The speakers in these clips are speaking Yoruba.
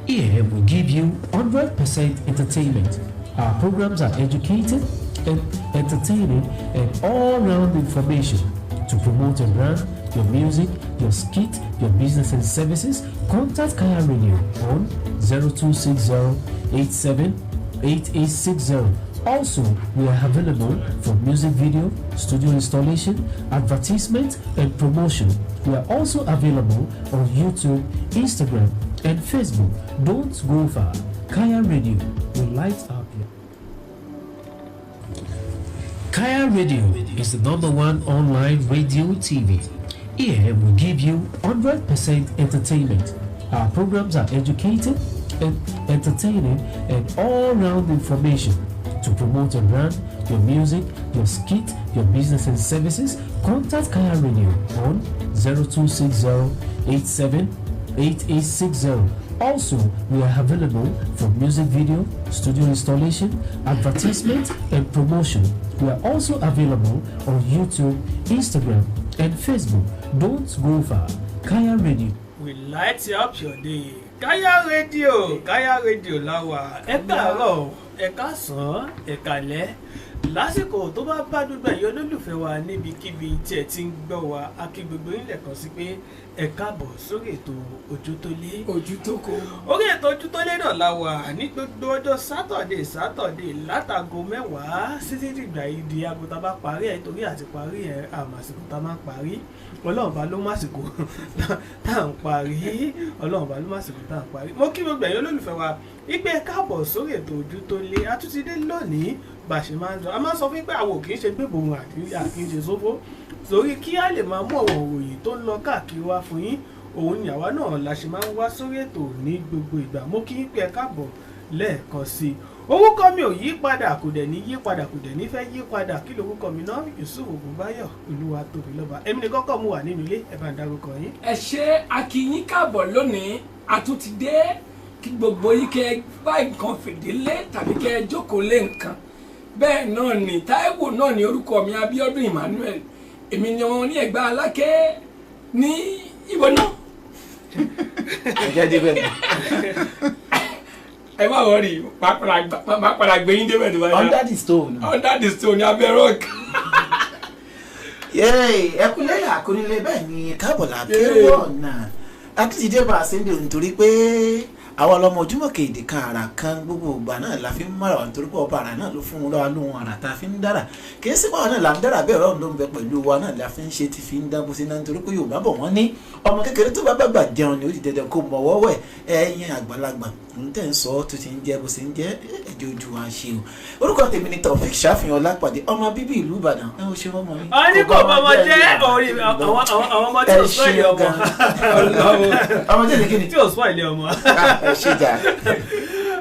Here we give you 100% entertainment. Our programs are educative and entertaining and all-round information. To promote your brand, your music, your skit, your business and services, contact Kaya Radio on 0260 87 8860. Also, we are available for music video, studio installation, advertisement, and promotion. We are also available on YouTube, Instagram, and Facebook. Don't go far. Kaya Radio will light up your. Kaya Radio is the number one online radio TV. Here we give you 100% entertainment. Our programs are educative and entertaining and all-round information. To promote your brand, your music, your skit, your business and services, contact Kaya Radio on 0260 87 8860. Also, we are available for music video, studio installation, advertisement, and promotion. We are also available on YouTube, Instagram, and Facebook. Don't go far. Kaya Radio. We light up your day. Kaya Radio, Kaya Radio la wà. Ẹ káàárọ̀, ẹ káàsán, ẹ káalẹ́ lásìkò tó bá bá gbogbo ẹ̀yin olólùfẹ́ wa níbikíbi tí ẹ ti ń gbọ́ wa. A kí gbogbo yín lẹ́ẹ̀kan sí pé ẹ káàbọ̀ sórí ètò Ojú tó Lé. Ojú tó kó. Orí ètò Ojú tó Lé náà la wà ní gbogbo ọjọ́ Saturday Saturday látago 10 títí dìgbà yìí di aago tá a bá parí ẹ̀, torí àti parí ẹ̀ àmàsìkò tá a máa ń parí. Ọlọ́run bá ló màsìkò tá à ń parí, Ọlọ́run bá ló màsìkò tá à ń parí. Mo kí gbogbo ẹ̀yin olólùfẹ́ wa wípé ẹ káàbọ̀ sórí ètò Ojú tó Lé. A tún ti dé lónìí bá a ṣe máa ń sọ. A máa ń sọ fún yín pé àwọn ò kì í ṣe gbébòrò àti kì í ṣe sófó sórí kí a lè máa mú àwọn òròyìn tó ń lọ káàkiri wá fún yín. Òun ni àwa náà la ṣe máa ń wá sórí ètò ní gbogbo ìgbà. Mo kí yín pé ẹ káàbọ̀ lẹ́ẹ̀kan sí i. Orúkọ mi ò yí padà, kò dẹ̀ ní yí padà, kò dẹ̀ ní fẹ́ yí padà. Kí lorúkọ mi náà? Yusuf Ògúnbáyọ̀ Olúwatóbilọ́ba. Èmi ní kọ́kọ́ mu wà nínú ilé. Ẹ bá ń dárúkọ yín. Ẹ ṣe, a kí yín káàbọ̀ lónìí. A tún ti dé. Kí gbogbo yín kẹ́ ẹ bá nǹkan fìdílé tàbí kẹ́ ẹ jókòó lé nǹkan. Bẹ́ẹ̀ náà ni Táíwò náà ní orúkọ mi, Abíọ́dún Emmanuel. Èmi ni wọn ní Ẹ̀gbá Aláké ní ìbò náà. Ẹ jẹ́ débẹ̀. Ẹ má worry, má padà gbé yín débẹ̀ tó bá yá. Under the stone. Under the stone, abẹ́ rock. Yéè, ẹkúlẹ̀ àkónílé, bẹ́ẹ̀ ni káàbọ̀ là kérò ọ̀nà àtúntìdé bá a ṣe ń dè, nítorí pé àwọn ọlọmọ ojúmọ̀ kéde kan àrà kan gbogbo ìgbà náà la fi ń mọ̀ràn wá, nítorí pé ọba àrà náà ló fún un lọ́wọ́ lóhun àrà tá a fi ń dára. Kì í sí pàwọn náà là ń dára bẹ́ẹ̀, Ọlọ́run ló ń bẹ pẹ̀lú wa náà la fi ń ṣe tí fi ń dán bó ṣe náà, nítorí pé Yorùbá bọ̀, wọ́n ní ọmọ kékeré tó bá bàgbà jẹun ni ó di dandan kó mọ̀ wọ́wẹ́. Ẹ̀yin àgbàlagbà ń tẹ̀ ń sọ tó ti ń jẹ́ bó ṣe ń jẹ́, ẹ̀jẹ̀ ojú wa ṣe o. Orúkọ tèmi ni Taofik Ṣàfihàn Ọlápàdé, ọmọ bíbí ìlú Ìbàdàn. Ẹ ó ṣe wọ́n mọ̀ mí. A ní kò bá ọmọ jẹ́ orí àwọn ọmọ tí ò sọ ilé ọmọ. Ọmọ tí ò ní kíni? Tí ò sọ ilé ọmọ. Ẹ ṣe jà.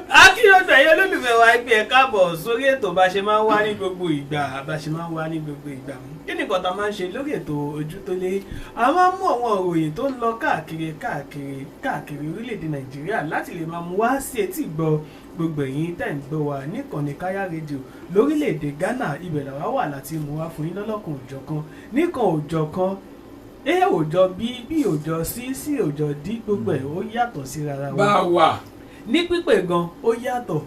Akínyọ̀gbẹ̀ yẹn olólùfẹ́ wa, ẹgbẹ́ ẹ̀ káàbọ̀ sórí ètò bá ṣe máa ń wá ní gbogbo ìgbà, bá ṣe máa ń wá ní gbogbo ìgbà. Kí ni nǹkan tá a máa ń ṣe lórí ètò Ojú tó Lé? A máa ń mú àwọn òròyìn tó ń lọ káàkiri káàkiri káàkiri orílẹ̀-èdè Nàìjíríà láti lè máa mú wá sí etí ìgbọ́ gbogbo ẹ̀yin tẹ̀ ń gbọ́ wa níkànnì Káyá Rédíò lórílẹ̀-èdè Ghana. Ibẹ̀ làwa wà láti mú wá fún yín lọ́lọ́kan òjọ̀kan, níkan òjọ̀kan. A òjọ B, B òjọ C, C òjọ D, gbogbo ẹ̀ ó yàtọ̀ sí rárá wọn. Bá a wà. Ní pípé gan ó yàtọ̀,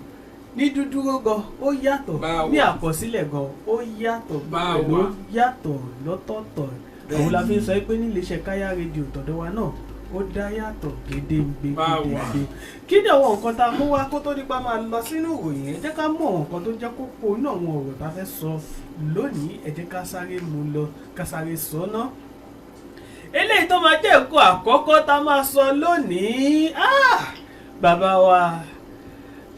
ní dúdúró gan ó yàtọ̀, Bá ní wà. àkọsílẹ̀ gan ó yàtọ̀. Bá pẹ̀lú wà. yàtọ̀ lọ́tọ̀ọ̀tọ̀. Òun la fi ń sọ pé níléeṣẹ́ Káyá Rédíò tọ̀dọ̀ wa náà, ó dá yàtọ̀ gédéǹgbé Bá wà. gédéǹgbé. Kí ni àwọn nǹkan tá a mú wá kó tó nípa máa lọ sínú ìròyìn? Ẹ jẹ́ ká mú àwọn nǹkan tó jẹ́ kókó inú àwọn ọ̀rọ̀ tá a fẹ́ sọ lónìí. Ẹ jẹ́ ká sáré mú lọ, ká sáré sọ ná. Eléyìí tó máa jẹ́ nǹkan àkọ́kọ́ tá a máa sọ lónìí, ah! Bàbá wa,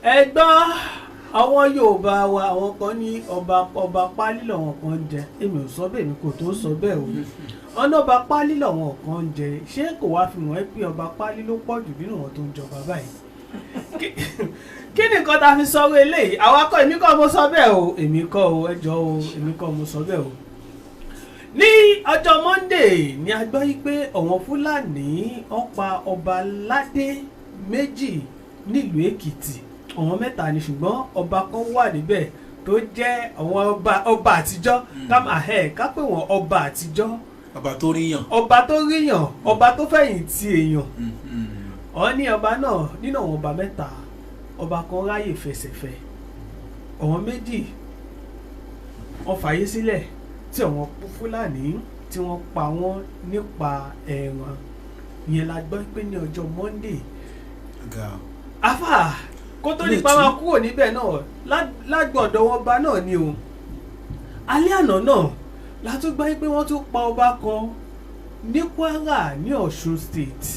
ẹ gbọ́, àwọn Yorùbá wa, àwọn kan ní ọba ọba pálí làwọn kan ń jẹ. Èmi ò sọ bẹ́ẹ̀, èmi kò tó sọ bẹ́ẹ̀ o. Ọ̀nà ọba pálí làwọn kan ń jẹ, ṣé kò wá fi wọ́n pé ọba pálí ló pọ̀ jù nínú wọn tó ń jọba báyìí? Kí ni nǹkan tá a fi sọ eléyìí? Àwa kọ́, èmi kọ́ mo sọ bẹ́ẹ̀ o, èmi kọ́ o, ẹ jọ̀ọ́ o, èmi kọ́ mo sọ bẹ́ẹ̀ o. Ní ọjọ́ Monday ni a gbọ́ yí pé àwọn Fúlàní wọ́n pa ọba aládé méjì nílùú Èkìtì. Àwọn mẹ́ta ni, ṣùgbọ́n ọba kan wà níbẹ̀ tó jẹ́ àwọn ọba ọba àtijọ́, ká máa ẹ̀ ká pè wọ́n ọba àtijọ́. Ọba tó ríyàn. Ọba tó ríyàn, ọba tó fẹ̀yìntì èèyàn. Ó ní ọba náà nínú àwọn ọba mẹ́ta, ọba kan ráyè fẹsẹ̀fẹ, àwọn méjì wọ́n fàyè sílẹ̀ tí àwọn Fúlàní tí wọ́n pa wọ́n nípa ẹran yẹn. La gbọ́ pé ní ọjọ́ Monday. Afa kó tó nípa máa kúrò níbẹ̀ náà lágbọ̀dọ̀ wọn bá náà ni o. Alẹ́ àná náà la tún gbọ́ pé wọ́n tún pa ọba kan ní Kwara ní Ọ̀ṣun State,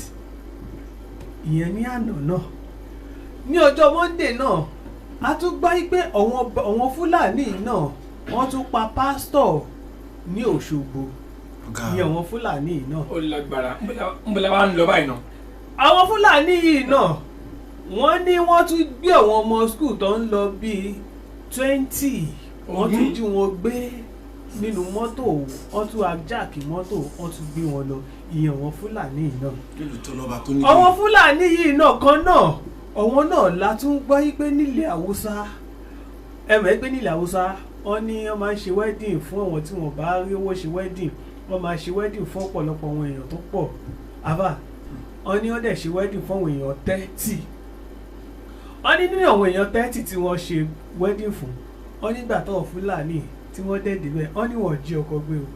ìyẹn ní àná náà. Ní ọjọ́ Monday náà a tún gbọ́ pé àwọn Fúlàní náà wọ́n tún pa pásítọ̀ ní Òṣogbo, ní àwọn Fúlàní náà. Ó lágbára, ń bọ̀lá wa ń lọ báyìí náà. Àwọn Fúlàní yìí náà wọ́n ní wọ́n tún gbé àwọn ọmọ skul tó ń lọ bíi 20, wọ́n tún jí wọn gbé nínú mọ́tò, wọ́n tún ajáàkì mọ́tò, wọ́n tún gbé wọn lọ, ìyẹn àwọn Fúlàní náà. Àwọn Fúlàní yìí náà kan náà àwọn náà la tún gbọ́ pé nílẹ̀ Haúsá, ẹ mọ̀ pé nílẹ̀ Haúsá wọ́n ní wọ́n máa ń ṣe wedding fún àwọn tí wọ́n bá rí owó ṣe wedding, wọ́n máa ṣe wedding fún ọ̀pọ̀lọpọ̀ àwọn èèyàn tó pọ̀. Àbá wọ́n ní wọ́n dẹ̀ ṣe wedding fún àwọn èèyàn 30. Wọ́n ní nínú àwọn èèyàn 30 tí wọ́n ṣe wedding fún, wọ́n nígbà tó Fúlàní tí wọ́n dẹ̀ débẹ̀, wọ́n ní wọ́n jí ọkọ gbé o,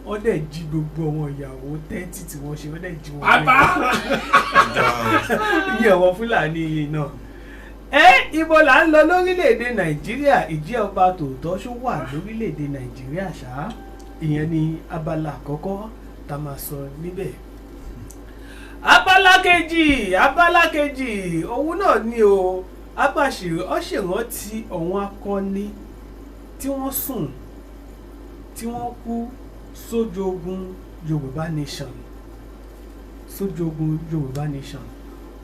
wọ́n dẹ̀ jí gbogbo àwọn ìyàwó 30 tí wọ́n ṣe, wọ́n dẹ̀ jí wọn gbé ní àwọn Fúlàní yìí náà. Ibo là ń lọ lórílẹ̀‐èdè Nàìjíríà? Ìjẹ́ ọba tòótọ́ ṣó wà lórílẹ̀‐èdè Nàìjíríà ṣá? Ìyẹn ni abala àkọ́kọ́ tá máa sọ níbẹ̀. Abala kejì òun náà ni o, abàṣírí ó ṣèrántí àwọn akọni tí wọ́n sùn tí wọ́n kú sójú ogun Yorùbá Nation, sójú ogun Yorùbá Nation.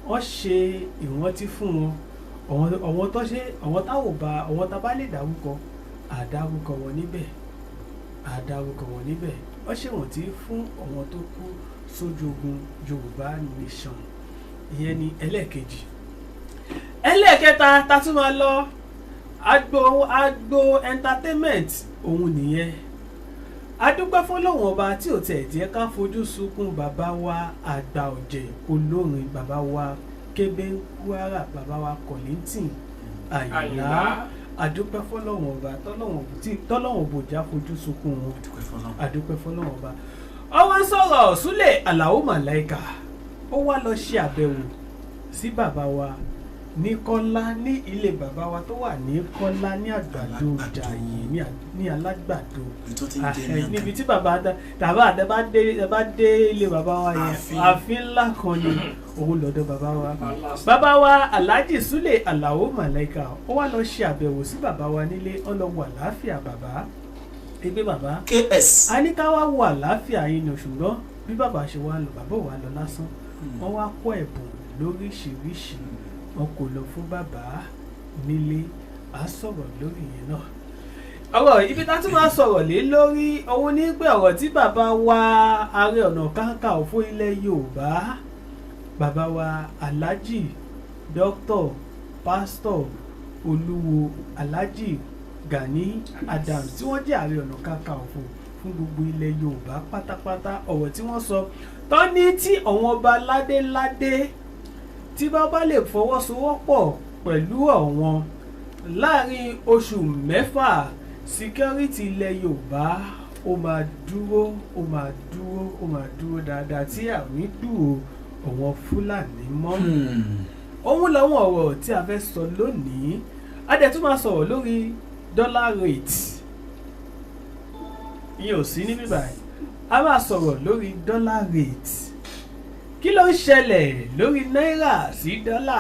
Wọ́n ṣe ìrántí fún wọn, àwọn tó ṣe, àwọn táwọn bá, àwọn tá bá lè dárúkọ àdárúkọ wọn níbẹ̀, àdárúkọ wọn níbẹ̀. Wọ́n ṣèrántí fún àwọn tó kú sójú ogun Yorùbá Nation. Ìyẹn ni ẹlẹ́ẹ̀kejì. Ẹlẹ́ẹ̀kẹta ta tún máa lọ agbo entertainment òun nìyẹn. Adúpẹ́ fọlọ́wọ́n ọba tí ò tẹ̀ jẹ́ ká fojú sunkún bàbá wa àgbà ọ̀jẹ̀ olórin, bàbá wa Kébé Kwara, bàbá wa Kollington Àyìnlá. Adúpẹ́ fọlọ́wọ́n ọba tọ́lọ́wọ́n bòjá fojú sunkún wọn. Adúpẹ́ fọlọ́wọ́n ọba. Ó wá sọ̀rọ̀ Súlè Àlàó Màláìkà, ó wá lọ ṣe àbẹ̀wò sí bàbá wa ní Kọ́lá, ní ilé bàbá wa tó wà ní Kọ́lá ní Àgbàdo Jàyè ní Alágbàdo, níbi tí bàbá tàbá bá dé ilé bàbá wa yẹn, ààfin ńlá kan ni òun lọ́dọ̀ bàbá wa. Bàbá wa Alhaji Súlè Àlàó Màláìkà ó wá lọ ṣe àbẹ̀wò sí bàbá wa nílé, ó lọ wà láàfíà bàbá ẹgbẹ́ bàbá KS. A ní ká wá wà láàfíà yín ni, ṣùgbọ́n bí bàbá ṣe wá lọ, bàbá ò wá lọ lásán, wọ́n wá kó ẹ̀bùn lóríṣiríṣi, wọn kò lọ fún bàbá nílé. A sọ̀rọ̀ lórí yẹn náà. Ọ̀rọ̀ ibi tá a tún máa sọ̀rọ̀ lé lórí òun ní pé ọ̀rọ̀ tí bàbá wa Ààrẹ Ọ̀nà Kakanfò ilẹ̀ Yorùbá, bàbá wa Alhaji Dr. Pastor Olúwo Alhaji Gani Adams tí wọ́n jẹ́ Ààrẹ Ọ̀nà Kakanfò fún gbogbo ilẹ̀ Yorùbá pátápátá, ọ̀rọ̀ tí wọ́n sọ tán ní tí àwọn ọba ládéládé tí bá bá lè fọwọ́sowọ́pọ̀ pẹ̀lú àwọn láàrin oṣù mẹ́fà, security ilẹ̀ Yorùbá ó máa dúró, ó máa dúró, ó máa dúró dáadáa tí àmì dúró àwọn Fúlàní mọ́. Òun làwọn ọ̀rọ̀ tí a fẹ́ sọ lónìí. A dẹ̀ tún máa sọ̀rọ̀ lórí dollar rate, ìyẹn ò sí níbí báyìí. A máa sọ̀rọ̀ lórí dollar rate, kí ló ń ṣẹlẹ̀ lórí náírà sí dọ́là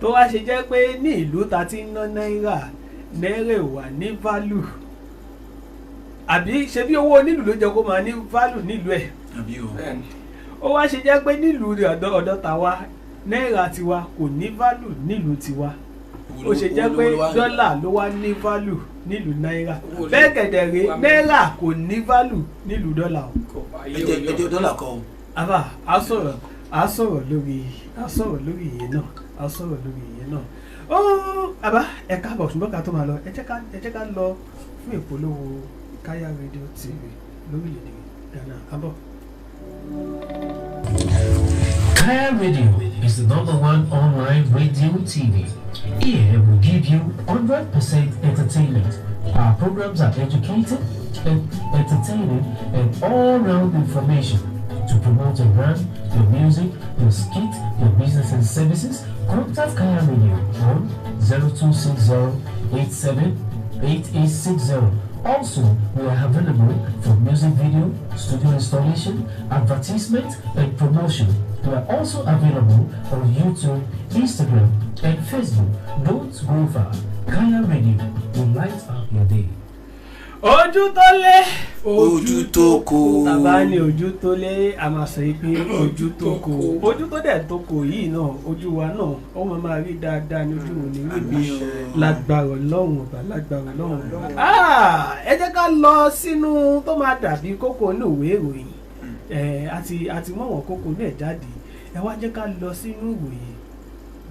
tó wá ṣe jẹ́ pé ní ìlú ta ti ń ná náírà, náírà wà ní value, àbí ṣe bí owó onílù ló jẹ́ kó máa ní value nílùú ẹ̀, ó wá ṣe jẹ́ pé nílùú ọ̀dọ̀ tàwa náírà tiwa kò ní value nílùú tiwa, ó ṣe jẹ́ pé dọ́là ló wá ní value nílùú náírà. Bẹ́ẹ̀ kẹ̀dẹ̀ rèé náírà kò ní value nílùú dọ́là o. Ẹjọ́ dọ́là kọ́ o. Àbá a sọ̀rọ̀ lórí ìyẹn náà, a sọ̀rọ̀ lórí ìyẹn náà. Ó àbá ẹ káàbọ̀, ṣùgbọ́n ká tó máa lọ ẹ jẹ́ ká lọ fún ìpolówó Kaya Radio TV lórílẹ̀‐èdè Ghana. Àbọ̀. Kaya Radio is the number one online radio TV. Here we give you 100% entertainment. Our programs are educative, and entertaining, and all-round information. To promote your brand, your music, your skit, your business and services, contact Kaya Radio on 0260 87 8860. Also, we are available for music video, studio installation, advertisement, and promotion. We are also available on YouTube, Instagram, and Facebook. Don't go far. Kaya Radio will light up your day. Ojú tó lé. Ojú tó kó. Tàbá ní ojú tó lé, a máa sọ yìí pé ojú tó kó. Ojú tó dẹ̀ tó kó yìí náà, ojú wa náà ó máa rí dáadáa ní ojú òní níbi lágbára Ọlọ́run Ọba, lágbára Ọlọ́run Ọba. Ah, ẹ jẹ́ ká lọ sínú tó máa dàbí kókó inú ìwé ìròyìn. Ẹ àti mọ̀wọ́n kókó náà jáde. Ẹ wá jẹ́ ká lọ sínú ìròyìn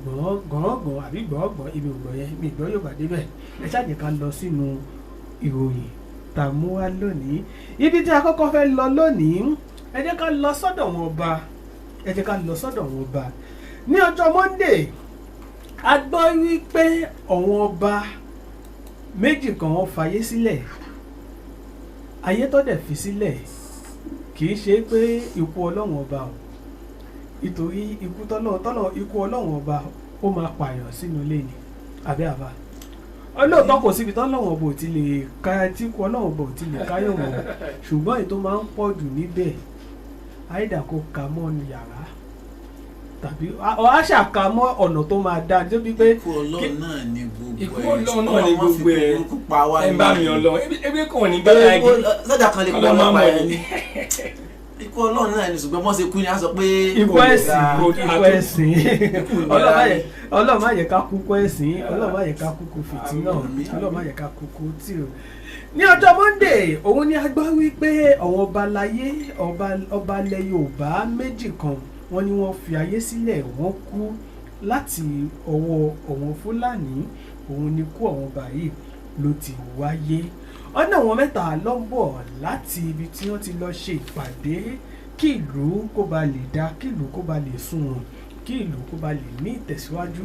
gbọ̀ngbọ̀ngbọ̀n àbí gbọ̀ngbọ̀n ibi ògbọ̀n yẹn mi ìgbọ́ yóò bá débẹ̀. Ẹ ṣáà jẹ́ ká lọ sínú ìròyìn tá a mú wá lónìí. Ibi tí a kọ́kọ́ fẹ́ lọ lónìí, ẹ jẹ́ ká lọ sọ́dọ̀ wọn ọba. Ẹ jẹ́ ká lọ sọ́dọ̀ wọn ọba. Ní ọjọ́ Monday, a gbọ́ wípé àwọn ọba méjì kan wọ́n fayé sílẹ̀. Ayé tó dẹ̀ fi sílẹ̀ kì í ṣe pé ikú Ọlọ́run Ọba o, nítorí ikú tọ́lọ́ ikú Ọlọ́run Ọba ó máa pààyàn sínú ilé ni àbí àbá olóòótọ́ kò síbi tọ́lọ́run Ọba ò ti lè ká tí ikú Ọlọ́run Ọba ò ti lè káyọ̀ wọ̀n, ṣùgbọ́n èyí tó máa ń pọ̀ jù níbẹ̀, àìdá kó ka mọ́ nu yàrá tàbí á ṣàkà mọ́ ọ̀nà tó máa dáa débi pé Ikú Ọlọ́run náà ni gbogbo Ikú ẹ̀. Ọlọ́run náà ni Ọlọ́run má fi gbogbo ẹ̀. kúkúrú pa wá Ẹ ní. bá mi Ọlọ́run ebi kàn ní bá Ikú sọ́jà kan lè pọ̀ Ọlọ́run má ọlọ́pàá mọ̀ ẹ̀ ní. ni. Ikú Ọlọ́run náà ni, ṣùgbọ́n wọ́n ṣe kú ni a sọ pé ikú ẹ̀sìn, ikú ẹ̀sìn. Ọlọ́run má jẹ́ ká kúkú ẹ̀sìn, Ọlọ́run má jẹ́ ká kúkú fìtínà, Ọlọ́run má jẹ́ ká kúkú tì ó. Ní ọjọ́ Monday òun ni a gbọ́ wípé àwọn ọba láyé ọba ilẹ̀ Yorùbá méjì kan wọ́n ní wọ́n fi ayé sílẹ̀, wọ́n kú láti ọwọ́ àwọn Fúlàní. Òun ni kú àwọn ọba yìí ló ti wáyé. Ọ̀nà àwọn mẹ́ta ló ń bọ̀ láti ibi tí wọ́n ti lọ ṣe ìpàdé kí ìlú kó ba lè dá, kí ìlú kó ba lè sunwọ̀n, kí ìlú kó ba lè ní ìtẹ̀síwájú.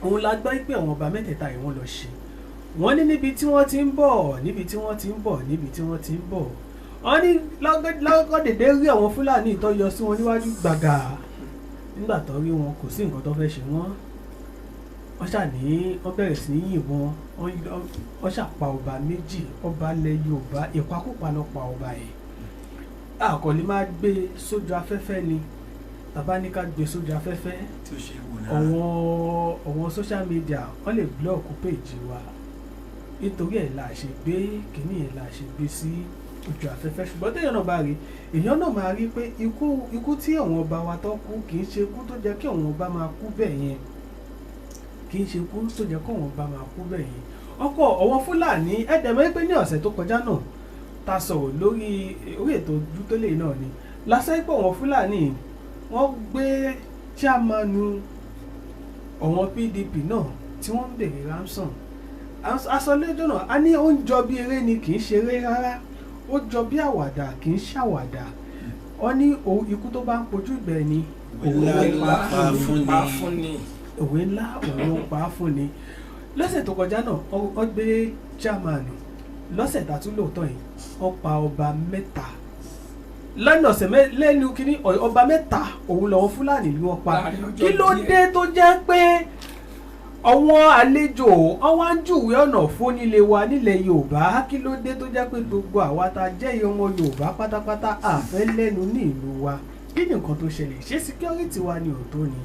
Òun la gbọ́ pé àwọn ọba mẹ́tẹ̀ẹ̀ta yìí wọ́n lọ ṣe. Wọ́n ní níbi tí wọ́n ti ń bọ̀, níbi tí wọ́n ti ń bọ̀, níbi tí wọ́n ti ń bọ̀, wọ́n ní lọ́gọ́ dèdè rí àwọn Fúlàní tó yọ sí wọn níwájú gbàgà. Nígbà tó rí wọn, kò sí nǹkan tó fẹ́ ṣe wọ́n. Wọ́n ṣàní wọ́n bẹ̀rẹ̀ sí ní yìnbọn, wọ́n ṣàpa ọba méjì, ọba ilẹ̀ Yorùbá. Ìpakúpa ló pa ọba yẹn. Àkọlé máa gbé sójú afẹ́fẹ́ ni tàbá ní ká gbé sójú afẹ́fẹ́ tí ó ṣe wò náà. Àwọn social media wọ́n lè block page wa, nítorí ẹ̀ la ṣe gbé kínní ẹ̀ la ṣe gbé sí ojú afẹ́fẹ́. Ṣùgbọ́n téèyàn náà bá rí, èèyàn náà máa rí pé ikú tí àwọn ọba wa tó kú kì í ṣe ikú tó jẹ́ kí àwọn ọba máa kú bẹ́ẹ̀ yẹn, kì í ṣe ikú tó jẹ́ kí àwọn ọba máa kú bẹ́ẹ̀ yẹn. Ọkọ̀ àwọn Fúlàní ẹ̀dẹ̀mọ́ pé ní ọ̀sẹ̀ tó kọjá náà ta sọ̀rọ̀ lórí orí ètò ojú tó lè náà ni lásán pé àwọn Fúlàní wọ́n gbé chairmanu àwọn PDP náà tí wọ́n ń béèrè ransom. Aṣọ lẹ́jọ́ náà a ní ó ń jọ bí eré ni, kì í ṣeré rárá, ó jọ bí àwàdà, kì í ṣàwàdà. Wọ́n ní ikú tó bá ń pojú ìgbẹ́ ni òun ló Òwe pa ńlá fún ni. Pa fún ni. Òwe ńlá òun ló pa á fún ni. Lọ́sẹ̀ tó kọjá náà wọ́n gbé chairman. Lọ́sẹ̀ tá a tún lóòótọ́ yìí, wọ́n pa ọba mẹ́ta lẹ́nu ọ̀sẹ̀ lẹ́nu kínní, ọba mẹ́ta òun lọ́wọ́ Fúlàní ni wọ́n pa. Láàrin ọjọ́ Kí ló díẹ̀. dé tó jẹ́ pé àwọn àlejò wọ́n wá ń júwèé ọ̀nà fónílé wa nílẹ̀ Yorùbá? Kí ló dé tó jẹ́ pé gbogbo àwa tá a jẹ́ ọmọ Yorùbá pátápátá àfẹ́ lẹ́nu ní ìlú wa? Kí ni nǹkan tó ṣẹlẹ̀? Ṣé security wa ni ò tó ni,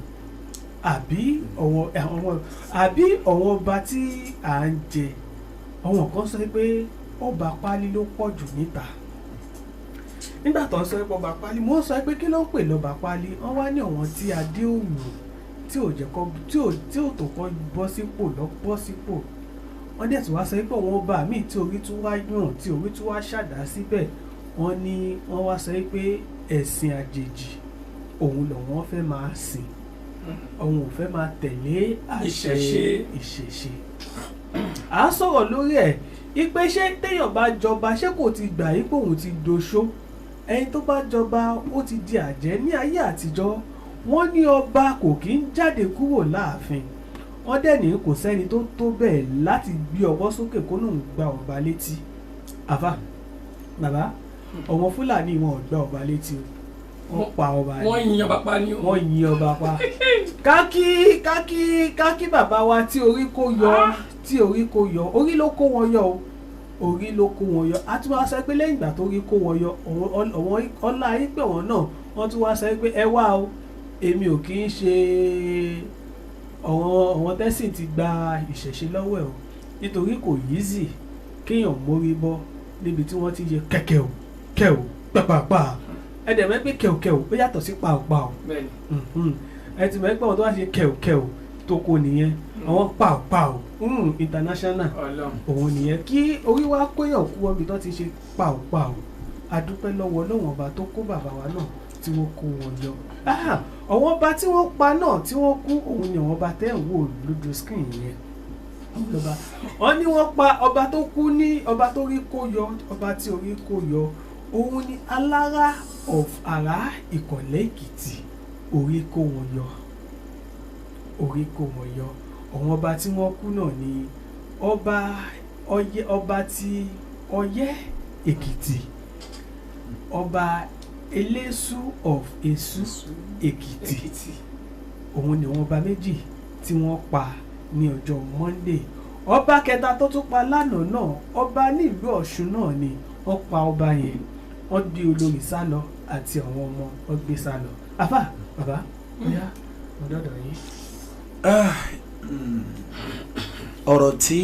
àbí àwọn àbí àwọn ọba tí à ń jẹ? Àwọn kan sọ pé ọba pálí ló pọ̀ jù níta. Nígbà tó ń sọ pé ọba pálí, mo ń sọ pé kí ló ń pè lọ́ba pálí? Wọ́n wá ní àwọn tí adé òwò tí ò jẹ́ kọ́ tí ò tó kọ́ bọ́ sípò lọ bọ́ sípò. Wọ́n dẹ̀ tún wá sọ pé àwọn ọba míì tí orí tún wá yàn, tí orí tún wá ṣàdá síbẹ̀, wọ́n ní wọ́n wá sọ pé ẹ̀sìn àjèjì òun lòun fẹ́ máa sìn, òun ò fẹ́ máa tẹ̀lé àṣẹ Ìṣẹ̀ṣe. Ìṣẹ̀ṣe. À ń sọ̀rọ̀ lórí ẹ̀ ipe ṣé téèyàn bá jọba, ṣé kò ti gbà yí pé òun ti doṣó? Ẹni tó bá jọba ó ti di àjẹ́. Ní ayé àtijọ́ Wọ́n ní ọba kò kí ń jáde kúrò láàfin. Wọ́n dẹ̀ ní kò sẹ́ni tó tó bẹ́ẹ̀ láti gbé ọwọ́ sókè kó lóun gba ọba létí. Àfà, bàbá, ọmọ Fúlàní wọn ò gba ọba létí o, wọ́n pa ọba ni. Wọ́n yin ọba pa ni o. Wọ́n yin ọba pa. Kákí kákí kákí bàbá wa tí orí kó yọ, tí orí kó yọ, orí ló kó wọn yọ o, orí ló kó wọn yọ. A tún wá sọ pé lẹ́yìn ìgbà tó rí kó wọn yọ, àwọn ọlá yín pé wọn náà, wọ́n tún wá sọ pé ẹ wá o, èmi ò kì í ṣe àwọn tẹ́sìn ti gba ìṣẹ̀ṣe lọ́wọ́ ẹ̀ o, nítorí kò yízì kéèyàn mórí bọ́ níbi tí wọ́n ti yẹ kẹ̀kẹ́ o kẹ̀ o pàpàpà. Ẹ dẹ̀ mọ̀ pé kẹ̀kẹ́ o ó yàtọ̀ sí pàápàá o. Ẹ ti mọ̀ pé àwọn tó wá ṣe kẹ̀kẹ́ o tó kó nìyẹn, àwọn pàápàá o international òun nìyẹn. Kí orí wa kóyàn kú ọbì tó ti ṣe pàápàá o. Adúpẹ́ lọ́wọ́ Ọlọ́run ọba tó kó bàbá wa náà tí wọ́n kó wọn yọ. Àwọn ọba tí wọ́n pa náà tí wọ́n kú, òun ni àwọn ọba tẹ́ ń wò lójú screen yẹn. Wọ́n ní wọ́n pa ọba tó kú ní ọba tó rí kó yọ, ọba tí orí kó yọ, òun ni Alára of Àrá Ìkọ̀lẹ́ Èkìtì. Orí kó wọn yọ, orí kó wọn yọ. Àwọn ọba tí wọ́n kú náà ni ọba Ọ̀yẹ́, ọba tí Ọ̀yẹ́ Èkìtì, ọba Eléṣù of Èṣù Èkìtì. Òun ni àwọn ọba méjì tí wọ́n pa ní ọjọ́ Monday. Ọba kẹta tó tún pa lánàá náà, ọba nílùú Ọ̀ṣun náà ni wọ́n pa ọba yẹn. Wọ́n gbé olórí sá lọ àti àwọn ọmọ wọ́n gbé sá lọ. Àfà, bàbá, bóyá mo dọ́dọ̀ yín. Ọ̀rọ̀ tí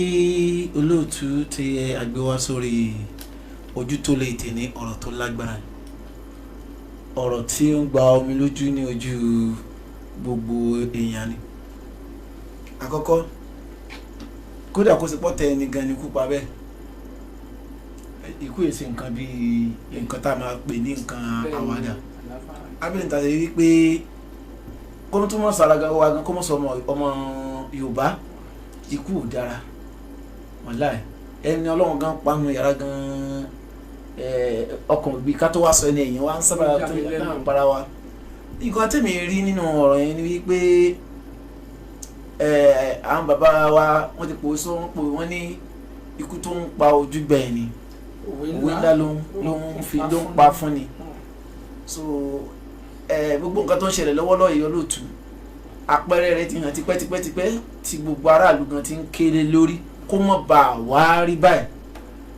olóòtú ti àgbéwá sórí ojú tó lè tè ní ọ̀rọ̀ tó lágbára, ọ̀rọ̀ tí ó ń gba omi lójú ní ojú gbogbo èèyàn ni. Àkọ́kọ́, kódà kó sì pọ̀ tẹ ẹni gan ni kú pa bẹ́ẹ̀, ikú èsì nǹkan bíi nǹkan tá a máa pè ní nǹkan àwàdà. Abẹ́rẹ́ ta ṣe wí pé kó tó mọ̀ sára gan wa gan, kó mọ̀ sọ ọmọ Yorùbá, ikú ò dára. Wàláì, ẹni Ọlọ́run gan panu yàrá gan, ọkàn òbí ká tó wá sọ ẹni ẹ̀yìn wa ń sábà tó ń para wa. Nǹkan tèmi rí nínú ọ̀rọ̀ yẹn ni wípé àwọn bàbá wa wọ́n ti pò sọ, wọ́n pò wọ́n ní ikú tó ń pa ojú gbẹ̀ ni, òwe ńlá ló ń fi ló ń pa fún ni. So gbogbo nǹkan tó ń ṣẹlẹ̀ lọ́wọ́lọ́wọ́ yìí, olóòtú, àpẹẹrẹ rẹ̀ ti hàn tipẹ́tipẹ́tipẹ́ tí gbogbo aráàlú gan ti ń kéré lórí kó mọ̀ bá a wá rí báyìí.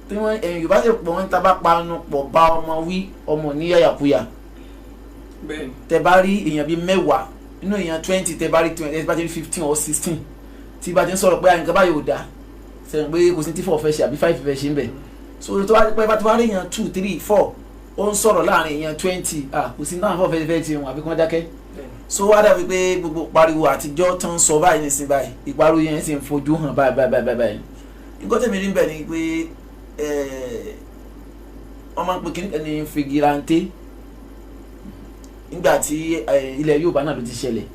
Tí wọ́n ẹ̀yìn Yorùbá sì pọ̀, wọ́n ń tabá panu pọ̀ bá ọmọ wí, ọmọ ní yàyàkuyà. Tẹ bá rí èèyàn bíi 10 nínú èèyàn 20, tẹ bá rí 20, tẹ bá ti rí 15 or 16 tí bá ti ń sọ̀rọ̀ pé àyìnká báyìí ò dáa, sẹ́yìn pé kò sí tí 4 fẹ́ ṣe àbí 5 fẹ́ ṣe ń bẹ̀. So tó bá pẹ́ bá tó bá rí èèyàn 2 3 4 ó ń sọ̀rọ̀ láàrin èèyàn 20, kò sí náà 4 fẹ́ fẹ́ ti wọn àbí kí wọ́n dákẹ́. So wá dàbí pé gbogbo pariwo àtijọ́ tó ń sọ báyìí nísìnyí báyìí, ìpariwo yẹn sì ń fojú hàn báyìí báyìí báyìí báyìí. Nǹkan tẹ̀mí rí bẹ́ẹ̀ ni pé wọ́n máa ń pe kíní kan ní fìgìláńtẹ́ nígbà tí ilẹ̀ Yorùbá náà ló ti ṣẹlẹ̀.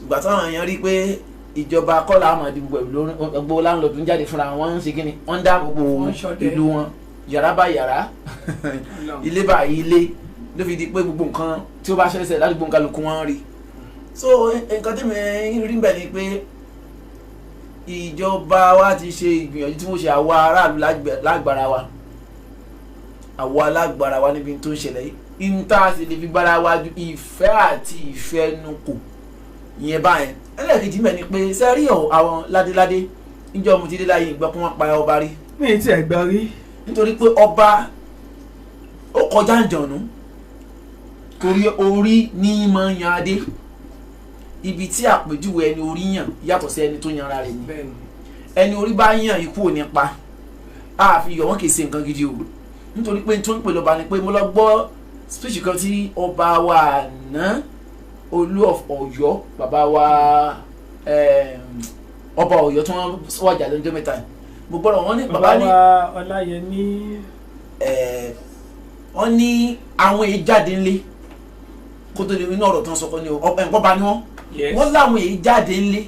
Ìgbà táwọn èèyàn rí pé ìjọba kọ́lá àmọ́ di gbogbo láńlọ́ọ̀dù ń jáde fúnra wọn, ń ṣe kíni, wọ́n ń dá gbogbo ìlú wọn yàrá bá yàrá, ilé bá ilé, ló fi di pé gbogbo nǹkan tí ó bá ṣẹlẹ̀ ládùúgbò kálukú wọn rí. So nǹkan tí mi rí bẹ́ẹ̀ ni pé ìjọba wa ti ṣe ìgbìyànjú tí wọ́n ṣe, àwa aráàlú lágbára wa, àwa alágbára wa níbi tó ń ṣẹlẹ̀ yìí ń tá a sì lè fi gbára wa ju ìfẹ́ àti ìfẹ́nukò ìyẹn báyẹn. Ẹlẹ́ẹ̀kejì mẹ́ ni pé sẹ́rí àwọn ládéládé níjọ́ mo ti dé láyé ìgbọ́ kí wọ́n pa ọba rí. Mi ì tiẹ̀ gbọ́ rí. Nítorí pé ọba ó kọjá ìjọ̀nù, torí orí ní máa yan adé. Ibi tí àpèjúwe ẹni orí yàn yàtọ̀ sí ẹni tó yanra rẹ̀ ni. Ẹni orí bá yàn, ikú ò ní pa á fi yọ̀ wọ́n, kì í ṣe nǹkan gidi o. Nítorí pé tó ń pè lọ́ba ni pé mo lọ gbọ́ speech kan tí ọba wa àná, Olú of Ọ̀yọ́, bàbá wa ọba Ọ̀yọ́ tí wọ́n wàjà lọ́jọ́ mẹ́ta, mo gbọ́dọ̀ wọ́n ní bàbá ní bàbá wa Ọláyẹmí. Wọ́n ní àwọn èyí jáde ńlé kó tó di inú ọ̀rọ̀ tó ń sọ kọ́ ni ẹ̀ńkọ́ bá ní wọ́n wọ́n láwọn èyí jáde ńlé,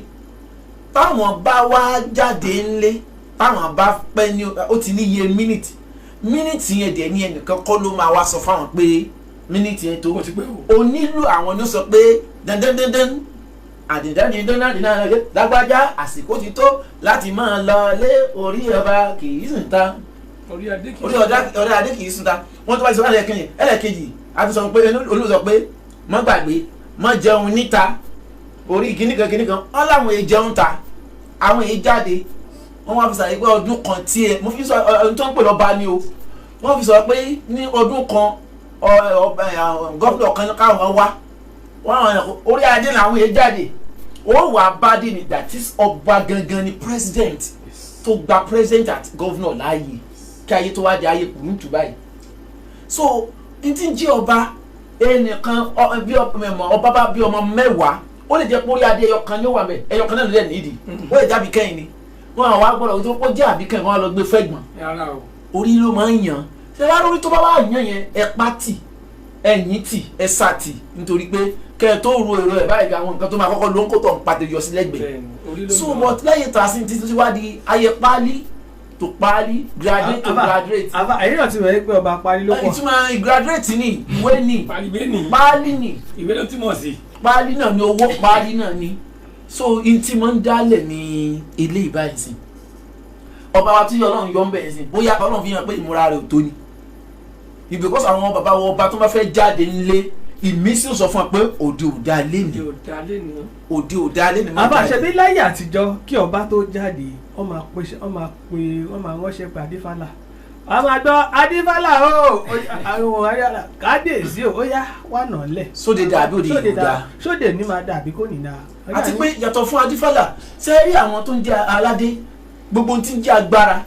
táwọn bá wá jáde ńlé, táwọn bá pẹ́ ní ó ti ní iye mínítì, mínítì yẹn dẹ̀ ní ẹnìkan kọ́ ló máa wá sọ fáwọn pé mínítì yẹn tó ó ti pé o. Onílù àwọn ni ó sọ pé Dandandandan àdìdánidánádìná lágbájá, àsìkò ti tó láti máa lọ lé, orí ọba kì í sùn ta. Orí adé kì í Orí ọ̀dà adé kì í sùn ta. Wọ́n tó bá ti sọ ẹlẹ́ẹ̀kejì, ẹlẹ́ẹ̀kejì a ti sọ pé olú sọ pé má gbàgbé, má jẹun níta, orí kìnnìkan kìnnìkan. Wọ́n láwọn èyí jẹun ta, àwọn èyí jáde. Wọ́n wá fi sàlàyé pé ọdún kan tí ẹ mo fi sọ ọdún tó ń pè lọ́ba ni o. Wọ́n fi sọ pé ní ọdún kan governor kan káwọn wá, wọ́n àwọn orí adé làwọn èyí jáde. Ó wà bá dé ni, that is ọba gangan ni president tó gba president àti governor láàyè kí ayé tó wá di ayé kùrùntù báyìí. So n ti ń jẹ́ ọba ẹnìkan bí ọba bá bí ọmọ 10, ó lè jẹ́ pé orí adé ẹyọ kan ní ó wà mẹ́, ẹyọ kan náà ló dẹ̀ nídìí. Ó lè jẹ́ àbíkẹ́yìn ni wọ́n àwọn agbọ́dọ̀ tó kó jẹ́ àbíkẹ́yìn, wọ́n á lọ gbé fẹ́gbọ̀n. Rárá o. Orí ló máa ń yàn. Ṣé wàá lórí tó bá wà yàn yẹn, ẹ pa tì, ẹ̀yìn tì, ẹ sà tì, nítorí pé kẹ́ ẹ tó ro èrò ẹ̀ báyìí, àwọn nǹkan tó máa kọ́kọ́ ló ń kó tọ̀ ń pàtẹ yọ sí lẹ́gbẹ̀ẹ́. Bẹ́ẹ̀ni, orí ló So yàn. but lẹ́yìn tó a sì ti wá di ayé páálí to páálí, graduate to graduate. Àbá ẹ̀yin náà ti rẹ̀ pé ọba parí ló pọ̀. Ìtumọ̀ graduate ni ìwé ni. Parí bẹ́ẹ̀ ni. Páálí ni. Ìwé ló túmọ̀ sí. Páálí náà ni owó, páálí náà ni. So n tí mo ń dálẹ̀ ní ilé ìbáyìí sí ọba wa tí Ọlọ́run yọ ń bẹ̀rẹ̀ sí, bóyá Ọlọ́run fi hàn pé ìmúra rẹ̀ ò tó ni, because àwọn bàbá wa ọba tó bá fẹ́ jáde nílé, ìmísí sọ fún wa pé òde ò dá lé ní. Òde ò dá lé ní. Òde ò dá lé ní, má Àbá jáde. ṣebí láyé àtijọ́, kí ọba tó jáde, wọ́n máa pe, wọ́n máa pe, wọ́n máa ránṣẹ́ pé Adífálà, a máa gbọ́ Adífálà o, àwọn ayára kábíyèsí o, ó yá wà nà lẹ̀. Sóde dà àbí òde Sóde ìlú dà? dá? Sóde ní máa dà àbí kò ní dáa? Àti pé yàtọ̀ fún Adífálà, ṣé rí àwọn tó ń jẹ́ aládé, gbogbo ohun tí ń jẹ́ agbára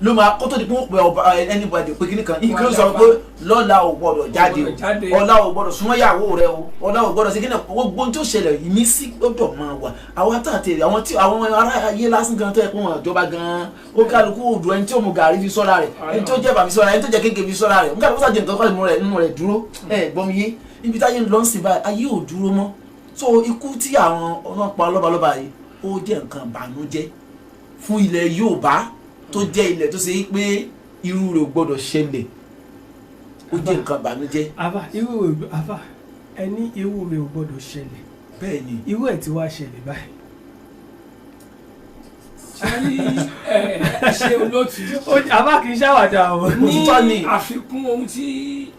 ló máa kó tó di pé wọ́n pe ọba anybody pé kíní kan nǹkan sọ pé lọ́la ò gbọ́dọ̀ jáde gbọ́dọ̀ jáde. O, ọ̀la ò gbọ́dọ̀ súnmọ́ ìyàwó rẹ o, ọ̀la ò gbọ́dọ̀ sí kíní kan. Gbogbo ohun tí ó ṣẹlẹ̀, ìmísí gbọ́dọ̀ máa wà. Àwọn tá àti àwọn tí àwọn ará ayé lásán gan tó yẹ kó wọn jọba gan, ó kálukú òdù, ẹni tí ó mu gàrí fi sọ́ra rẹ̀, ẹni tí ó jẹ́ bàbí sọ́ra rẹ̀, ẹni tó jẹ́ kéèké fi sọ́ra rẹ̀, nǹkan tó sàjẹ́ nǹkan kọ́ rẹ̀ nínú rẹ̀ dúró. Ẹ gbọ́ mi yé? Ibi táyé ń lọ sí báyìí, ayé ò dúró mọ́. So ikú tí àwọn ọlọ́pàá lọ́balọ́ba yìí, ó jẹ́ nǹkan ìbànújẹ́ fún ilẹ̀ Yorùbá tó jẹ́ ilẹ̀ tó ṣe é pé irú rẹ̀ ò gbọ́dọ̀ ṣẹlẹ̀. Ó jẹ́ nǹkan ìbànújẹ́. Àbá irú rẹ̀, àbá ẹni irú rẹ̀ ò gbọ́dọ̀ ṣẹlẹ̀. Bẹ́ẹ̀ ni. Irú ẹ̀ tí wàá ṣẹlẹ̀ báyìí. Ṣe rí ẹ ṣe olóòtú. Àbá kì í ṣàwàdà o. Òtítọ́ ni. Ní àfikún ohun tí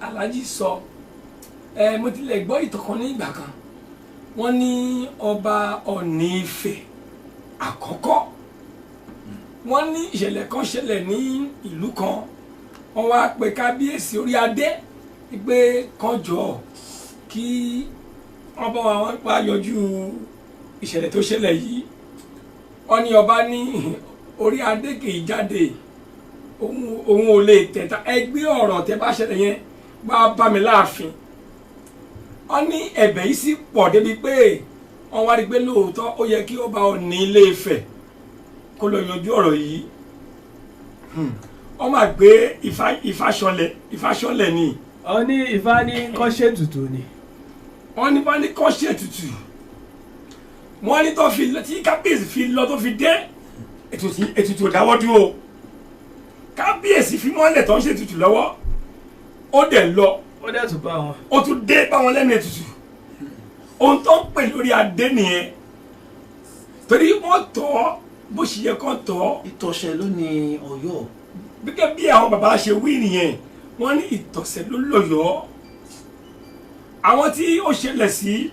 Alhaji sọ ẹ, mo tilẹ̀ gbọ́ ìtàn kan ní ìgbà kan. Wọ́n ní ọba Ọ̀ọ̀ni Ifẹ̀ àkọ́kọ́, wọ́n ní ìṣẹ̀lẹ̀ kan ṣẹlẹ̀ ní ìlú kan. Wọ́n wá pe kábíyèsí orí adé pé kán jọ kí wọ́n bá wọn wá yọjú ìṣẹ̀lẹ̀ tó ṣẹlẹ̀ yìí. Wọ́n ní ọba ní orí adé kì í jáde, òun ò lè tẹ̀ta ẹgbẹ́ ọ̀rọ̀ tẹ́ bá ṣẹlẹ̀ yẹn wá bá mi láàfin. Wọ́n ní ẹ̀bẹ̀ yìí sì pọ̀ débi pé wọ́n wá rí pé lóòótọ́ ó yẹ kí ọba Ọọ̀ni Ilé Ifẹ̀ kó lọ yanjú ọ̀rọ̀ yìí. Wọ́n máa gbé Ifá Ìfáṣọlẹ̀ ni. Ọ ní Ifá ní kọ́ ṣètùtù ni. Wọ́n ní bá ní kọ́ ṣètùtù. Wọ́n ní tó fi tí kábíyèsí fi lọ tó fi dé, ètùtù ò dáwọ́ dúró. Kábíyèsí fi mọ́lẹ̀ tó ń ṣètùtù lọ́wọ́, ó dẹ̀ lọ. Ó dẹ̀ tún bá wọn. Ó tún dé báwọn lẹ́nu ètùtù. Ohun tó ń pè lórí adé nìyẹn, torí wọ́n tọ́ bó ṣe yẹ kán tọ́. Ìtọ̀sẹ̀ ló ní Ọ̀yọ́. Gẹ́gẹ́ bí àwọn bàbá ṣe wí nìyẹn, wọ́n ní ìtọ̀sẹ̀ ló lọ́yọ̀ọ́. Àwọn tí ó ṣẹlẹ̀ sí,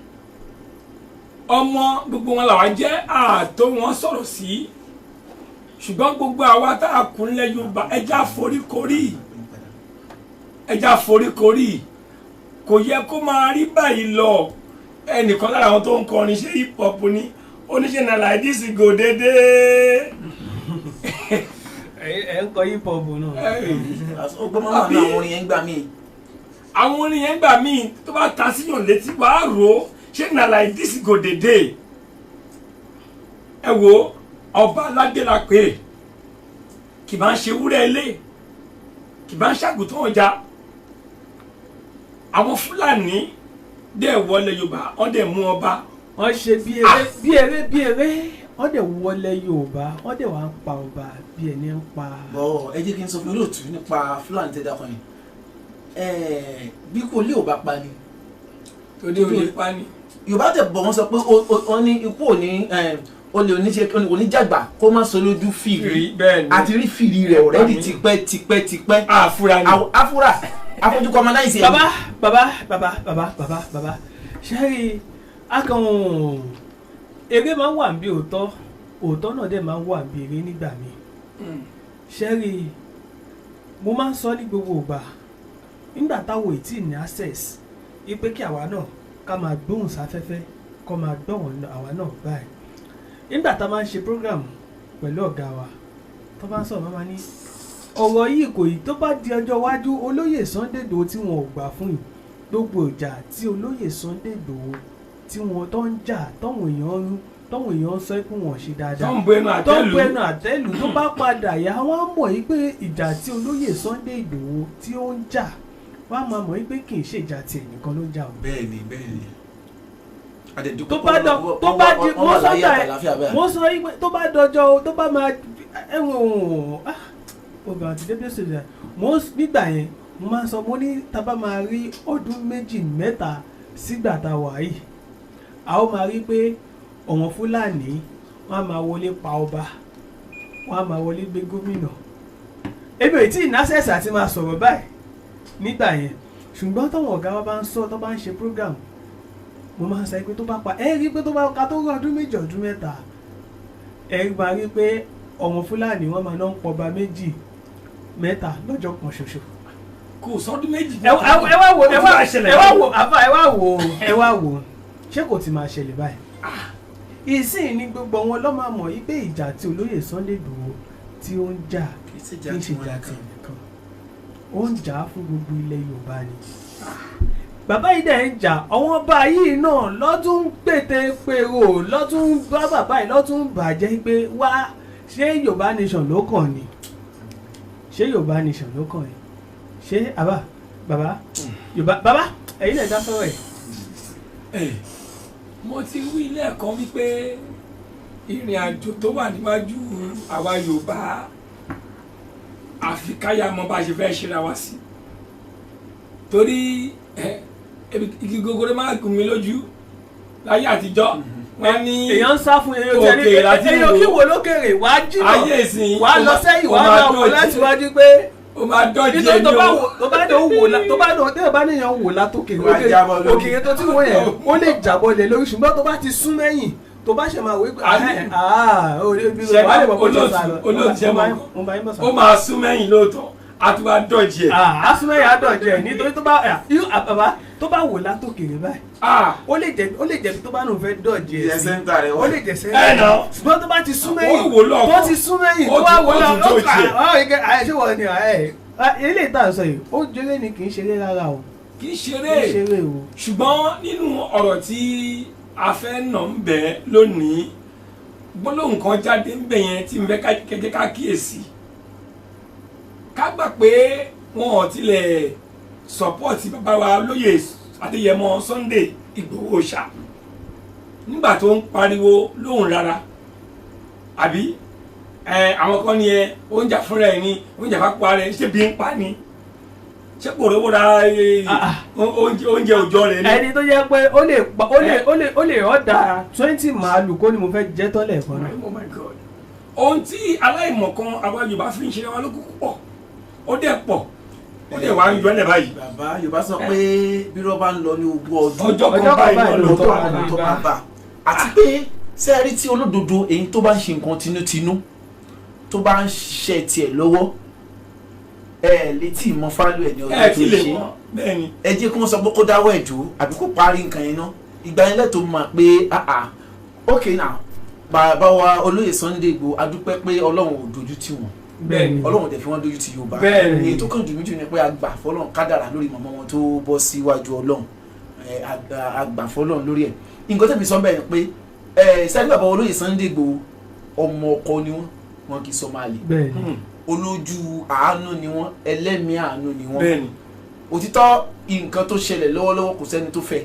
ọmọ gbogbo wọn làwa jẹ́ ààtò wọn sọ̀rọ̀ sí, ṣùgbọ́n gbogbo àwa tá a kún lẹ́ Yorùbá, ẹja foríkorí, ẹja foríkorí. Kò yẹ kó máa rí báyìí lọ. Ẹnìkan lára àwọn tó ń kọrin ṣe hip hop ni oníṣẹ́ náà, like this go dédé. Ẹ ń kọ hip hop náà. Ó gbọ́n máa ń àwọn orin yẹn gbà míì. Àwọn orin yẹn gbà míì tó bá ta síyàn létí, wàá rò ó ṣé na like this go dédé. Ẹ wo ọba aládé la pè é, kì bá ń ṣe wúrẹ́ ilé, kì bá ń ṣàgùtàn ọjà. Àwọn Fúlàní dẹ̀ wọlé Yorùbá, wọ́n dẹ̀ mú ọba. Wọ́n ṣe bí eré bí eré bí eré, wọ́n dẹ̀ wọlé Yorùbá, wọ́n dẹ̀ wá ń pa ọba bí ẹni ń pa. Bọ́ ẹ jẹ́ kí n sọ fún olóòtú nípa Fúlàní tẹ́jà kan yìí. Bí kò lé ò bá pa ni. Tó dé olè pa ni. Yorùbá tẹ̀ bọ̀, wọ́n sọ pé wọ́n ní ikú òní olè oníṣe oníjàgbá kó má sọ lójú fìrí. Rí bẹ́ẹ̀ ni. Àti rí fìrí rẹ̀ already tipẹ́ tipẹ́ tipẹ́. Àfúrà ni. Afúrà afọ́jú kọ́ ọmọ náà ṣe. Bàbá, bàbá, bàbá, bàbá, bàbá, bàbá, ṣẹ́rí akàn eré máa ń wà bí òótọ́, òótọ́ náà dẹ̀ máa ń wà bí eré nígbà míì. Ṣẹ́rí, mo máa ń sọ ní gbogbo ìgbà nígbà táwọn ò tí ì ní access ipe kí àwa náà ká máa gbóhùn sáfẹ́fẹ́, kó máa gbọ́wọ̀n àwa náà báyìí, nígbà tá a máa ń ṣe program pẹ̀lú ọ̀gá wa, tó bá ń sọ̀rọ̀, máa ní ọ̀rọ̀ yìí kò yìí, tó bá di ọjọ́ iwájú, olóyè Sunday Igboho tí wọn ò gbà fún yìí, gbogbo ìjà tí olóyè Sunday Igboho tí wọn tó ń jà, tọ́wọ̀n èèyàn ń sọ pé wọ́n ṣe dáadáa, tó ń bu ẹnu tó ń àtẹ́lù. Bẹnu àtẹ́lù, tó bá padà yá, wọ́n á mọ̀ yí pé ìjà tí olóyè Sunday Igboho tí ó ń jà, wọ́n á máa mọ̀ yí pé kì í ṣe ìjà tiẹ̀ nìkan ló ń jà o. Bẹ́ẹ̀ni, bẹ́ẹ̀ni. Tó bá dọ tó bá di mo sọ gbà mo sọ yí pé tó bá dọjọ́, tó bá máa ẹ̀wọ̀n ọgbà àti débi ṣe ṣe mo nígbà yẹn, mo máa ń sọ, mo ní tá bá máa rí ọdún 2, 3 sígbà tá a wà yìí, a ó máa rí pé àwọn Fúlàní wọ́n á máa wọlé pa ọba, wọ́n á máa wọlé gbé gómìnà. Èmi ò tí ì ní access àti máa sọ̀rọ̀ báyìí nígbà yẹn, ṣùgbọ́n táwọn ọ̀gá wa bá ń sọ, tó bá ń ṣe program, mo máa ń sọ pé tó bá pa ẹ rí pé tó bá ka tó rí ọdún 2, ọdún 3, ẹ máa rí pé àwọn Fúlàní wọ́n máa ná ń pọba 2, 3 lọ́jọ́ kan ṣoṣo. Kò sọdún 2. Ẹ wá wò, ẹ Ó ti wá máa ṣẹlẹ̀ ẹ wá báyìí. wò, àbá, ẹ wá wò, ẹ wá wò, ṣé kò ti máa ṣẹlẹ̀ báyìí? Ìsìn ní gbogbo wọn ló máa mọ̀ yí pé ìjà tí olóyè Sunday Igboho tí ó ń jà Kì í ṣe kì ìjà í tí ṣe wọ́n ìjà nìkan. tí nìkan ó ń jà á fún gbogbo ilẹ̀ Yorùbá ni. Bàbá yìí dẹ̀ ń jà, àwọn ọba yìí náà lọ́tún pété pèrò, lọ́tún bá bàbá yìí, lọ́tún bàjẹ́ pé wá, ṣé Yorùbá nation ló kàn ni? Ṣé Yorùbá nation ló kàn ni? Ṣé àbá bàbá Yorùbá, bàbá, ẹ̀yin lè dá sọ́rọ̀ ẹ̀. Ẹ, mo ti wí lẹ́ẹ̀kan wípé ìrìn àjò tó wà níwájú àwa Yorùbá, àfi káyà mọ bá a ṣe fẹ́ ṣera wa sí, torí ẹ, igi gogoro máa gùn mí lójú. Láyé àtijọ́, wọ́n ní Èèyàn ń sá fún èèyàn tẹ̀lé òkè láti èèyàn wò. kí wò lókèrè, wàá jìnnà, Ayé ìsìn, wàá lọ sẹ́yìn, ó wàá máa lọ wò dọ̀jì. láti wájú pé Ó máa dọ́jì nítorí ẹni tó bá o. wò, tó bá dùn wò la, tó bá dùn téèyàn bá níyàn wò látòkè, Wàá jábọ́ lórí. Òkèrè tó ti wò yẹn, ó lè jábọ́ lé lórí, ṣùgbọ́n tó bá ti sún mẹ́yìn, tó bá ṣe máa wò pé Àní- ah, ó lè bí Ṣé wàá lè mọ̀ pé ó ti sá lọ. Olóòtú, ṣe mọ̀ Mo bá yín bọ̀ sá. Ó máa sún mẹ́yìn lóòótọ́, a tún wá dọ́jì ẹ̀. Ah, asúnmẹ́yìn àdọ̀jẹ̀ nítorí tó bá irú bàbá tó bá wò látòkèrè báyìí, Ah, ó lè jẹ́ tó bá nù fẹ́ dọ̀jẹ̀ Ìyẹn sí center rẹ̀ ó wá. lè jẹ́ Ẹ sẹ́ńtà, nà. ṣùgbọ́n tó bá ti sún mẹ́yìn, Ó wò lọ́ọ̀kan. tó ti sún mẹ́yìn, Ó tó bá ti- wò ó ti lọ, ó dọ̀jì ẹ̀. ọ̀ ẹ̀ ẹ̀ ṣé wọ́n ni ẹ̀ ilé ìta sọ yìí, ó jẹ́rẹ́ ni, kì í ṣeré rárá o. Kì í Kì í ṣeré. ṣeré o. Ṣùgbọ́n nínú ọ̀rọ̀ tí a fẹ́ nà ń bẹ̀ lónìí, gbólóhùn kan jáde ń bẹ̀ yẹn tí n fẹ́ kẹ́kẹ́ ká kíyèsí, ká gbà pé wọn ò tilẹ̀ support bàbá wa lóyè Adéyẹmọ Sunday Ìgbòho ṣá nígbà tó ń pariwo lóhùn rárá, àbí ẹ àwọn kan ní ẹ oúnjẹ fúnra ẹ ní oúnjẹ fapò ara ẹ, ṣé bí ń pa ni, ṣé kò rówó ra Ah, ah. oúnjẹ òòjọ́ rẹ ni. Ẹni tó jẹ́ pé ó lè pa ó lè ó lè ó lè ọ̀dà 20 màálù kó ni mo fẹ́ jẹ́ tọ́lẹ̀ kan náà. Oh my God, ohun tí aláìmọ̀kan àwa Yorùbá fi ń ṣe wa ló kúkú pọ̀, ó dẹ̀ pọ̀, ó dẹ̀ wá ń yọ ẹ́ báyìí. Bàbá, Yorùbá sọ pé bí rọ́bà ń lọ ní ogún ọdún, Ọjọ́ Ọjọ́ kan kan báyìí báyìí náà ló ló tó tọ́ àwọn tó máa bà. Àti pé sẹ́ẹ̀rí tí olódodo, èyí tó bá ń ṣe nǹkan tinútinú, tó bá ń ṣe tiẹ̀ lọ́wọ́, ẹ létí ìmọ̀ fálù ẹ̀ ní Ẹ ọdún ti tó lè ṣe. mọ̀ bẹ́ẹ̀ ni. Ẹ jẹ́ kí wọ́n sọ pé kó dáwọ́ ẹ̀ dúró àbí kó parí nǹkan yẹn náà, ìgbà yẹn lẹ́tọ̀ọ́ mọ̀ pé ah ah, ok now, bàbá wa olóyè Sunday Igboho, adúpẹ́ pé Ọlọ́run ò dojú tì wọ́n. Bẹ́ẹ̀ ni. Ọlọ́run dẹ̀ fi wọ́n dojú ti Yorùbá. Bẹ́ẹ̀ ni. Èyí tó kàn dùn mí jù ni pé àgbà fọlọ́run kádàrà lórí màmá wọn tó bọ́ síwájú Ọlọ́run. Ẹ, àgbà fọlọ́run lórí ẹ̀. Nǹkan tẹ̀mí sọ bẹ́ẹ̀ ni pé ẹ sẹ́ni bàbá olóyè Sunday Igboho, ọmọ ọkọ ni wọ́n, wọn kì í sọ máa lè. Bẹ́ẹ̀ ni. Olójú àánú ni wọ́n, ẹlẹ́mìí àánú ni wọ́n. Bẹ́ẹ̀ ni. Òtítọ́ nǹkan tó ṣẹlẹ̀ lọ́wọ́lọ́wọ́, kò sẹ́ni tó fẹ́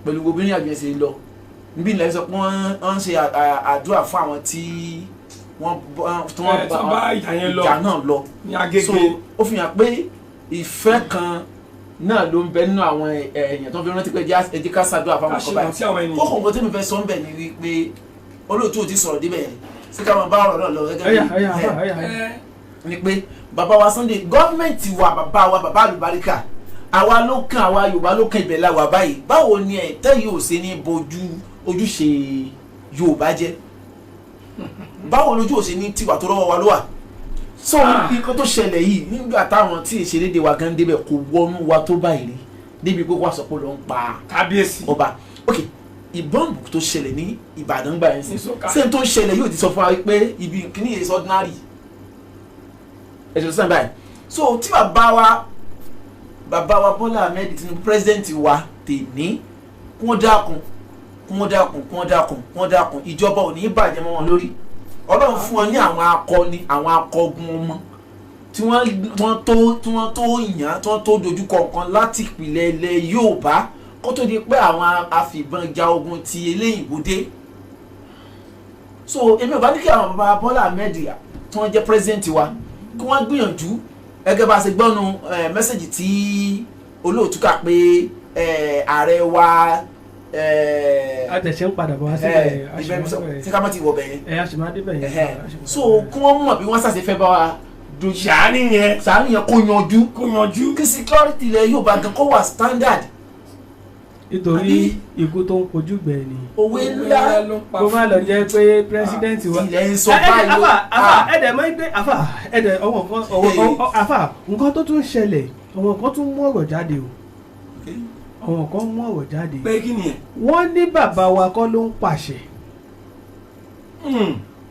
pẹ̀lú gbogbo ní àjọyọ̀ ṣe lọ níbí ilẹ̀ sọ pé wọ́n ń ṣe àdúrà fún àwọn tí wọ́n tí wọ́n Ẹ, tó bá ìjà yẹn lọ. Ìjà náà lọ Ní Agége. So ó fi hàn pé ìfẹ́ kan Náà ló ń bẹ nínú àwọn èèyàn tó fi rántí pé ẹ jẹ́ ká ṣàdúrà fáwọn Ká ọkọ̀ ṣe báyìí. ìrántí àwọn ènìyàn. Kókò nǹkan tí mi fẹ́ sọ ń bẹ̀ ni wípé olóòtú ò ti sọ̀rọ̀ débẹ̀ yẹn, sí ká máa bá ọ̀rọ̀ náà lọ gẹ́gẹ́ Ọ̀yà, bí ọ̀yà, àfà, ọ̀yà, ọ̀yà. Ẹ ni pé bàbá wa Sunday, gọ́ọ̀mẹ̀ntì wa, bàbá wa, bàbá àlùbáríkà, àwa ló kàn, àwa Yorùbá ló kàn, ibẹ̀ la wà báyìí. Báwo ni ẹ̀tẹ́ yìí ò ṣe ní bojú ojúṣe Yorùbá jẹ́? Báwo lójú ò ṣe ní tiwa tó rọ́wọ́ wa ló wà? So nǹkan tó ṣẹlẹ̀ yìí, nígbà táwọn tí ìṣelédè wa gan débẹ̀, kò wọnú wa tó báyìí rí débi pé wàá sọ pé ló ń pa Kábíyèsí. ọba. Ok, ìbọ̀nbù tó ṣẹlẹ̀ ní Ìbàdàn gbà yẹn sí Ní Sọ́kà. ṣé n tó ṣẹlẹ̀ yóò ti sọ fún wa pé ibi kìíní yẹn is ordinary ẹ̀sìn sàn báyìí. So tí bàbá wa Bọ́lá Ahmed Tinubu, president wa tèní, kí wọ́n dákun, kí wọ́n dákun, kí wọ́n dákun, kí wọ́n dákun. Ìjọba ò ní í bàjẹ́ mọ́ wọn lórí. Ọlọ́run fún wọn ní àwọn akọni, àwọn akọgun ọmọ tí wọ́n tó, tí wọ́n tó yàn, tí wọ́n tó dojúkọ nǹkan láti ìpìlẹ̀ ilẹ̀ Yorùbá kó tó di pé àwọn afìbọn ja ogun ti eléyìnbó dé. So èmi ò bá ní kí àwọn bàbá Bọ́lá Ahmed tí wọ́n jẹ́ president wa, kí wọ́n gbìyànjú gẹ́gẹ́ bá a ṣe gbọ́nu message tí olóòtú kà pé ààrẹ wa A tẹ̀sẹ̀ ń padà bọ̀ wá síbẹ̀. A sì ibẹ̀ máa débẹ̀. ṣé ká má ti wọ̀ bẹ̀yẹn? Ẹ, a sì máa débẹ̀ yẹn. A sì máa So débẹ̀ yẹn. kí wọ́n mọ̀ bí wọ́n ṣàṣẹ fẹ́ bá wa dojú Sàánì yẹn. Sàánì yẹn kó yanjú, Kó yanjú. kí security ilẹ̀ Yorùbá gan kó wà standard. Nítorí ikú tó ń kojú gbẹ ni. Òwe ńlá ló ń pa Kó má lọ jẹ́ pé president wa. Ilẹ̀ ń sọ Ẹ, ẹ, báyìí. Àfà, àfà, ẹ̀dẹ̀ máa ń gbé, àfà, ẹ̀dẹ̀ ọwọ́ nǹkan ọwọ́ àfà, nǹkan tó tún ṣẹlẹ̀, àwọn kan tún mú ọ̀rọ̀ jáde o, àwọn kan mú ọ̀rọ̀ jáde. Pé kí ni ẹ̀? Wọ́n ní bàbá wa kọ́ ló ń pàṣẹ.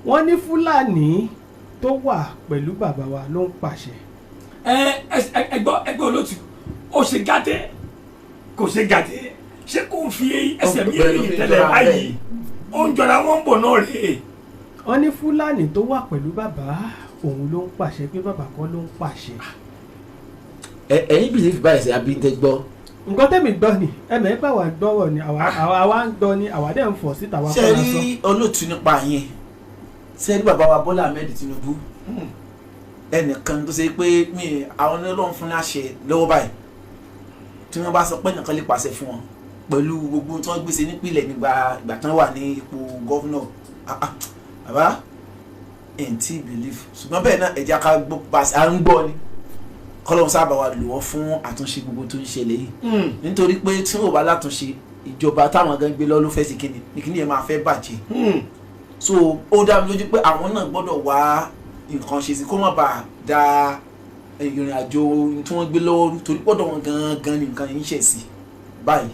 Wọ́n ní Fúlàní tó wà pẹ̀lú bàbá wa ló ń pàṣẹ. Ẹ ẹ, ẹgbọ́ ẹgbẹ́ olóòtú, ó ṣe gàdé, kò ṣe gàdé, ṣé kò fi ẹsẹ̀ mi rìn tẹ́lẹ̀ báyìí? Ó ń jọra wọn bọ̀ náà rèé. Wọ́n ní Fúlàní tó wà pẹ̀lú bàbá òun ló ń pàṣẹ, pé bàbá kọ́ ló ń pàṣẹ. Ẹ̀yin believe báyìí ṣe àbí tẹ gbọ́? Nǹkan tẹ́mi gbọ́ ni ẹ̀mẹ́ bá wà gbọ́rọ̀ ni àwa ń gbọ́ ni, àwa dẹ̀ ń fọ̀ síta wa Ṣe kọ́ la sọ. rí olóòtú nípa yẹn, ṣe rí bàbá wa Bọ́lá Ahmed Tinubu, ẹnìkan tó ṣe pé mi àwọn Ọlọ́run fún láṣẹ lọ́wọ́ báyìí, tí wọ́n bá sọ pé ẹnìkan lè pàṣẹ fún wọn pẹ̀lú gbogbo tí wọ́n gbèsè nípìnlẹ̀ nígbà ìgbà tán wà ní ipò governor. Ah, ah, bàbá ẹ̀ ń tí believe, ṣùgbọ́n bẹ́ẹ̀ náà ẹ̀jẹ̀ ká gbọ́ bá a ń gbọ́ ni kọ́lọ́run sábà wa lò wọ́n fún àtúnṣe gbogbo tó ń ṣẹlẹ̀ yìí, nítorí pé tí wọn ò bá látúnṣe, ìjọba táwọn gan gbé lọ ló fẹ́ sí kíni ní kíni yẹn máa fẹ́ bàjẹ́. So ó dá mi lójú pé àwọn náà gbọ́dọ̀ wá nǹkan ṣe sí kó má bàa da ìrìn àjò tí wọ́n gbé lọ́wọ́ rú, torí gbọ́dọ̀ wọn gangan ní nǹkan yìí ń ṣẹ̀ sí báyìí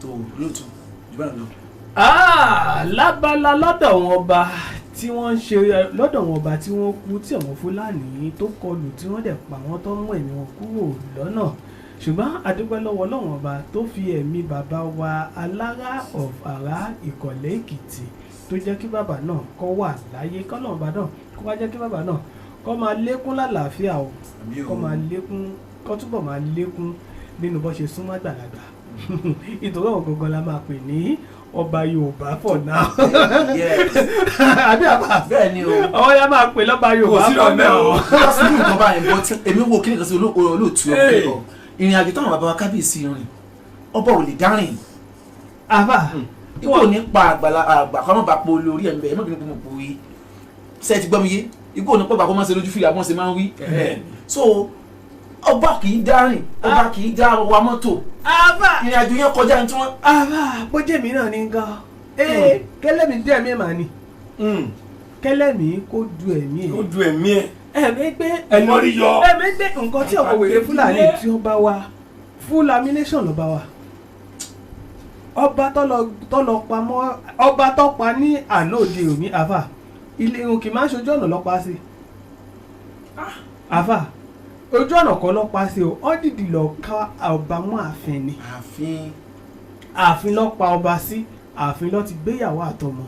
tó lóòótọ́ jù báyìí lọ. Ah, lábala lọ́dọ̀ wọn ọba tí wọ́n ń ṣe lọ́dọ̀ wọn ọba tí wọ́n kú, tí àwọn Fúlàní tó kọlù, tí wọ́n dẹ̀ pa wọ́n, tó mú ẹ̀mí wọn kúrò lọ́nà, ṣùgbọ́n adúpẹ́ lọ́wọ́ Ọlọ́run ọba tó fi ẹ̀mí bàbá wa Alára of Àrá Ìkọ̀lẹ́ Èkìtì, tó jẹ́ kí bàbá náà kó wà láyé, kọ́lọ́run ọba náà kó wá jẹ́ kí bàbá náà kó máa lékún lálàáfíà o, kó máa lékún, kó túbọ̀ máa lékún nínú bó ṣe súnmọ́ àgbàlagbà, ìtòrí àwọn gangan la máa pè ní ọba Yorùbá for now. Yes. Àbí àbá? Bẹ́ẹ̀ ni o. Àwọn ya máa pè lọ́ba Yorùbá Kò sí for ọ̀nà now. o. Wọ́n sì ní nǹkan báyìí, but èmi wo kí nìkan sí olóòtú ọkọ̀ ìrìn àjò táwọn bàbá wa kábíyèsí rìn, ọba ò lè dárìn. Àbá. Ikú ò ní pa àgbàlá àgbà kọ́ mọ́ bá po lórí ẹ̀ ń bẹ̀ ẹ̀ mọ́ bí mo pò wí ṣe é ti gbọ́ mi yé? Ikú ò ní pọ̀ bá kó má ṣe lójú fìlà bọ́n ṣe máa ń wí. So ọba kì í dárìn, ọba kì í dá wa mọ́tò. Àbá. Ìrìn àjò yẹn kọjá ní tí wọ́n. Àbá, bójé mi náà ní gan ee, kẹlẹ́mi dé ẹ̀mí ẹ̀ mà ní kẹlẹ́mi kó du ẹ̀mí Ó ẹ̀. du ẹ̀mí ẹ̀. Ẹ̀mí gbé. Ẹnu orí yọ. Ẹ̀mí gbé nǹkan tí àwọn wèrè Fúlàní tí ó bá wa, full lamination ló bá wa. Ọba tó lọ pamọ́, ọba tó pa ní àná òde òní, àfà, ilé irun kì í máa ń ṣojú ọ̀nà lọ́pa sí, àfà, ojú ọ̀nà kan lọ́pa sí o. Ọ́ dìdì lọ ká ọba mọ́ ààfin ni. Ààfin. Ààfin ló pa ọba sí, ààfin ló ti gbéyàwó àtọmọ.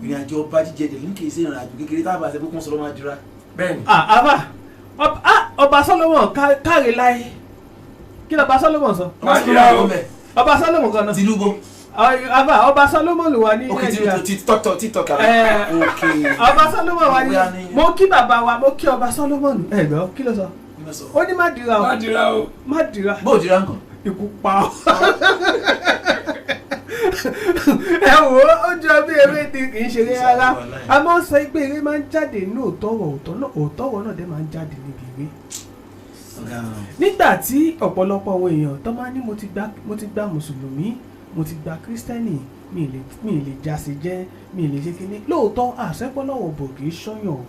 Ìrìn àjò ọba jíjẹ dẹ̀ ní kì í ṣe ìrìn àjò kékeré tá a bá ṣe pé kó ń sọ lọ́ máa jura. Bẹ́ẹ̀ni. Ah, àfà, ọba Solomon káre láyé, kí lọba Solomon sọ? Ọba Solomon ló ń bẹ̀. Ọba Solomon kan náà. Tinubu. Àfà, ọba Solomon wà ní Ok. Nàìjíríà. Tinubu TikTok, TikTok àbí? Eh, Ok. ọba Solomon wà ní Bóyá ní- mo kí bàbá wa, mo kí ọba Solomon. Ẹ gbọ́, kí ló sọ? Ó ní má dira o. Má dira o. Má dira. Bó o dira nǹkan. Ikú pa ọ́. Ẹ wò ó jọ bí eré ni kì í ṣeré rárá. A máa ń sọ pé eré máa ń jáde ní òótọ́wọ̀, òótọ́wọ̀ náà dé máa ń jáde níbi eré. Nígbà tí ọ̀pọ̀lọpọ̀ àwọn èèyàn tó máa ní mo ti gba mùsùlùmí, mo ti gba kírísítẹ́nì, mi lè jásí jẹ́, mi lè ṣe kíní. Lóòótọ́ àṣẹ́pọ̀lọ́wọ̀ bò kì í ṣọ́yàn o,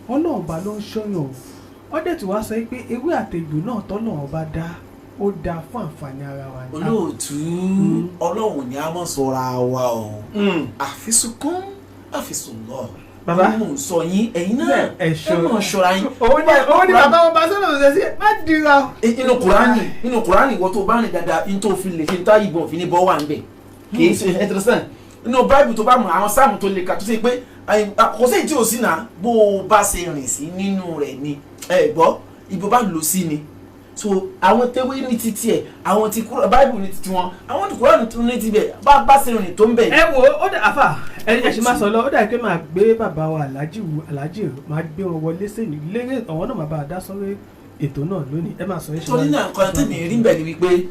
Ọlọ́run bá ló ń ṣọ́yàn o. Ọdẹ tí wàá sọ pé ewé àtegbò náà tọ́lọ́run bá dá, ó dáa fún àǹfààní ara wa ni. Olóòtú, Ọlọ́run ni a mọ̀ sọ́ra wa o. Àfisùnkún àfisùnlọ. Bàbá mo ń sọ yín, ẹ̀yin náà ẹ mọ̀ ṣọ́ra yín. Òun ni bàbá wọn bá sọ́nà ọ̀sẹ̀ sí, má dira. Inú Kùránì ìwọ tó bá rìn dáadáa, ní tó fi lè ṣe tá ìbọn òfin ní bọ́ wà níbẹ̀. Kì í ṣe ẹtẹrẹsán. Inú Báìbù tó bá mọ àwọn sáàmù tó lè kà tó ṣe pé kò sí èyí tí ò sí náà, bó o bá ṣe rìn sí nínú rẹ̀ ni ẹ gbọ́, ibo bá lò sí ni. So àwọn tewé ní titi ẹ, àwọn ti Báìbù ní titi wọn, àwọn ti Kùránì tó ní tibẹ̀, bá ṣe rìn tó ń bẹ̀. Ẹ wo ó dà àfà ẹ ṣe máa sọ lọ, ó dà pé máa gbé bàbá wa Aláàjì máa gbé wọn wọlé sẹ́ni lérè, àwọn náà máa bá a dá sọ́rọ́ ètò náà lónìí. Ẹ máa sọ ẹ ṣe. Torí náà nǹkan tèmi rí bẹ́ẹ̀ ni wípé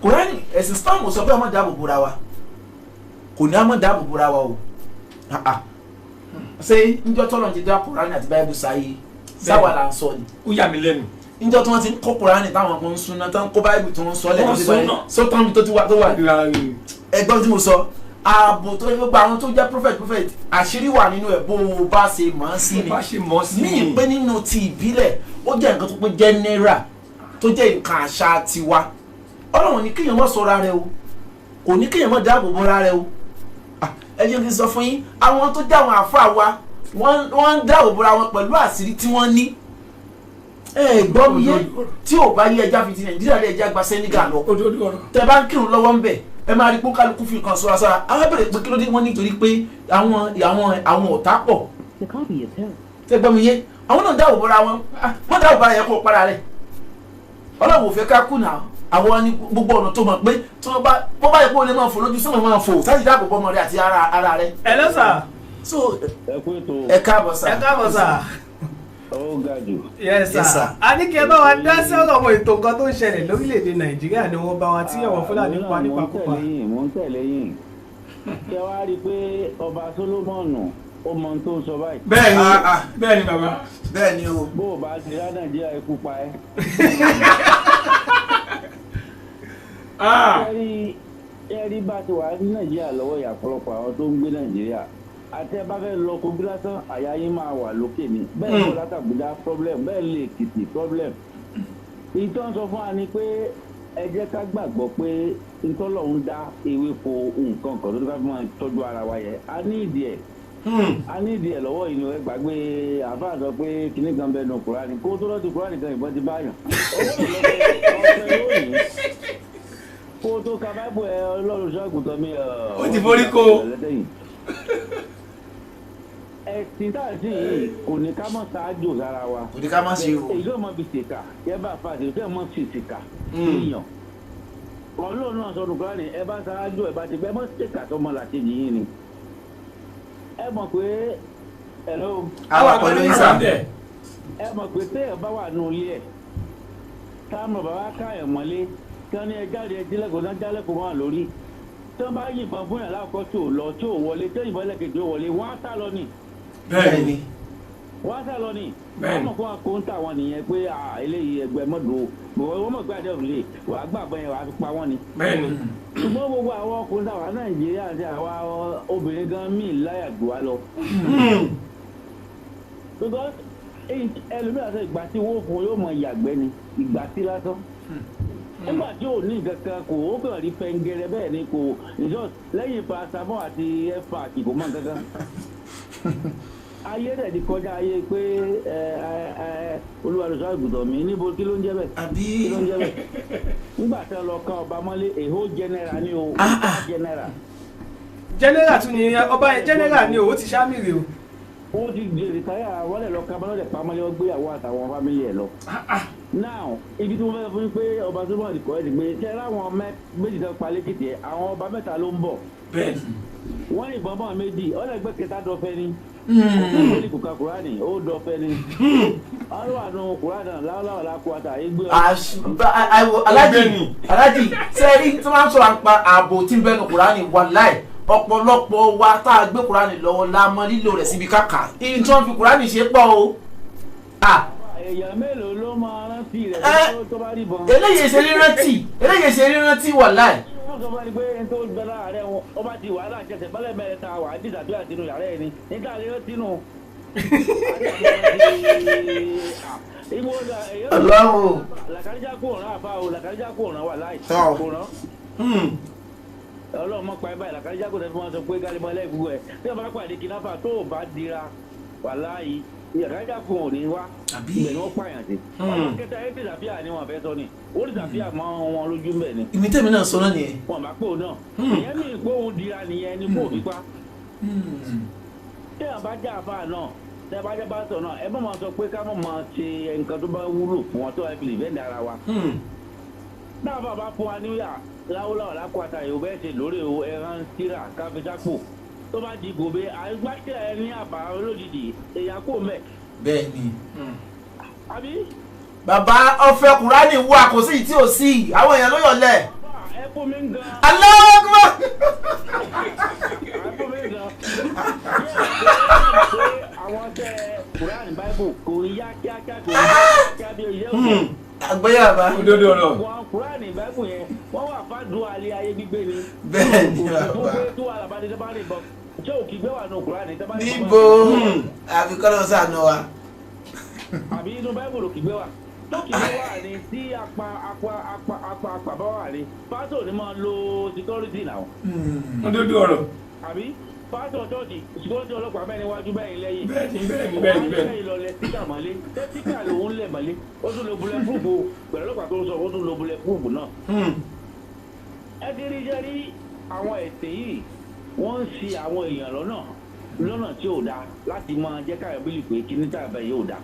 Kùránì ẹ̀sìn Islam sọ pé ọmọ dáàbò bora wa, kò ní ọmọ dáàbò bora wa o. Ṣé níjọ́ tọ́lọ́ ti dá Kùránì àti Báìbù sáyé sáwà là ń sọ ni. Ó yà mí lẹ́nu. Níjọ́ tí wọ́n ti ń kó Kùránì táwọn kan ń súná, tán kó Báìbù tí wọ́n ń sọ lẹ́nu tó ti wà sọ́tàn tó ti wà tó wà. Ẹgbọ́n tí mo sọ, ààbò tó yẹ gbogbo àwọn tó jẹ́ prophet àṣírí wà nínú ẹ̀ bó o bá ṣe mọ̀ ọ́n sí ni. Ní ìpè nínú ti ìbílẹ̀, ó jẹ́ nǹkan tó pé general tó jẹ́ nǹkan àṣà tiwa. Ọlọ́run ní kéèyàn má sọra rẹ o, kò ní kéèyàn má dáàbò bora rẹ o. Ẹ jẹ́ kí n sọ fún yín, àwọn tó jẹ́ àwọn àfáà wa wọ́n ń dáàbò bora wọn pẹ̀lú àṣírí tí wọ́n ní. Ẹ gbọ́ mi yé, tí ò bá yé ẹja fi ti Nàìjíríà lé ẹja gba Senegal lọ. Tẹ bá ń kírun lọ́wọ́ ń bẹ̀, ẹ máa rí pé kálukú fi nǹkan sọ́ra sára. Àwọn bẹ̀rẹ̀ pé kí ló dé wọ́n nítorí pé àwọn ọ̀tá pọ̀. Tẹ gbọ́ mi yé, àwọn náà dáàbò bora wọn, wọ́n dáàbò bora yẹn kó para rẹ̀. Ọlọ́run ò fẹ́ ká kùnà àwọn ní gbogbo ọ̀nà tó mọ̀ pé tí wọ́n bá bó bá yẹ kó lè máa fò lójú sọ́mọ̀ máa fò sáà ti dáàbò bọ́ ọmọ rẹ àti ara rẹ. Ẹ lọ sà. So ẹ káàbọ̀ sà. Ẹ káàbọ̀ sà. Ó ga jù. Yes sir. A ní kí ẹ bá wa dá sí ọ̀rọ̀ àwọn ètò nǹkan tó ń ṣẹlẹ̀ lórílẹ̀‐èdè Nàìjíríà ni wọ́n bá wa tí àwọn Fúlàní pa nípakúpa. Mò ń tẹ̀lé yín. Ṣé wàá rí i pé ọba Sólómọ́nù ó mọ ohun tó ń sọ báyìí. Bẹ́ẹ̀ni bẹ́ẹ̀ni bàbá. Bẹ́ẹ̀ni o. Bó o bá ti rá Nàìjíríà ikú pa ẹ́. Ẹ rí bá ti wà ní Nàìjíríà lọ́wọ́ ìyà ọ̀pọ̀lọpọ̀ àwọn tó ń gbé Nàìjíríà àti ẹ bá fẹ́ lọ Kogi lásán àyà yín máa wà lókè ni bẹ́ẹ̀ lọ látàbújá problem bẹ́ẹ̀ lè Èkìtì problem. Ìtàn sọ fún wa ni pé ẹ jẹ́ ká gbàgbọ́ pé ntọ́lọ́hún dá ewéko nǹkan kan tó ní ká fi máa tọ́jú ara wa yẹn a ní ìdí ẹ̀ a ní ìdí ẹ̀ lọ́wọ́ yìí ni ẹ gbàgbé àfáà sọ pé kinní kan bẹ́ẹ̀ nu Kùránì kó tó lọ́ọ́ ti Kùránì kan ìbọn ti báyàn kó tó ka báìbù ẹ Ọlọ́run ṣọ́ọ̀gùtàn mi. Ó ti forí kó. Ẹ̀sìn tá à ń sìn yìí kò ní ká mọ̀ ṣáájú sára wa. Kò ní ká má ṣe o. Èyí ló mọ fi ṣèkà yẹ bá fa àti ìfẹ́ mọ̀ fi ṣèkà èèyàn. Ọlọ́run náà sọ Kùránì ẹ bá ṣáájú ẹ bá ti gbẹ mọ̀ ṣèkà tọmọ làkejì yín ni. Ẹ mọ̀ pé hello. Àwa pẹ̀lú yín sà. Ẹ mọ̀ pé téèyàn bá wà nù ilé ẹ̀ táwọn bàbá káyọ̀ mọ́lé tí wọ́n ní ẹ jáde ẹ jílẹ̀kùn náà jálẹ̀kùn mọ́ lórí tí wọ́n bá yìnbọn fún yàn láàkọ́ tí ò lọ tí ò wọlé tí yìnbọn lẹ́kẹ̀jì ò wọlé wọ́n á sá lọ ni. Bẹ́ẹ̀ni. Wọ́n á sá lọ ni. Wọ́n mọ̀ kó wọn kó ń tà wọn nìyẹn pé eléyìí ẹgbẹ́ mọ́dọ̀ o wọ́n mọ̀ pé àdéhùn lè wà á gbàgbọ́ yẹn wà á fi pa wọ́n ni. Bẹ́ẹ̀ni. Ṣùgbọ́n gbogbo àwọn ọkùnrin táwa Nàìjíríà àti àwa obìnrin gan míì láyà jù wá lọ. Because ẹlòmíràn sọ ìgbà tí wọ́n fún yóò mọ ìyàgbẹ́ ni ìgbà tí lásán. Nígbà tí ò ní nǹkan kan kò ó kàn rí pẹ́ngẹrẹ bẹ́ẹ̀ ni kò lẹ́yìn paracetamol àti efac kò mọ nǹkan kan. Ayé rẹ̀ ti kọjá ayé pé Olúwa ló sọ àgùntàn mi níbo kí ló ń jẹ́ bẹ́ẹ̀. Àbí kí ló ń jẹ́ bẹ́ẹ̀. Nígbà tí wọ́n lọ ká ọba mọ́lé èhó general ni o general. General tún ni ọba general ni o ti ṣámìrì o. Ó ti rìtáyà wọ́n lè lọ ká bọ́lọ́dẹ̀ pamọ́lé wọ́n gbéyàwó àtàwọn fámìlì ẹ̀ lọ. Now ibi tí mo fẹ́ fún yín pé ọba tó bọ̀ kọ́ ẹ̀ ti pé ṣé láwọn méjì tó pa lẹ́kìtì ẹ̀ àwọn ọba mẹ́ta ló ń bọ̀. Bẹ́ẹ̀ni. Wọ́n yìnbọn bọ̀ méjì ọlọ́gbẹ́ kẹta dọ̀fẹ́ ni. Kò ka Kùránì ó dọ̀fẹ́ ni. Àwọn àánú Kùránì láwùláwà lákùúta ìgbé. Alájì sẹ́ẹ̀rí tí wọ́n sọ̀rọ̀ nípa ààbò tí ń bẹ́nu Kùránì wàláì ọ̀pọ̀lọpọ̀ wa tá a gbé Kùránì lọ́wọ́ la mọ lílo rẹ̀ síbi káka ìyìn tí wọ́n fi Kùránì ṣe pọ̀ o. Èèyàn mélòó ló máa rántí rẹ̀ tó bá rí bọn. Eléyìí ṣe rírántí, eléyìí ṣe rírántí wàláì. Wọ́n sọ fún mi pé ẹni tó gbẹ lára rẹ̀ wọn ó bá ti wàhálà jẹsẹ̀ bọ́lẹ̀ mẹ́rin ta wà á dìsàbí àti inú yàrá ẹni níta lè rántí nù. Ọlọ́run. Làkàríjà kò rán àfa o, làkàríjà kò rán wà láì kò rán. Ọlọ́run mọ̀ pa ẹ báyìí, làkàríjà kò tẹ́ fún wọn sọ pé gálímọ̀ ẹlẹ́gbùgbù ẹ̀ tí wọ́n bá pàdé kidnapper tó o bá dira wà láàyè làkàríjà kò ní wá ibẹ̀ ni wọ́n pààyàn sí. Ọlọ́run kẹta ẹ dìsàbíà ni wọ́n fẹ́ sọ ni ó dìsàbíà mọ́ wọn lójú mbẹ̀ ni. Ìmí tèmi náà sọ náà nìyẹn. Wọn bá pò náà ìyẹn mi pé òun dira nìyẹn ni kò fi pa. Tí wọn bá já àfa náà, tẹ bá jẹ́ pásítọ̀ náà, ẹ má máa sọ pé ká má máa ṣe nǹkan tó bá wúlò fún wọn tó wà fi lè fẹ́ dára wa. Náà bàbá fún wa níyà láwùláwà lákòóta yóò bẹ́ẹ̀ ṣe lórí o ẹran tíra káfíńsápò tó bá di gòbe àgbàtì ẹ ní àbá lójijì èyà kò mẹ́. Bẹ́ẹ̀ni. Àbí. Bàbá ọ̀fẹ́ Kùránì wà kò sí tí ò sí àwọn èèyàn ló yọ̀lẹ̀. Ẹ fún mi gan. Allahu Akbar. Ẹ fún mi gan. Àwọn tẹ Kùránì Báíbù kò yá kíákíá, kò yá kíákíá bí oyè òkè. Àgbéyàbá. Òdodo ọ̀rọ̀. Wọn Kùránì Báíbù yẹn wọ́n wà fàdúrà alẹ́ ayé gbígbé ni. Bẹ́ẹ̀ni bàbá. Tó wà lábàdé tó bá rìn bọ̀ ṣé òkì gbé wà nù Kùránì tó bá rìn bọ̀. Níbo àfikọ́ sànù wa. Àbí inú Báíbù lòkì gbé wà. Lókì gbé wà ní tí apá apá apá apá apá bá wà ní. Pásítọ̀ ni máa lo security náà. Òdodo ọ̀rọ̀. Àbí pásítọ̀ chọ́ọ̀chì security ọlọ́pàá bẹ́ẹ̀ níwájú bẹ́ẹ̀ lẹ́yìn. Bẹ́ẹ̀ni bẹ́ẹ̀ni bẹ́ẹ̀ni bẹ́ẹ̀ni. Wọ́n á lọ tíkà mọ́lé. Tíkà lòún lẹ̀ mọ́lé. Ó tún lo bullet proof o. Pẹ̀lú ọlọ́pàá tó ń sọ, ó tún lo bullet proof náà. Ẹ ti rí jẹ́ rí àwọn ẹ̀sìn yìí, wọ́n ń ṣì àwọn èèyàn lọ́nà lọ́nà tí ò dáa láti máa jẹ́ káyọ̀ bílì pé kíní tàbí yóò dáa.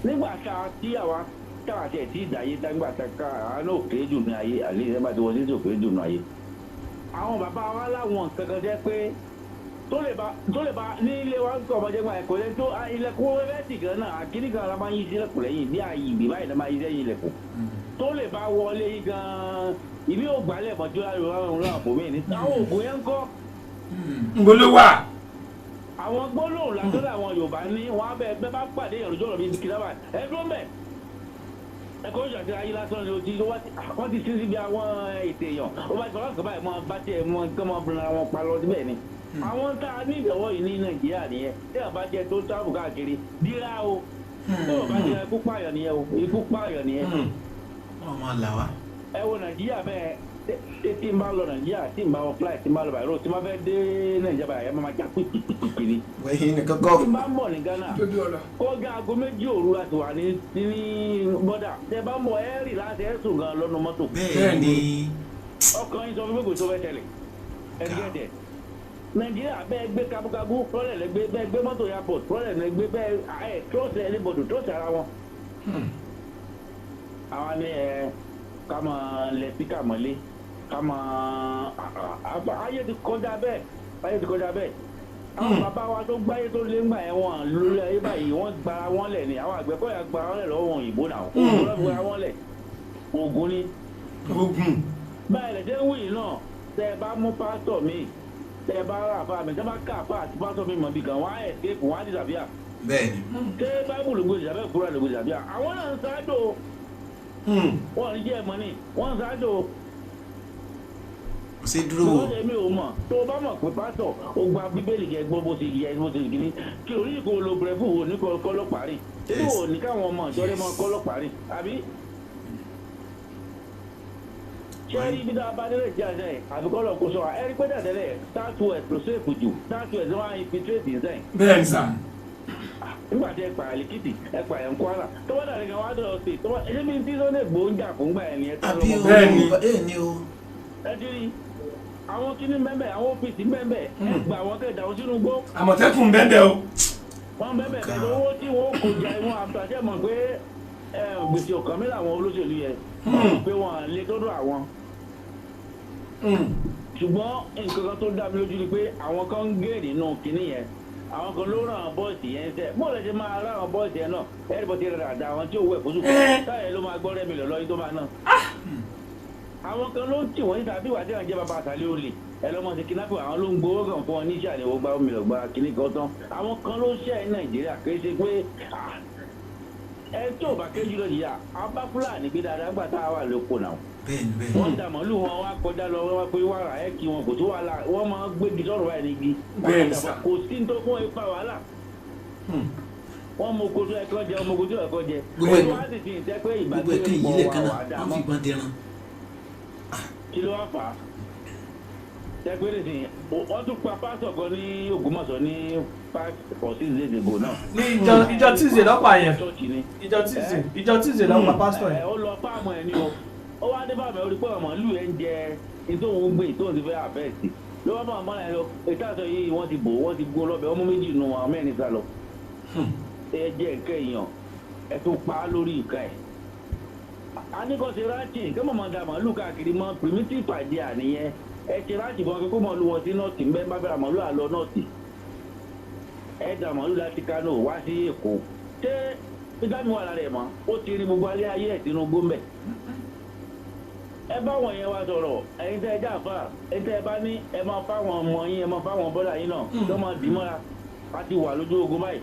Nígbà tá a tí àwa tá a tẹ̀ tí ìdáyé dáńgbà tá a ká àánú òkè jù ní ayé àlè ìṣẹ́ bá ti wọ́n sí òkè jù ní ayé. Àwọn bàbá wa láwọn nǹkan kan jẹ́ pé tó lè bá ní ilé wa ń kọ́ ọmọdé gba ẹ̀kọ́ lẹ́yìn tó ilẹ̀kùn rẹ́ẹ̀tì kan náà àkíní kan la máa ń yí sílẹ̀kùn lẹ́yìn bí ààyè ìgbì báyìí la máa yí sẹ́yìn ilẹ̀kùn. Tó lè bá wọlé yìí gan-an ìbí ò gbálẹ̀ mọ́jú láàrú àpò mi ní. Àwọn òògùn yẹn ń kọ́. Nbo ló wà? Àwọn gbólóhùn lásán làwọn Yorùbá ní wọn á bẹ bá pàdé ìròjọ́ ọ̀rọ̀ bíi kìláwà ẹ dúró mẹ́. Ẹ̀kọ́ ìṣàtì ayé lásán ni ojú wọ́n ti sí síbi àwọn ètè èèyàn ó bá ti fọwọ́ kọ́ báyìí mọ́ bá tiẹ̀ mọ́ kí wọ́n bẹ̀rẹ̀ wọn pa lọ síbẹ̀ ni. Àwọn tá a ní ìdánwò yìí ní Nàìjíríà nìyẹn tí a bá jẹ tó ń tábù káàkiri dírá o tó o bá jẹ ikú pààyàn nìyẹn o, ikú pààyàn nìyẹn. Wọ́n máa là wá. Ẹ wo Nàìjíríà bẹ́ẹ̀ tí n bá lọ Nàìjíríà tí n bá wọ flight tí n bá lọ bàírò tí n bá fẹ́ dé Nàìjíríà báyìí ẹ máa já pìpìpì ni. Wẹ̀yìn nìkan kọ́. Tí n bá ń bọ̀ ní Ghana kọ́gá aago 2 òru láti wà ní bọ́dà tẹ bá ń bọ̀ ẹ rì láti ẹ sùn gan lọ́nu mọ́tò. Bẹ́ẹ̀ni. Ọkàn yín sọ fún mi kò tó fẹ́ tẹ̀lé ẹ gẹ́gẹ́ Nàìjíríà bẹ́ẹ̀ gbé kábúkábú rọ́lẹ̀ lẹ́gbẹ́ bẹ́ẹ̀ gbé mọ́tò airport rọ́lẹ̀ lẹ́gbẹ́ bẹ́ẹ̀ ẹ̀ trọ́ọ̀sì ẹlẹ́bọ̀dù trọ́ọ̀sì ara wọn. Àwa ni ẹ ká máa lẹ sí ká mọ́lé ká máa ayé ti kọjá bẹ́ẹ̀, ayé ti kọjá bẹ́ẹ̀. Àwọn bàbá wa tó gbáyé tó lé ńgbà yẹn wọn lórí ayé báyìí wọ́n gbara wọn lẹ̀ ni àwọn Àgbẹ̀kọ̀yà gbara wọn lẹ̀ lọ́wọ́ òyìnbó náà wọ́n gbara wọn lẹ̀ Ògún ni. Ògún. Báyìí lẹ́sẹ̀ ń wí náà tẹ́ ẹ bá mú pásítọ̀ mi tẹ́ ẹ bá rà fà mí tẹ́ bá kà fà àti pásítọ̀ mi mọ̀ bí kan wọ́n á escape wọ́n á disappear. Bẹ́ẹ̀ni. Ṣé Báíbù ló gbé disappear kúrò ló gbé disappear? Àwọn náà ń sáájò wọ́n ní jẹ́ ẹ̀mọ́ ni wọ́n ń sáájò. Kò sí dúró wò. Ṣé mi ò mọ̀ tó o bá mọ̀ pé pásítọ̀ o gba Bíbélì kẹ gbọ́ bó ṣe yẹ bó ṣe kìíní kí orí kò lo bẹ̀rẹ̀ fún òní kọ́ lọ́pàá rìn tí ò ní káwọn ọmọ ìjọ́lẹ̀ mọ́ kọ́ lọ́pàá rìn àbí. Ṣé rí ibi tá a bá délé jẹ́ àṣẹ àfikọ́ lọ kó sọ wa ẹ rí pé dàdẹ́lẹ̀ south west ló ṣèkù jù south west wọ́n á infiltrate nsẹ́yìn. Bẹ́ẹ̀ni sà. Nígbà tí ẹ pààyàn lẹ́kìtì ẹ pààyàn Kwara tó bá dàrí kan wá dọ̀ sí tó bá ẹṣẹ́ bí tí Sunday Igboho ń jà fún gbà ẹ̀ nìyẹn. Àbí o bẹ́ẹ̀ ni o. Ẹ ti rí àwọn kíní mẹ́mẹ́ àwọn OPC mẹ́mẹ́ ẹ gbà wọ́n kẹ́ dà wọ́n sínú gbó. Àmọ̀tẹ́kùn bẹ́ẹ̀ o. Wọ́n bẹ́ẹ̀ pẹ̀lú owó tí wọ́n kò jẹ ìwọ̀n àtàṣe mọ̀ pé gbèsè ọ̀kan mi làwọn olóṣèlú yẹn pé wọ́n lè tọ́dọ̀ àwọn. Ṣùgbọ́n nǹkan kan tó dá mi lójú ni pé àwọn kan ń gé nínú kinní yẹn Àwọn kan ló ràn án bọ́ọ̀sì yẹn sẹ́. Bó lè ṣe máa rán àwọn bọ́ọ̀sì yẹn náà? Ẹ̀rí bọ́ ti rà dá àwọn tí ò wẹ̀ fún sùkúrù. Táyà ló máa gbọ́ rẹ́mi lọ lọ́yìn tó máa ná. Àwọn kan ló ń tì wọ́n níta bí wàá tí wọ́n jẹ́ bàbá àtàlẹ́ olè. Ẹ lọ́mọ ti kidnapping àwọn ló ń gbowó kan fún ọ ní ìṣàlẹ̀ wọ́n gba omi lọ gba kíní kan tán. Àwọn kan ló ṣẹ̀ ní Nàìjíríà kì í ṣe pé ẹ tí ò bá kéjú lọ yìí à bá Fúlàní gbé dáadáa nígbà tá a wà lóko náà. Wọ́n dà màlúù wọn wá kọjá lọ wọ́n wá pé wàrà ẹ̀ kí wọn kò tó wàhálà wọ́n máa gbégi sọ̀rọ̀ báyìí nígi. Kò sí ní tó fún ipa wàhálà. Wọ́n mú kojú ẹ̀kọ́ jẹ ọmọ kojú ẹ̀kọ́ jẹ. Gbogbo ẹ̀kẹ́ yìí lẹ̀ kan náà wọ́n fi gbọ́n dẹran. Kí ló wá fà á? Tẹ́pẹ́ nìsín wọ́n tún pa pásítọ̀ kan ní Ògbómọ̀ṣọ́ ní 5 or 6 days ago náà. Ní ìjọ Tuesday lọ́pàá yẹn. Ìjọ Tuesday lọ́pàá pásítọ̀ yẹn. Ó lọ fáàmù ẹ̀ ní o. Ó wá dé bàbá orí pé ọmọ ìlú ẹ̀ ń jẹ ní tóun gbé tóun ti fẹ́ àfẹ́ẹ̀sì. Ló wá bá ọmọ náà lọ ètò àṣọ yìí wọ́n ti bò wọ́n ti gún lọ́bẹ̀ ọmọ méjì nu àwọn mẹ́rin sá lọ. Ẹ jẹ́ nǹkan èèyàn ẹ tún pa á lórí nǹkan ẹ̀. A ní kò ṣe rántí kí mọ̀mọ́ da màálù káàkiri mọ́ primitive idea nìyẹn. Ẹ ṣe rántí bọ́n kó mọ̀lú wọn sí nọ́ọ̀tì mbẹ́ bá bẹ̀rẹ̀ màálù àlọ́ nọ́ọ̀tì. Ẹ da màálù láti Kánò wá sí Èkó. Ṣé fítámì wà lára ẹ̀ mọ́? Ó ti rí gbogbo alẹ́ ayé ẹ̀ Tinubu mbẹ̀. Ẹ bá wọn yẹn wá sọ̀rọ̀ ẹ̀yin tẹ́ ẹ já àfà ẹ̀yin tẹ́ ẹ bá ní ẹ máa fáwọn ọmọ yín ẹ máa fáwọn bọ́dà yín náà tó máa dì mọ́ra a ti wà lójú ogun báyìí.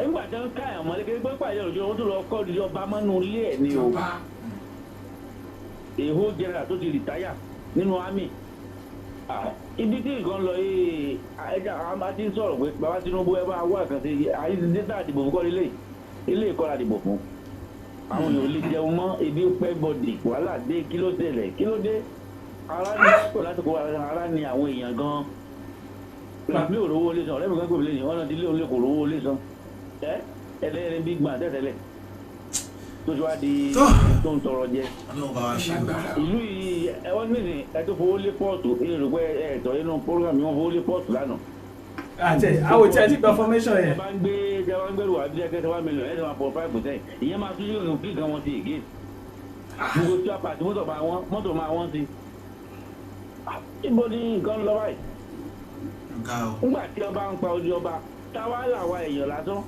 Nígbà tí wọ́n ká ẹ̀wọ̀n lékeré pé pàdé òjò wọn tún lọ kọ́ di ọba mọ́nú ilé ẹ̀ ni o. Èho jẹrà tó ti rìtáyà nínú àmì. Ibi tí nǹkan lọ yìí ẹja àwọn ti ń sọ̀rọ̀ pé bàbá Tinubu ẹ bá wá kàn sí àyè dẹ́tà àdìbò fún kọ́ ilé ilé ìkọ́ra àdìbò fún. Àwọn èèyàn lè jẹun mọ́ ebi ń pẹ́ bọ̀dì wàhálà dé kí ló ṣẹlẹ̀ kí ló dé ara ní pọ̀ lásìkò ara ní àwọn èèyàn gan-an. Mi ò rówó lé san ọ̀rẹ́ mi kan kò lè yàn wọ́n náà ti lé òun lè kò rówó lé san ẹ ẹlẹ́rìí bí gbọ̀n tẹ́tẹ́lẹ̀ tó ti wá di tó ń tọrọ jẹ. Ìlú yìí ẹ wọ́n nísìn ẹ tó fowó lé pọ́ọ̀tù ẹ rò pé ẹ tọ́ inú program wọn fowó lé pọ́ọ̀tù lánàá. Àti àwọn tí a ti gba formation yẹn. Ẹ bá ń gbé ẹ bá ń gbẹrù àbí ẹ kẹsàn-án 1 million ẹ sọ ma 4.5% ìyẹn máa tún yóò kí nǹkan wọn ti again. Gbogbo tí a pàṣẹ mọ́tò máa wọ́n sí. Ibo ni nǹkan lọ báyìí? Nígbà tí ọba ń pa ojú ọba táwa làwa èèyàn lásán.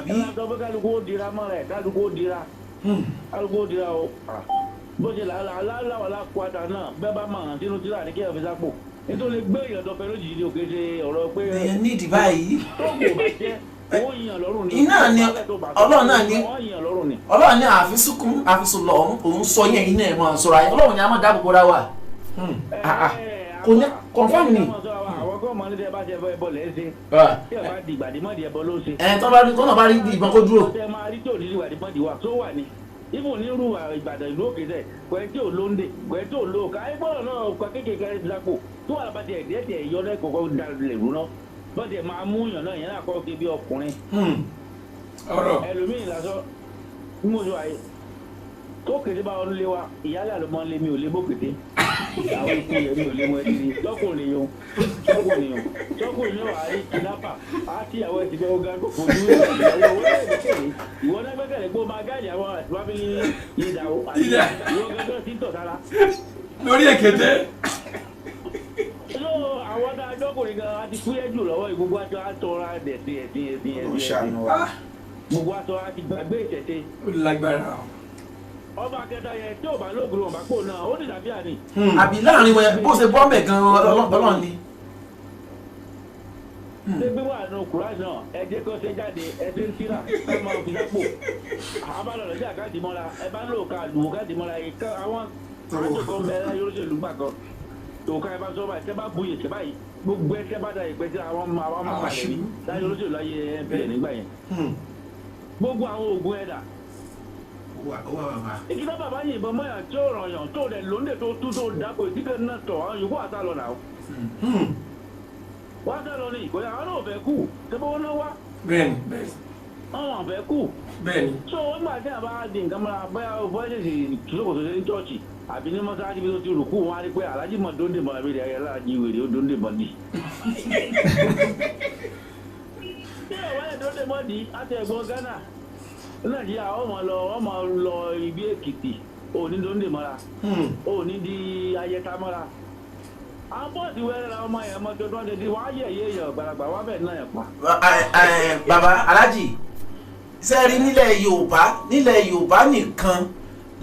Ẹ máa sọ pé kálukú ó dira mọ́ra ẹ̀ kálukú ó dira. Kálukú ó dira o. Bó ṣe làálàá lápáta náà bẹ́ẹ̀ bá máa hàn sínú tíra ní kí ẹ fi sápò. Nítorí gbé èèyàn dọ̀fẹ́ lójijì ní òkè ṣe ọ̀rọ̀ pé. Èèyàn ní ìdí báyìí. Tó kò bá jẹ́ owó yìnyín lọ́rùn ni. Iná ni Ọlọ́run náà ni Ọlọ́run ní àfisùnkún àfisùnlọ òun sọ yẹn iná ẹ̀ máa sọ̀rọ̀ ayé Ọlọ́run ni a máa dáàbò bóra wa. Kò ní confirm ni. Àwọn kò mọ ní tẹ bá ṣe ẹbọ lẹ́ ṣe. Tí ẹ bá di ìgbàdí mọ́dì ẹbọ ló ṣe. Ẹ tọ́ bá rí tọ́nà bá rí ìbọn kó dúró. Tẹ máa rí tí ò ní ìgbàdí mọ́dì wa tó wà ní. Ibùn ní irú Ìbàdàn ìlú òkè sẹ kò ẹ tí ò lóńdè kò ẹ tí ò lóòkà ẹ gbọ́dọ̀ náà kọ kékeré ẹ ti sápò tó wà lábàtì ẹ̀dẹ́ tẹ̀ yọ lẹ́kọ̀ọ́ kọ́ dalẹ̀ rú náà bọ́dẹ̀ máa mú yàn náà yẹn náà kọ́ kí bí ọkùnrin. Ọ̀rọ̀ ẹlòmíì lásán bí mo sọ àyè tó kété bá wọn lé wa ìyálé àlọ́mọ lé mi ò lé bókété àwọn ikú yẹn mi ò lé mọ ẹni rí tọkùnrin yòó tọkùnrin yòó tọkùnrin yòó àárí kìlápà àti ìyàwó ẹ ti fẹ́ ọ̀gá kò fojú ìyàwó ẹ gbẹ́kẹ̀lé ìwọ náà gbẹ́kẹ̀lé pé ó máa gáàdì àwọn àti fámìlì ìdàwó àti ìwọ gẹ́gẹ́ sí tọ̀ sára. Lórí èkété. Ló àwọn tá a jọkùnrin gan a ti kúyẹ́ jù lọ́wọ́ gbogbo àti àtọ́ra ẹ̀sìn ẹ̀sìn ẹ̀sìn ẹ̀sìn gbogbo àtọ́ra ti gbàgbé ìṣẹ̀ṣe. Ó lágbára o. Ọba kẹta yẹn tí ò bá lóògùn ọba kò náà ó ní dàbí àní. Àbí láàrin wọn bó ṣe bọ́m̀bẹ̀ gan-an Ọlọ́run ni. Ṣé bí wàá nu kúrás náà ẹ jẹ́ kó ṣe jáde ẹ ṣe ń tíra ẹ máa fi sápò. Àbálọ̀ lọ́jà káàdì mọ́ra ẹ bá lò ká lù káàdì mọ́ra àwọn àjọkọ̀ ń bẹ láyé olóṣèlú gbà kan. Tòkà ẹ bá sọ báyìí tẹ bá bu yèsè báyìí gbogbo ẹ tẹ bá da ìpẹ́ sí àwọn máa palẹ̀ ní láyé olóṣèlú láyé NPN nígbà yẹn. Gbogbo àwọn oògùn ẹ̀dà ìkíná bàbá yìnbọn mọ́yà tí ó ràn yàn tó rẹ̀ lóńdè tó tú tó dáko ìdíkẹ́ náà tọ̀ àwọn yòókù àtà lọ nà ó. Wá sá lọ ní ìkọ́yà àwọn náà ò fẹ́ kú ṣé bó wọn wá. Bẹ́ẹ̀ni bẹ́ẹ̀ni. Àwọn ò fẹ́ kú. Bẹ́ẹ̀ni. So ó gbà tí a bá di nǹkan mọ́ra bóyá bóyá ṣèṣì ṣòkòtò ní chọ́ọ̀chì àbí ní mọ́sáájú bí tó ti rùkú wọn á rí pé aláàjì mọ̀ dóńdè mọ́ àbí rẹ̀ aláàjì wèrè ó dóńdè mọ́ di. Ṣé ìwà ẹ̀ dóńdè mọ́ di àti ẹ̀gbọ́n Ghana? Nàìjíríà wọ́n máa lọ ibi Èkìtì òní dóńdè mọ́ra òní di ayẹta mọ́ra Àwọn bọ́ọ̀sì wẹ́rẹ́ la ọmọ yẹn mọ́tò tó ń tẹ̀sí wọ́n á yẹ̀ yé èèyàn gbàlagbà wọ́n bẹ̀ náà yẹn pa. Bàbá Aláàjì sẹ́ẹ̀rí nílẹ̀ Yorùbá nìkan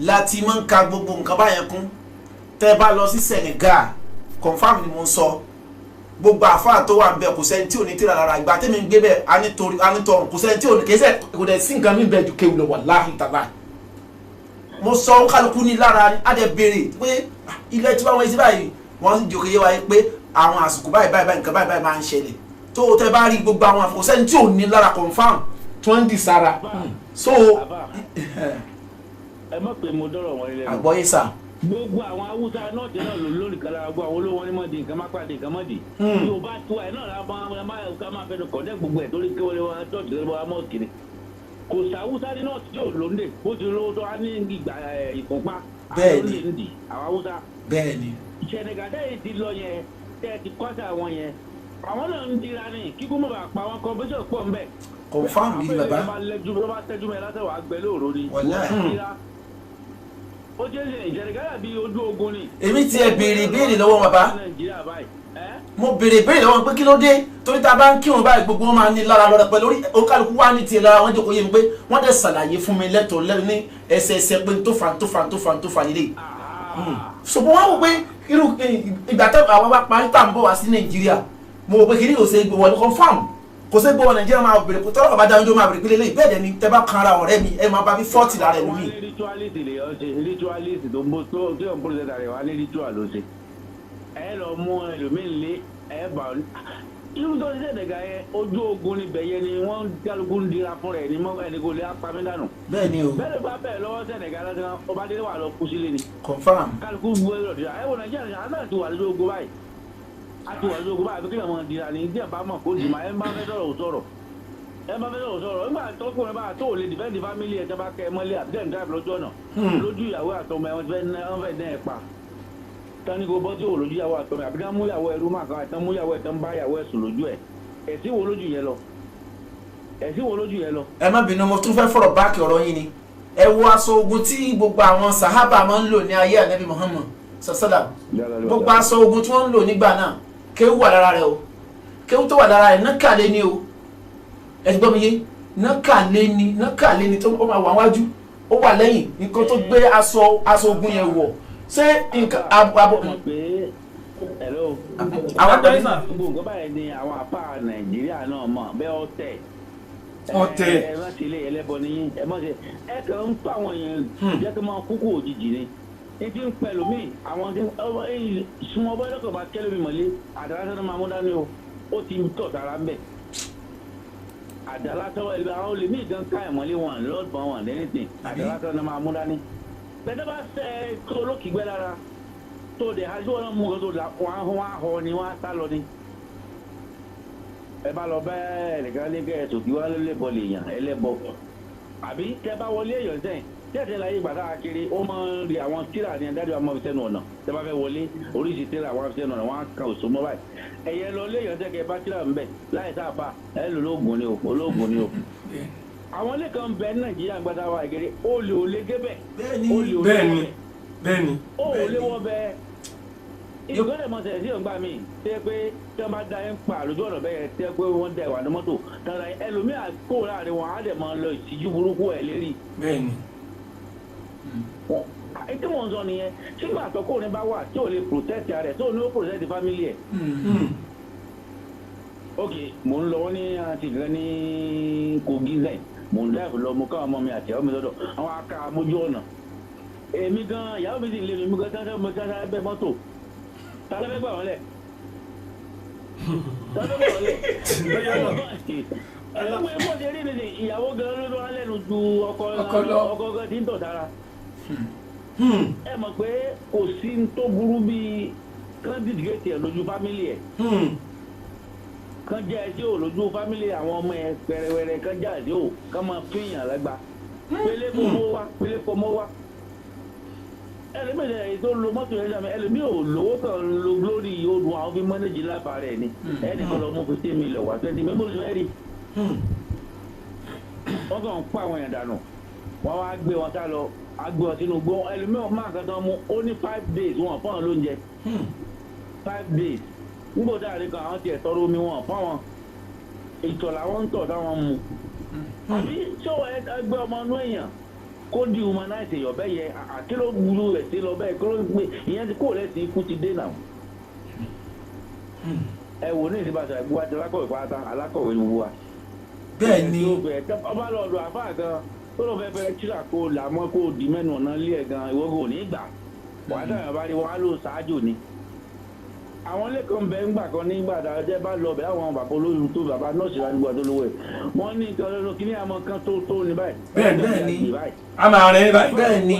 láti máa ń ka gbogbo nǹkan báyẹn kún. Tẹ́ bá lọ sí Senegal, confam ni mo ń sọ, gbogbo àfáà tó wà ń bẹ kò sẹ́ni tí ò ní tírà lára. Ìgbà tẹ́mi ń gbé bẹ́ẹ̀ anítọrùn kò sẹ́ni tí ò ní kẹsẹ̀ kò dẹ̀ sí nǹkan mi bẹ́ẹ̀ ju kéwù lọ, wàláhì tàlá. Mo sọ kálukú ní lára á dẹ̀ béèrè pé ilẹ̀ tí wọ́n ṣe báyìí, wọ́n sì jòkè yé wa pé àwọn àsìkò báyìí báyìí nǹkan báyìí báyìí máa ń ṣẹlẹ̀. Tó o tẹ́ bá rí gbogbo àwọn àfọ̀sẹ́ni sẹ́ni tí ò ní lára confam tí wọ́n ń dì sára. So ẹ mọ̀ pé mo dọ́rọ̀ wọn lẹ́nu. Àgbọ́yé sà. Gbogbo àwọn Haúsá náà tẹ náà lórí kan lára gbogbo àwọn olówó ní mọ̀dì nǹkan má pàdé nǹkan mọ̀dì. Yorùbá tiwa ẹ̀ náà la máa máa fẹnu kọ̀dẹ́ gbogbo ẹ̀ torí kí wọlé wọn tọ́jú lọ́wọ́ wa mọ́ọ̀kì ni. Kò sí Haúsá ní náà tí yóò lóńdè bó ti lówó tó wá ní ìgbà ìfúnpá. Bẹ́ẹ̀ni. Àwọn Haúsá. Bẹ́ẹ̀ni. Senegal tẹ́yìn ti lọ yẹn tẹ́ ti kọ́sà wọn yẹn àwọn náà ń dira ní kíkú mọ̀ bá pa wọn kọ́mpútà pọ̀ ńbẹ̀. Confam gidi bàbá. Ló bá tẹ́jú mẹ́ lásán wàá gbẹ lóòrò ni. Wàláhì. Ó jẹ́ Senegal bí ojú ogun ni. Èmi tiẹ̀ béèrè béèrè lọ́wọ́ bàbá. Mo béèrè béèrè lọ́wọ́ pé kí ló dé torí tá a bá ń kírun báyìí gbogbo wọn máa ní lára lọ́rọ̀ pẹ̀lú orí òǹkàlùkù wá ní tiẹ̀ lára wọn jókòó yé mi pé wọ́n dẹ̀ ṣàlàyé fún mi lẹ́tọ̀ọ́ lẹ́nu ní ẹsẹẹsẹ pé tó fa tó fa tó fa tó fa lílé. Ṣùgbọ́n wọ́n wò pé irú ìgbà tó àwọn bá parí tá à ń bọ̀ wá sí Nàìjíríà, mo wò pé kí ni kò ṣe gbowó ní confam kò ṣe gbowó Nàìjíríà máa bèrè kó tọ́lọ́ bàbá dáhùn tó máa bèrè pé lélẹ́yìí bẹ́ẹ̀ dẹ̀ ni tẹ́ bá kan ara ọ̀rẹ́ mi ẹ máa bá bí 40 lára ẹ̀ lómi. Wọ́n ní ritualist lè yọ ṣe ritualist tó ń bó tó tí ò ń pòròsẹ̀tà rẹ̀ wá ní ritual ló ṣe. Ẹ lọ mú ẹlòmíín lé ẹ bà ó. Irú tó ṣe ṣẹ̀dẹ̀gà yẹn ojú ogun níbẹ̀ yẹn ni wọ́n kálukú ń dira fún rẹ̀ ní mọ́ ẹni kò lè apá mi dànù. Bẹ́ẹ̀ni o. Bẹ́ẹ̀ ló bá bẹ̀rẹ̀ lọ́wọ́ Senegal lọ́sẹ̀ ọba délé wà lọ kú sílé ni. Confam. Kálukú gbé lọ dira ẹ wò Nàìjíríà náà ti wà lójú ogun báyìí. A ti wà lójú ogun báyìí àbí kí lè mọ dira ni díẹ̀ bá mọ̀ kó dì máa ẹ má fẹ́ sọ̀rọ̀ sọ̀rọ̀. Ẹ má fẹ́ sọ̀rọ̀ sọ̀rọ̀ nígbà tọkùnrin bá tó lè defend family ẹ̀ tẹ́ bá kẹ́ ẹ mọ́lé àbí tẹ́ ń drive lójú ọ̀nà lójú ìyàwó àtọmọ ẹ wọ́n fẹ́ dẹ́ ẹ pa. Tani ko bọ́ tí o lójú ìyàwó àtọmọ àbí tán mú ìyàwó ẹrú máa kan àtàn mú ìyàwó ẹ̀ tán bá ìyàwó ẹ̀ sùn lójú ẹ̀ ẹ̀sìn wo lójú yẹn lọ ẹ̀sìn wo lójú yẹn lọ. Ẹ má bínú, mo tún fẹ́ fọ̀rọ̀ báàkì ọ̀rọ̀ yín ni. Ẹ wo aṣọ ogun tí gbogbo àwọn sàhábà máa ń lò ní ayé Ànábì Muhammad sàṣàlà, gbogbo aṣọ ogun tí wọ́n ń lò nígbà náà kéwú wà lára rẹ̀ o, kéwú tó wà lára rẹ̀ nákàlẹ́ ni o, ẹ ti gbọ́ mi yé, nákàlẹ́ ni tó máa wà wájú ó wà lẹ́yìn nǹkan tó gbé aṣọ ogun yẹn wọ̀ ṣé nǹkan abo. Àwọn gbogbo nǹkan báyìí ni àwọn apá Nàìjíríà náà mọ̀ bẹ́ẹ̀ ọ̀tẹ̀ ọ̀tẹ̀ ẹ má ṣe ilé ẹlẹ́bọ ní ẹ má ṣe ẹ kàn ń pa àwọn èèyàn jẹ́ kí wọ́n máa kúkú òjijì ni ní ti ń pẹ̀lú mi àwọn tí súnmọ́ bọ́ lọ́kàn bá kẹ́lẹ́ mi mọ̀lé àdàlásán náà máa mú dání o, ó ti ń tọ̀ sára ń bẹ̀ àdàlásán àwọn olè míì gan ká ìmọ̀lé wọn lọ́ọ̀dùn wọn lẹ́nìtìn àdàlásán náà máa mú dání bẹ́ẹ̀ bá sẹ́ tó olókìgbẹ́ lára tó dẹ̀ aṣọ wọn mú tó la wọn á họ ni wọn á sá lọ ni. Ẹ bá lọ bẹ́ẹ̀ nìkan ní kẹ́ ẹ sòkì wá lẹ́bọ lè yàn ẹlẹ́bọ àbí tẹ́ bá wọlé èèyàn sẹ́yìn tẹ́tẹ́ láyé ìgbà tá a kiri ó máa ń rí àwọn tíra ní adájọ́ àmọ́ fi sẹ́nu ọ̀nà tẹ́ bá fẹ́ wọlé oríṣi tíra àwọn fi sẹ́nu ọ̀nà wọn á kan òṣù mọ́ báyìí ẹ̀yẹ lọ lé èèyàn sẹ́kẹ̀ bá tíra ń bẹ̀ láì sáfà ẹ lò lóògùn ni o olóògùn ni o. Àwọn ilé kan bẹ ní Nàìjíríà gbadá wa ìgèrè olè ò lè débẹ̀ olè ò lè wọ bẹ̀ bẹ́ẹ̀ni ó ò lè wọ bẹ̀ ìgbọ́dọ̀ mọ̀ sẹ̀ sí ọ̀gbà mi tẹ́ pé tí wọ́n bá da ẹ̀ ń pa lójú ọ̀nà bẹ́ẹ̀ tẹ́ pé wọ́n da ìwà ní mọ́tò tààrà ẹlòmíà kó láàrin wọn á dẹ̀ máa lọ ìtìjú burúkú ẹ̀ lérí. Bẹ́ẹ̀ni. Ètò mò ń sọ nìyẹn sígbà àtọkùnrin bá wà tí ò lè protect rẹ̀ tó ní ó protect family ẹ̀. Ok, mò ń lọ wọ́n ní àti kan ní Kogi zẹ̀ mò ń dáìbò lọ mo káwọn ọmọ mi àti ìyàwó mi lọ́dọ̀ àwọn aka mójú ọ̀nà èmi gan ìyàwó mi sì lé mi gan sáńsá mo sáńsá bẹ́ mọ́tò tálẹ́ fẹ́ gbà wọ́n lẹ̀ tálẹ́ gbà wọ́n lẹ̀ ẹ̀ẹ́dẹ́gbẹ́ bó ṣe rí nìyí ìyàwó gan ló wá lẹ́nu ju ọkọ gan tí ń tọ̀ sára ẹ mọ̀ pé kò sí ní tó burú bíi kán dìgẹ́tì ẹ̀ lójú fámílì ẹ̀ kán jẹ́ ẹsẹ̀ ò lójú fámílì àwọn ọmọ ẹ pẹrẹwẹrẹ kán jẹ́ ẹsẹ̀ ò kán máa fìyàn lágbá pélé fọmọ wá pélé fọmọ wá ẹlòmíì ẹ̀ tó lo mọ́tò yẹn sàmì ẹlòmíì ò lówó kan lo lórí odò àwọn fi mọ́nẹ́jì láfa rẹ̀ ni ẹnì kan lọ mú 15 million wá 20 million fẹ́ rí wọ́n kàn ń pa àwọn èèyàn dànù wọ́n wá gbé wọn sá lọ á gbé wọn sínú gbó ẹlòmíì máa kan tán mú ó ní 5 days wọn fọ́n lóúnjẹ. 5 days. Nígbò dáre kan àwọn tiẹ̀ tọrọ omi wọn fáwọn ìtọ̀ làwọn ń tọ̀ táwọn mu. Àbí ṣé ẹgbẹ́ ọmọ inú èèyàn kó di humanize èèyàn bẹ́ẹ̀ yẹ àti ló burú rẹ̀ sí lọ bẹ́ẹ̀ kó ló gbé ìyẹn ti kó lẹ́sìn ikú ti dé náà. Ẹ wò ní ìsìnbàṣà ìgbó àti alákọ̀wé pátá, alákọ̀wé ni gbogbo wa. Bẹ́ẹ̀ ni. Ọba lọ ọ̀dọ̀ àfáà gan tó lọ fẹ́ fẹ́ tíra kó là mọ́ kó di mẹ́nu ọ̀nà ilé ẹ̀ gan, ìwọ kò ní gbà wàá dáhùn bá rí wọn á lò ṣáájú ni. Àwọn ilé kan bẹ ńgbà kan nígbà tá a jẹ́ bá lọ bẹ̀ láwọn bàbá olóyún tó bàbá nọ́ọ̀sì wa nígbà tó lówó ẹ̀ wọ́n ní nǹkan lọ́dún kí ní àmọ́ kan tó tó ní báyìí. Bẹ́ẹ̀ bẹ́ẹ̀ ni. A máa rẹ̀ báyìí. Bẹ́ẹ̀ ni.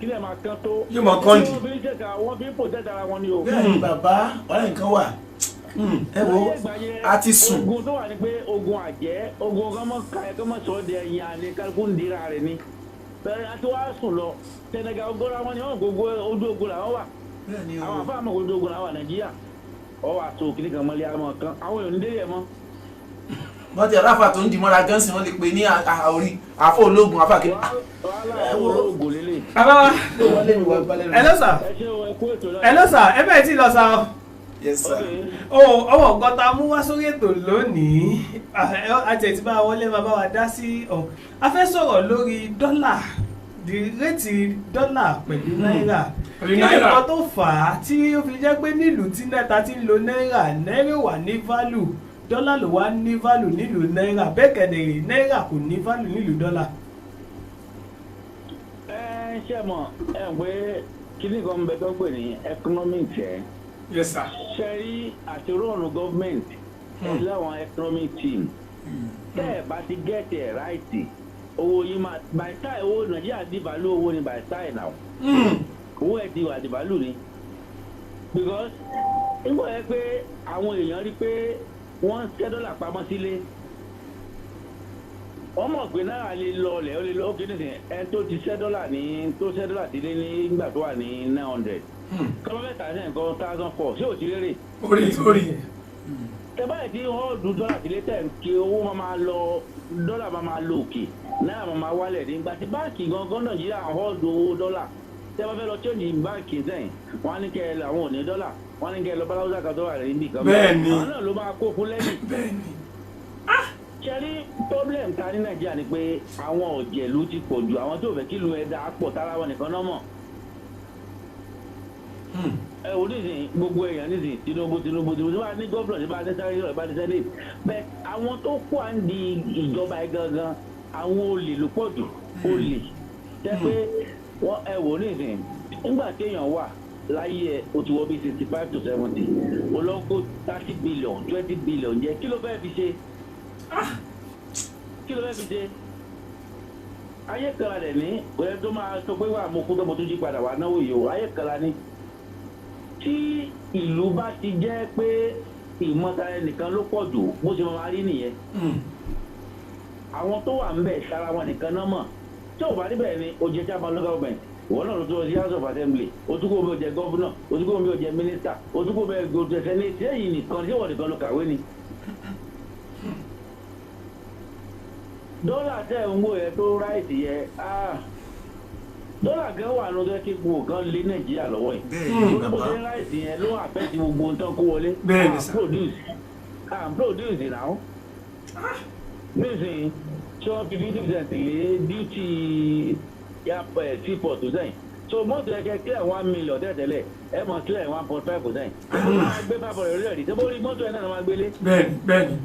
Kí ni àmọ́ kan tó. Yóò mọ kọ́ndì. Wọ́n fi ń ṣèkà, wọ́n fi ń protect ara wọn ni o. Bẹ́ẹ̀ ni bàbá, ọ̀rẹ́ nǹkan wà. Ẹ wo, a ti sùn. Ogun tó wà ní pé ogun àjẹ́, ogun kọ́mọ ká kọ́mọ sọ de ẹ̀yìn àlè kálukú ń dira rẹ̀ ni. Bẹ́ẹ̀ a ti wá sùn lọ Senegal ogora wọn ni wọn gbogbo ojú ogun làwọn wà. Bẹ́ẹ̀ ni o. Àwọn afáàmọ̀ ojú ogun làwọn wà Nàìjíríà. Ọwọ́ àti òkìní kan mọ́lẹ́ àmọ́ kan àwọn èèyàn ń délé ẹ̀ mọ́. Wọ́n ti aláfa tó ń di mọ́ra gan sí, wọ́n lè pè ní orí àfọ ológun àfọ àkíní. Wàhálà olóògùn lélẹ̀. Bàbá wa. Wọlé mi wà balẹ̀ rẹ̀. Hello sir. Ẹ ṣé o, ẹ kú ètò náà. Hello sir, ẹ bẹ́ẹ̀ tí lọ sá o. Yes sir. Ọwọ́ nǹkan tá a mú wá sórí ètò lónìí, àti ẹ̀ tí bá wọlé máa bá wa dá sí ọ̀, a fẹ́ sọ̀rọ̀ lórí dọ́là, di rate dọ́là pẹ̀lú náírà. Pẹ̀lú Kí ni náírà. nǹkan tó fà á tí ó fi jẹ́ pé nílùú tí náírà ti ń lo náírà, náírà wà ní value, dọ́là ló wà ní value nílùú náírà, bẹ́ẹ̀ kẹ̀dẹ̀rẹ̀ náírà kò ní value nílùú dọ́là? Ẹ ṣe mọ̀ ẹ pé kíní kan ń bẹ tó ń pè ní economics ẹ. Yes sir. Ṣe rí àti rọrùn government ẹ láwọn economic team tẹ́ ẹ bá ti get ẹ̀ right, owó yín máa by style, owó Nàìjíríà devalue, owó ni by style now. Owó ẹ̀ ti wà devalue ni because nígbà yẹn pé àwọn èèyàn rí pé wọ́n ń ṣẹ́ dọ́là pamọ́ sílé, wọ́n mọ̀ pé náírà lè lọ ọlẹ̀, ó lè lọ ókè nísìnyí. Ẹni tó ti ṣẹ́ dọ́là ní tó ṣẹ́ dọ́là sílé nígbà tó wà ní 900, kọ́lọ́ mẹ́ta ní nǹkan 1,400, ṣé ò ti rérè? Orí orí. Tẹ báyìí tí wọ́n dùn dọ́là sílé tẹ̀ ń kí owó máa máa lọ, dọ́là máa máa lọ òkè, náírà máa máa wálẹ̀. Nígbà tí báǹkì gangan Nàìjíríà hold owó dọ́là, tẹ́ bá fẹ́ lọ change báǹkì sẹ́yìn, wọ́n á ní kẹ́ ẹ lọ, àwọn ò ní dọ́là, wọ́n á ní kẹ́ ẹ lọ báláwúsá kan tó wà níbì kan. Bẹ́ẹ̀ni. Àwọn náà ló máa kó fún lẹ́yìn. Bẹ́ẹ̀ni. Ṣẹ́rí problem ta ní Nàìjíríà ni pé àwọn ọ̀jẹ̀lú ti pọ̀ jù, àwọn tó fẹ́ kí ìlú ẹ̀ dáa pọ̀, tára wọn nìkan náà mọ̀. Ẹ wò nísìnyí, gbogbo èèyàn nísìnyí, Tinubu, Tinubu, Tinubu, tí wọ́n ní gómìnà, tí wọ́n ní sáré, bá ní sẹ́lẹ̀ bẹ́ẹ̀, àwọn tó kó à ń di ìjọba ẹ gangan, àwọn olè ló pọ̀ jù, olè tẹ́ pé wọ́n. Ẹ wò nísìnyí, nígbà téèyàn wà láyé ẹ, o ti wọ bí 65 to 70, olóńgbò 30 billion, 20 billion jẹ́, kí ló fẹ́ fi ṣe? Kí ló fẹ́ fi ṣe? Ayé kan rẹ̀ ní kò yẹ tó máa sọ pé wà mo kú tó mo tún jí padà wà náwó yìí o. Ayé kan la ní tí ìlú bá ti jẹ́ pé ìmọ̀tara ẹnìkan ló pọ̀ jù, bó ṣe máa rí nìyẹn. Àwọn tó wà ń bẹ̀ sára wọn nìkan náà mọ̀. Tí ò bá níbẹ̀ ni o jẹ chairman local government, ìwọ náà ló tún lọ sí house of assembly, o tún kó mi ò jẹ governor, o tún kó mi ò jẹ minister, o tún kó mi ò jẹ senate. Èyí nìkan ṣé wọ́n nìkan ló kàwé ni? Dọ́là tẹ̀ ń wò yẹn tó rise yẹn, dọ́là gan wà lóde kí gbogbo kan lé Nàìjíríà lọ́wọ́ yìí. Bẹ́ẹ̀ ni bó bàbá. ṣe ń rise yẹn ló affect gbogbo nǹkan kó wọlé. Bẹ́ẹ̀ ni À ń sir. produce, à ń produce now nísìnyí tí wọ́n fi 50% lé duty seaport sẹ́yìn, so mọ́tò yẹn kẹ́ clear 1 million tẹ́tẹ́lẹ̀, ẹ mọ̀ clear 1.5%. Ẹ máa gbé 500 lórí ẹ̀rí tó bó rí mọ́tò yẹn náà máa gbélé. Bẹ́ẹ̀ni, bẹ́ẹ̀ni.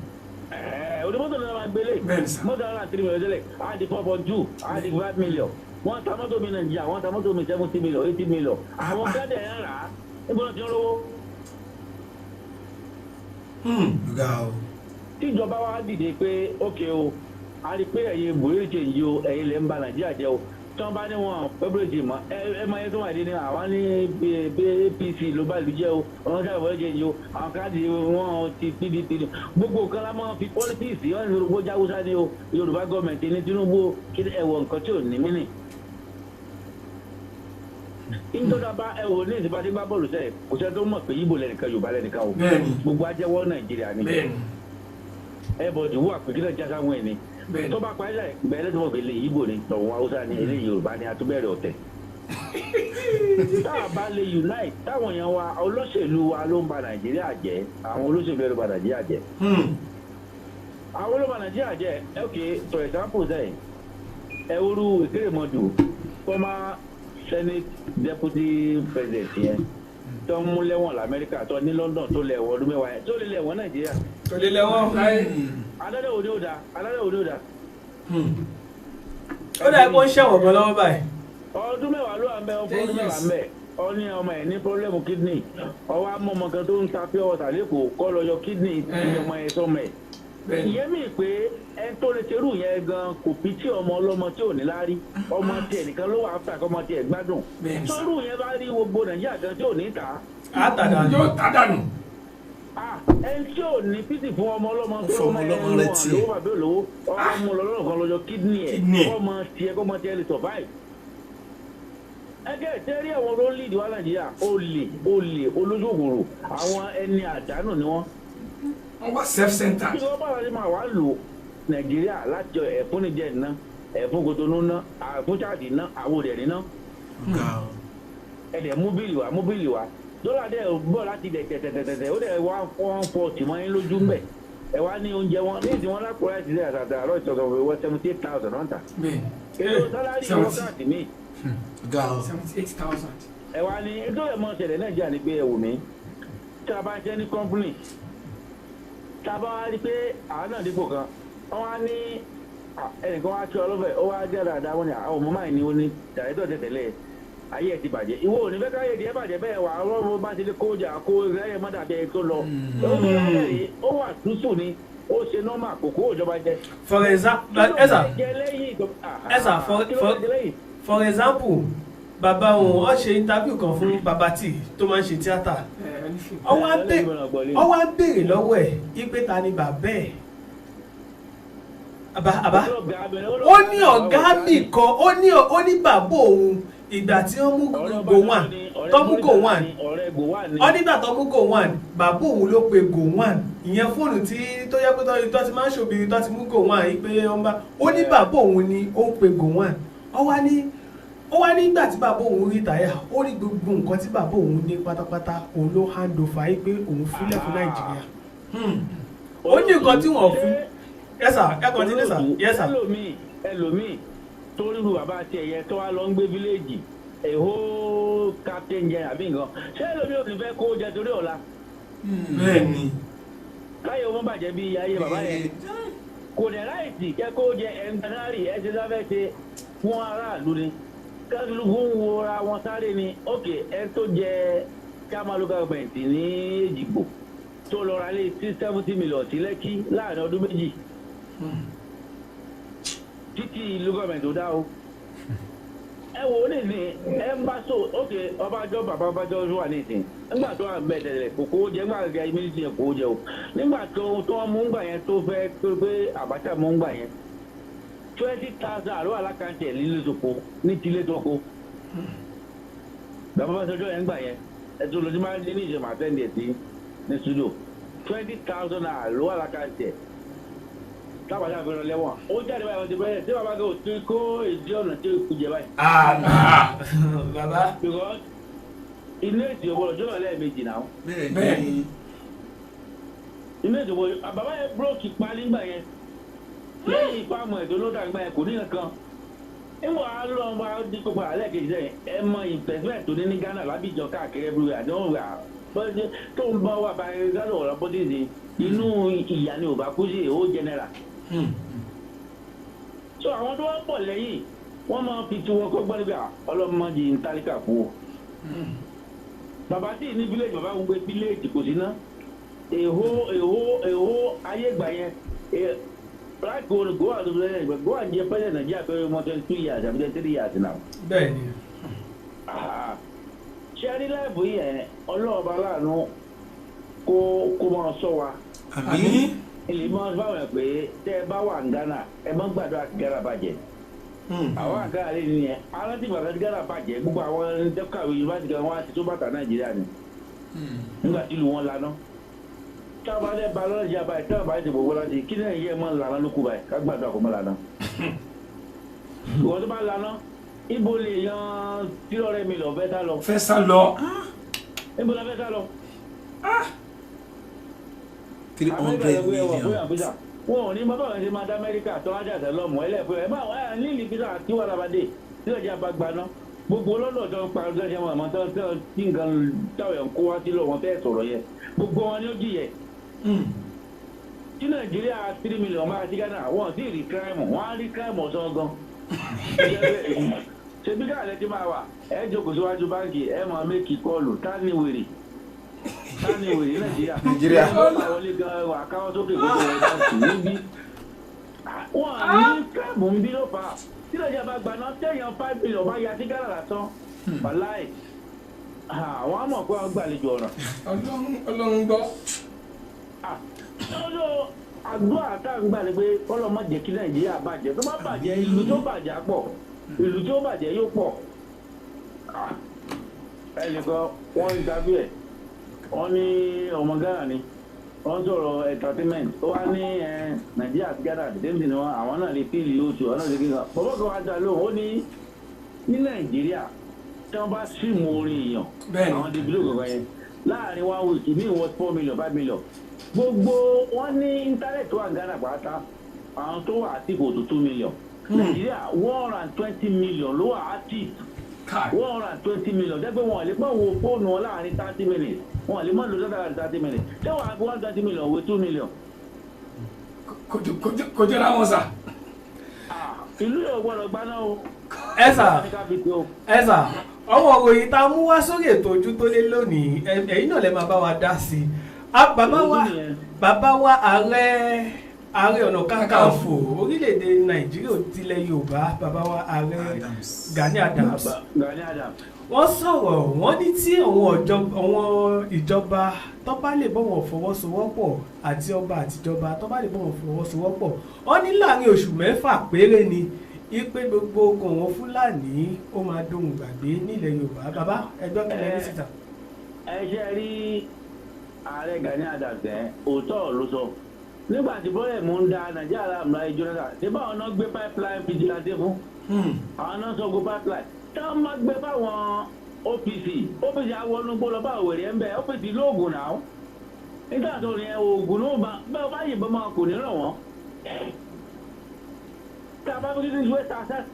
Onímọ́tò náà máa gbélé. Bẹ́ẹ̀ni sir. Mọ́tò náà 3 million tẹ́lẹ̀ á di 4.2, á di 5 million. Wọ́n ta mọ́tò mi Nàìjíríà, wọ́n ta mọ́tò mi 70 million, 80 million. Àwọn gádẹ̀ ń rà á, níbo ló ti ń rówó? Ga o. Tíjọba wa dìde pé ókè o, a rí i pé ẹ̀yin buhari change o, ẹ̀yin lè ń ba Nàìjíríà jẹ́ o. Tí wọ́n bá ní wọn pẹ́bùrẹ́jì mọ́ ẹ, ẹ máa yẹ tó wà dé ní àwọn ní APC ló bá ìlú jẹ́ o, ọ̀nà sábà buhari change o, àwọn káàdì wọn ti PDP ni gbogbo nǹkan la máa fi politics. Wọ́n ní Yorùbá jáwúsá ni o, Yorùbá gọọmẹ̀ntì ní Tinubu o, kí ẹ wọ nǹkan tí ò ní mí nì. Nítorí bá ẹ wò ní ìsìnbá tí gbá bọ́ọ̀lù sẹ́yìn, kò sẹ́ni tó mọ̀ pé Yíbò lẹ́nìkan, Yorùbá lẹ́nìkan o. Bẹ́ẹ̀ni. Gbogbo ajẹ́wọ́ Nàìjíríà ni. Everybody wà pé kí ló já sáwọn ẹ̀ ni. Bẹ́ẹ̀ni. Tó bá parí láì bẹ́ẹ̀ lẹ́tọ̀ mọ̀ pé ilé Yíbò ni, tọ̀hún Haúsá ni, ilé Yorùbá ni, àtúbẹ̀rẹ̀ ọ̀tẹ̀. Tá a bá lè unite, táwọn èèyàn wa, olóṣèlú wa ló ń ba Nàìjíríà jẹ́, àwọn olóṣèlú ló ń ba Nàìjíríà jẹ́. Àwọn ló ń ba Nàìjíríà jẹ́. Ok, for example sẹ́yìn, ẹ wúru Ìkérèmọdù, former Senate deputy president yẹn tó ń mú lẹ́wọ̀n lamẹ́ríkà, tó ní London, tó lẹ̀wọ̀n ọdún 10 yẹn, tó lè lẹ̀wọ̀n Nàìjíríà? Kò lè lẹ́wọ̀n láyé. Adájọ́ wo ni ó da? Adájọ́ wo ni ó da? Ó dà pé ó ń ṣẹ̀wọ̀n gan lọ́wọ́ báyìí. Ọdún 10 ló wà ń bẹ, ọdún 10 mẹ́wàá years. ń bẹ. Ọ ní ọmọ ẹ̀ ní problem kidney, ọwọ́ amọ̀mọ̀ ọmọ kan tó ń ta pure water lẹ́kọ̀ọ́ kọ́ lọ yọ kidney ti ọmọ ẹ̀ sọmọ ẹ̀. Bẹ́ẹ̀ni. Ìyẹn mi pé ẹni tó lè ṣerú yẹn gan kò fi tí ọmọ ọlọ́mọ tí ò ní láárí, ọmọ tiẹ̀ nìkan ló wà áfà kọ́ ọmọ tiẹ̀ gbádùn. Bẹ́ẹ̀ni sà. Tọ́rù yẹn bá rí gbogbo Nàìjíríà gan tí ò ní tà á. Àtàdà. Yóò tá dànù. Ah, ẹni tí ò ní pítì fún ọmọ ọlọ́mọ Ó tó fọmọ ọlọ́mọ rẹ̀ tiẹ̀. lówó bàbá olówó, ọmọ ọlọ́run kan lọ́jọ́ kidney ẹ̀, Kidney ẹ̀. kọ́mọ tiẹ̀, kọ́mọ tiẹ̀ lè survive. Ẹgẹ́ tẹ́rí àwọn tó ń lead wa Nàìjíríà, olè, olè, olójúkòrò, àwọn ẹni àdánù ni wọ́n. Wọ́n wá self-centered. Kí wọ́n bá wà ní máa wá lò Nàìjíríà láti ẹ̀fún ní jẹ́ iná, ẹ̀fún Kotonu ná, ẹ̀fún Chad ná, àwọn òdẹ̀ níná. Ga o. Ẹ̀dẹ̀ mú bíìlì wá, mú bíìlì wá, dọ́là dẹ̀ bọ̀ láti dẹ̀ tẹ̀tẹ̀tẹ̀tẹ̀, ó dẹ̀ wá 140 mọ́ yín lójú mbẹ̀. Ẹ wá ní oúnjẹ wọn ní ìsìn wọn lápò láti ṣe àtàtà àárọ̀ ìtọ̀tọ̀ wọ 78,000 náà tà. Bẹ́ẹ̀ni. Èlò salary wákàtí mi. Ga o. 78,000. Ẹ wá ní ètò ẹ̀ mọ́ ṣẹlẹ̀ Nàìjíríà ni pé, ẹ wò mí, tí a bá ń ṣe ní company, tá a bá wá rí pé àwọn náà dípò kan, wọ́n wá ní ẹnìkan wá tí ọlọ́fẹ̀ ó wá jẹ́ dáadáa, wọ́n ní àwọn ọmọ máa ní ó ní dàrẹ́tọ̀ tẹ̀tẹ̀lẹ̀, ayé ẹ̀ ti bàjẹ́. Ìwọ ò ní fẹ́ káyé tiẹ̀ bàjẹ́ bẹ́ẹ̀ wà á rọ́ọ̀mù bá ti lè kó jà kó ẹ̀yẹ má dàbí ẹ̀ tó lọ. Ó wà tútù ni ó ṣe normal, kò kó ìjọba jẹ. For example, ẹ sà. Jẹ lẹ́yìn ìjọba. Ẹ sà, Kí ló jẹ lẹ́yìn? For example, bàbá òun, ó ṣe interview kan fún Bàbá Tí tó máa ń ṣe tíátà. Ẹ ní fíìmù. Ó wá ń béèrè lọ́wọ́ ẹ̀ ipe ta ni bàbá ẹ̀, àbá ó ní ọ̀gá mi kan, ó ní bàbá òun ìgbà tí wọ́n mú Gowon, tó mú Gowon, Ọ̀rẹ́ Gowon ni. Ó nígbà tó mú Gowon, bàbá òun ló pe Gowon, ìyẹn fóònù tí tó yẹ pé tó ti máa ń ṣòbí tó ti mú Gowon yìí pé ó ń bá, ó ní bàbá òun ni ó ń pe Gowon. Ó wá nígbà tí bàbá òun retire, ó ní gbogbo nǹkan tí bàbá òun ní pátápátá, òun ló hand over yìí pé òun filẹ̀ fún Nàìjíríà. Ó ní nǹkan tí wọ́n fún. Yes sir, ẹ continue, sir. Yes sir. Ẹlòmíì tó ríru bàbá tiẹ̀ yẹn tó wá lọ ń gbé village èhó captain jẹ àbí nǹkan, ṣé ẹlòmíì ò ní fẹ́ kó jẹ torí ọ̀la? Bẹ́ẹ̀ni. Káyọ̀ ọmọ bàjẹ́ bí ayé bàbá yẹn kò dẹ̀ láìsí kẹ́ kó jẹ ẹ̀ńtánárì ẹ̀ ṣe sáfẹ́ ṣe fún aráàlú ni, kálukú ń wo ra wọn sáré ni. Ok, ẹ tó jẹ chairman local government ní Èjìgbò tó lọ ra lé sí 70 million sí Lẹ́kí láàrin ọdún 2 títí local government tó dá o. Ẹ wò ó nìsín, ẹ ń bá so ok, ọbàjọ́, bàbá ọbàjọ́ wà nìsín, nígbà tó wà bẹ́ẹ̀ tẹ̀lé kò kó jẹ, nígbà gẹ́gẹ́ mínísítì yẹn kò jẹ o, nígbà tó wọ́n mú ngbà yẹn tó fẹ́ tó pé Abacha mú ngbà yẹn, 20,000 àlọ́ alákàntì ẹ̀ lílé tó ní tilé tó kó bàbá ọbàjọ́ yẹn ngbà yẹn, ẹ tó lọ́jọ́ máa ń ní ìjọba àtẹ́ǹdì ẹ̀ sí ní studio, 20,000 àlọ́ alákàntì ẹ̀ tábàdà àfihàn lẹ́wọ̀n, ó jáde báyìí, wọ́n ti bẹ́ẹ̀ tí bàbá kò tí kó èdè ọ̀nà tí ó kú jẹ báyìí. Bàbá. Because inú èsì ògbọ́dọ̀ jọ́nà lẹ́ẹ̀mejì náà. Bẹ́ẹ̀ ni. Inú èsì ògbọ́dọ̀, bàbá yẹn broke pa nígbà yẹn lẹ́yìn fáàmù ẹ̀dọ́ ló dà nígbà yẹn, kò ní kankan. Nígbà wàá lọ wá dín kópa lẹ́ẹ̀kejì sẹ́yìn, ẹ mọ investment tó ní ní Ghana lábìjọ káàkiri everywhere àdéhùn rà tó ń bá wà báyìí Ghana ọ̀rọ̀ bọ́dí inú ìyá ni ò bá kú sí èho general. So àwọn tó wá pọ̀ lẹ́yìn, wọ́n máa fi tiwọn kọ́ gbọ́dọ̀ gbà ọlọ́mọdé ń tálíkà kú o. Bàbá tí ní village, bàbá ń gbé village, kò sí ná èho èho èho ayé gbà yẹn láti wo Gowon tó fẹ́ Gowon jẹ president Nàìjíríà pé ọmọ 22 years àbí 23 years now. Bẹ́ẹ̀ni. Ṣé rí láìpẹ́ yìí ẹ̀, ọlọ́ọ̀bá láàánú kó máa sọ wa. Àmín. Ilé máa bá wọn pé tẹ́ ẹ bá wà ní Ghana, ẹ má gbàdúrà kí Ghana bàjẹ́. Àwọn àgárá lè nìyẹn aláǹtí bàbá tí Ghana bàjẹ́, gbogbo àwọn dẹ́kàwé yunifásitì kan wọ́n á ti tó bàtà Nàìjíríà ni nígbà tí ìlú wọn laná. Táwọn bá dẹ́ ba lọ́jà báyìí, táwọn bá ti gbogbo láti kí náà yẹ mọ́ lànà lókù báyìí, ká gbàdúrà kó mọ́ lànà. Ìwọ́n tó bá laná Ibo lè yan 300 million fẹ́ sá lọ? Fẹ́ sá lọ. Ibo la fẹ́ sá lọ? 300 million. Wọn ò ní bàbá wọn ṣe máa dá Amẹ́ríkà tó wájà sẹ́lọ̀mù ẹlẹ́fẹ́ ẹ máa wá nílì fisa kí wàhálà bá dé tí ọjà bá gbaná gbogbo lọ́dọ̀ tó ń parí ṣe wọn àmọ́ tó ń tí nǹkan táwọn èèyàn kó wá sí lọ wọn fẹ́ sọ̀rọ̀ yẹ gbogbo wọn ni ó jìyẹ. Tí Nàìjíríà 3 million máa sí Ghana, wọn sì rí crime, wọn á rí crime ọ̀sán gan. Ṣebí káàlẹ́ ti máa wà, ẹ jókòó síwájú báńkì, ẹ máa make call. Tá ní wèrè, tá ní wèrè Nàìjíríà? Nàìjíríà. Wọlé gan àkáwọ́ sókè gbogbo ẹ̀ báńkì níbí. Wọn ní crime ń bí ló fà á. Tí Nàìjíríà bá gbaná, téèyàn 5 million bá ya sí Ghana lásán, wàláì, àwọn á mọ̀ pé wọ́n gbàlejò ọ̀ràn. Ọlọ́run, Ọlọ́run gbọ́. Lọ́dọ̀ àdúrà tá à ń gbà ni pé kọ́lọ́ má jẹ́ kí Nàìjíríà bàjẹ́. Tó bá bàjẹ́, ìlú tó bàjẹ́ á pọ̀, ìlú tó bàjẹ́ yóò pọ̀. Ẹnìkan wọ́n ń dábí ẹ̀, wọ́n ní ọmọ Ghana ni wọ́n sọ̀rọ̀ entertainment, ó wá ní Nàìjíríà àti Ghana the same thing ni wọ́n, àwọn náà lè feel oṣù, àwọn náà lè kí n bọ́bọ́ kan wá dá lóhùn. Ó ní ní Nàìjíríà, tí wọ́n bá stream orin èèyàn, àwọn Davido kankan yẹn, láàrin one week ní ìwọ 4 million, 5 million, gbogbo wọn ní internet wà. Ghana pátá, àwọn tó wà active kò tó 2 million. Nàìjíríà, 120 million ló wà active. 120 million jẹ́ pé wọn lè pọ̀ wo fóònù wọn láàrin 30 minutes, wọn lè mọ̀ lò data láàrin 30 minutes. Ṣé wàá fi 120 million wo 2 million? Kò jọra wọn sà. Ìlú yóò gbọ́dọ̀ gbaná o. Ẹ sà, ẹ sà, àwọn òròyìn tá a mú wá sórí ètò Ojú tó lé lónìí, ẹ̀yin náà lè máa bá wa dá sí i. Bàbá wa, bàbá wa, Ààrẹ Ọ̀nà Kakanfò orílẹ̀-èdè Nàìjíríà tilẹ̀ Yorùbá, bàbá wa Ààrẹ Gani Adams, Gani Adams, wọ́n sọ̀rọ̀. Wọ́n ní tí àwọn ìjọba tó bá lè bọ́ wọn fọwọ́sowọ́pọ̀, àti ọba àtijọba tó bá lè bọ́ wọn fọwọ́sowọ́pọ̀, wọ́n ní láàrin oṣù 6 péré ni ipe gbogbo ogun àwọn Fúlàní ó máa dohun gbàgbé nílẹ̀ Yorùbá. Bàbá, ẹgbẹ́ kílẹ̀ ní síta. Ẹ ṣe rí Ààrẹ Gani Adams, ẹ òótọ́ ló sọ. Nígbà tí bọ́lẹ̀ mú ń da Nàìjíríà láàmú láyé Jonathan, ṣé báwọn náà gbé pipeline vigilante fún àwọn náà sọ gbé pipeline táwọn máa gbé fáwọn OPC, OPC àwọn gbó lọ bá òwèrè ẹ̀ ń bẹ. OPC lóògùn náà nígbà tó ní oògùn ló bá bẹ́ẹ̀ bá yìnbọn máa kò ní ràn wọ́n. Tá a bá fi ní west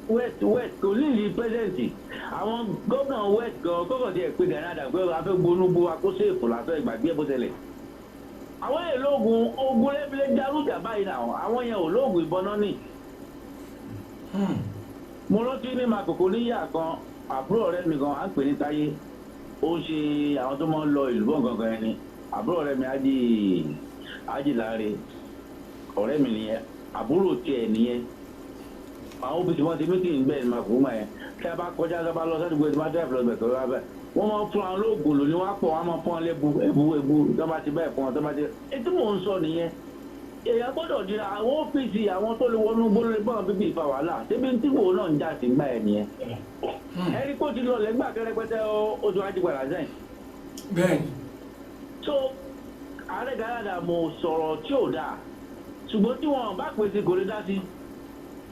west west, kò ní ìlú president, àwọn gómìnà west gan kókò tiẹ̀ pé Gani Adams pé a fẹ́ gbónúgbó akóso èfò lásán, ìgbàgbé ẹ̀ bó ṣẹlẹ̀. Àwọn yẹn lóògùn, ogun lẹ́bílẹ̀ jarújà báyìí náà, àwọn yẹn ò lóògùn, ìbọn náà nì. Mo rántí ní Makoko níyà kan, àbúrò ọ̀rẹ́ mi kan à ń pè ní Táyé, ó ń ṣe àwọn tó máa ń lọ ìlú bọ̀ gangan yẹn ni. Àbúrò ọ̀rẹ́ mi Ájì, Ájì Láre, ọ̀rẹ́ mi nìyẹn, àbúrò tiẹ̀ nìyẹn. Àwọn OPC wọn ti meeting bẹ́ẹ̀ ní Makoko máa yẹn. Tí a bá kọjá, tí a bá lọ sádùúgbò tí a bá drive lọ bẹ̀ tó bá bẹ̀, wọ́n máa ń fún àwọn olóògùn lóní, wọ́n á pọ̀, wọ́n á máa fún wọn lẹ́bu ẹ̀bù ẹ̀bù tó bá ti bẹ́ẹ̀ fún wọn tó bá ti. Ètò mò ń sọ nìyẹn, èèyàn gbọ́dọ̀ dira àwọn OPC, àwọn tó lè wọnú gbólóhùn bọ́ọ̀ bíbí ìfà wàhálà débi tí wò náà ń jà sí gbà ẹ̀ nìyẹn. Ẹni kó ti lọ lẹ́gbà kẹrẹpẹtẹ oṣù ajípadà sẹ́yìn. Bẹ́ẹ̀ni. So Ààrẹ Gani Adams mo sọ̀rọ̀ tí ò dáa, ṣùgbọ́n tí wọn bá pèsè kò lè dá sí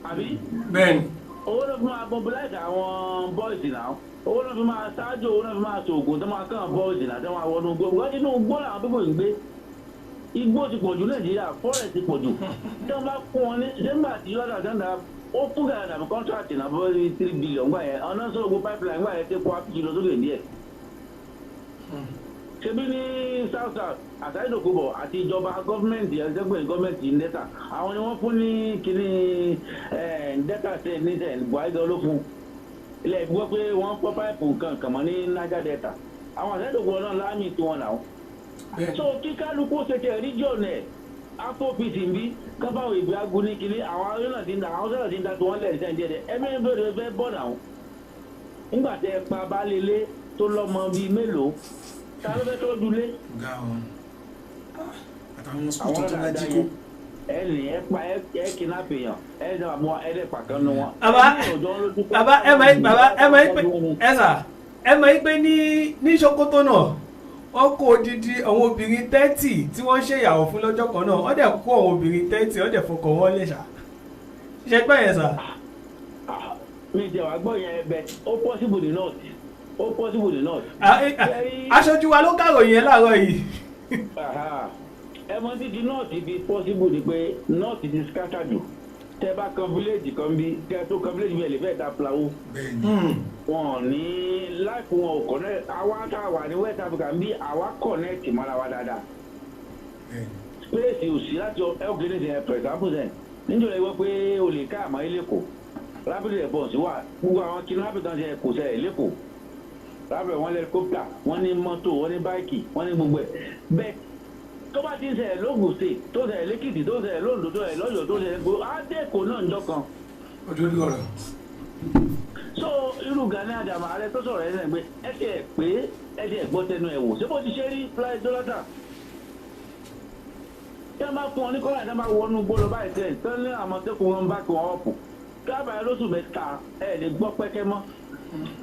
àbí. Bẹ́ẹ̀ni. Owó ló fi máa mobilize àwọn boys náà, owó ló fi máa ṣáájú, owó ló fi máa ṣoògùn tó máa kàn boys náà tó máa wọnú gbogbo wọ́n nínú igbó làwọn pípọ̀ ń gbé. Igbó ti pọ̀jù Nàìjíríà, forest ti pọ̀jù. Tí wọ́n bá fún wọn ní nígbà tí yọ̀dà sẹ́ńdà ó fún Gani Adams contract náà bọ́ sí 3 billion gbà yẹn, ọ̀nà sọ̀rọ̀ gbogbo pipeline gbà yẹn tí kò á fi lọ sókè díẹ̀. Ṣebí ní South South, Asari Dokubo àti ìjọba gọ́ọ̀mẹ̀ntì ẹ̀ẹ́dẹ́gbẹ̀rin gọ́ọ̀mẹ̀ntì Delta, àwọn ni wọ́n fún ní kíní Delta state ní sẹ̀ Buhari gan ló fún ilẹ̀ gbọ́ pé wọ́n pọ́ pipe nǹkan kàn mọ́ ní Niger Delta. Àwọn Asari Dokubo náà láàmì tiwọn náà. So kí kálukú ṣe tẹ region ẹ̀, afro OPC ń bí kábàáwò ìgbé agun ní kíní, àwọn ará náà ti ń da, àwọn sọ̀rọ̀ ti ń da tí wọ́n lẹ̀ sẹ́yìn díẹ̀ ẹ̀mí ń bẹ̀rẹ̀ fẹ́ bọ̀ náà. Nígbà tẹ pa baálé ilé tó lọ́mọ bíi mélòó, ta ló fẹ́ tọ́jú ilé? Ga ọ àtàwọn school tuntun náà jí kó. Ẹ ní ẹ pa ẹ, kidnap èèyàn, ẹ ní àmọ́ ẹ lè pàkan nu wọn. Bàbá, bàbá, ẹ máa, bàbá, ẹ máa pé, ẹ sà, ẹ máa pé ní Sokoto náà, wọ́n kó odidi àwọn obìnrin 30 tí wọ́n ṣèyàwó fún lọ́jọ́ kan náà. Wọ́n dẹ̀ kó àwọn obìnrin 30, wọ́n dẹ̀ fọkàn wọn lẹ̀ ṣá. Ṣe gbọ́ yẹn sà? Mi jẹ́ wàá gbọ́ yẹn bẹ́ẹ̀, ó possible ní north, ó possible ní north. Aṣojú wa ló kàròyìn yẹn láàárọ̀ yìí. Ẹ mọ títí north fi possible ni pé north ti scatter jù. Tẹ bá kan village kan bí kẹ tó kan village bí ẹ lè fẹ́ ta plawo. Wọn ní láìpẹ́ wọn ò connect. Àwa tá a wà ní West Africa bí àwa connect mọ́ra wa dáadáa. Space ò sí láti organize ẹ, for example then níjọba ìwọ pé o lè ká àmọ́ ilé kò rapid response wà, gbogbo àwọn kidnapping kan ṣe kò ṣẹlẹ̀ lẹ́kọ̀ọ́ rábẹ̀, wọ́n helicopter, wọ́n ní mọ́tò, wọ́n ní báìkì, wọ́n ní gbogbo ẹ̀ bẹ́ẹ̀. Tó bá ti ń ṣẹlẹ̀ lógùn State, tó ṣẹlẹ̀ lẹ́kìtì, tó ṣẹlẹ̀ lóńdó, tó ṣẹlẹ̀ lọ́yọ̀ọ́, tó ṣẹlẹ̀ gbogbo adẹ́kọ̀ọ́ náà ń jọ kan. Òdodo ọ̀rọ̀. So irú Gani Adams ààrẹ tó sọ̀rọ̀ ẹ̀ sẹ́yìn pé ẹ ti ẹ̀ pé ẹ ti ẹ̀ gbọ́ tẹnu ẹ̀ wò, ṣé bó ti ṣe rí fly Jonathan tí wọ́n bá fún ọ ní kọ́lá tí wọ́n bá wọnú gbó lọ báyìí sẹ́yìn tí wọ́n ní Àmọ̀tẹ́kùn wọn bá kí wọ́n ọ̀pù káàbàá lóṣù 3, ẹ̀ lè gbọ́ pẹ́kẹ́ mọ́.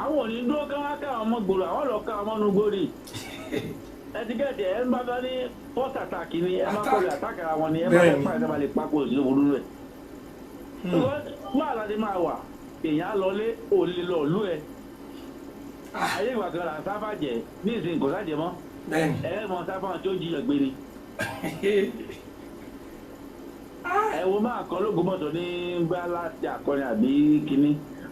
Àwọn òní dúró ká wá ká àwọn ọmọ gbòòrò, àwọn lọ ká ọmọ nu gbòòrì. Ẹ ti gẹ̀ẹ́dì ẹ ń bá bá ní first attack ni ẹ máa kọ́ lè attack ara wọn ni ẹ máa fẹ́ pàṣẹ máa lè pákó sí òwúrú rẹ̀. Máa láti máa wà èèyàn á lọlé òlè lọ lú ẹ. Ayé ìgbà kan là ń sáfà jẹ ní ìsìn kò sájẹ mọ́. Ẹ mọ sáfà tí ó jiyàn gbé ni. Ẹ wo máa kọ́ lÓgbómọ̀ṣọ́ ní gbá láti àkọrin àbí kínní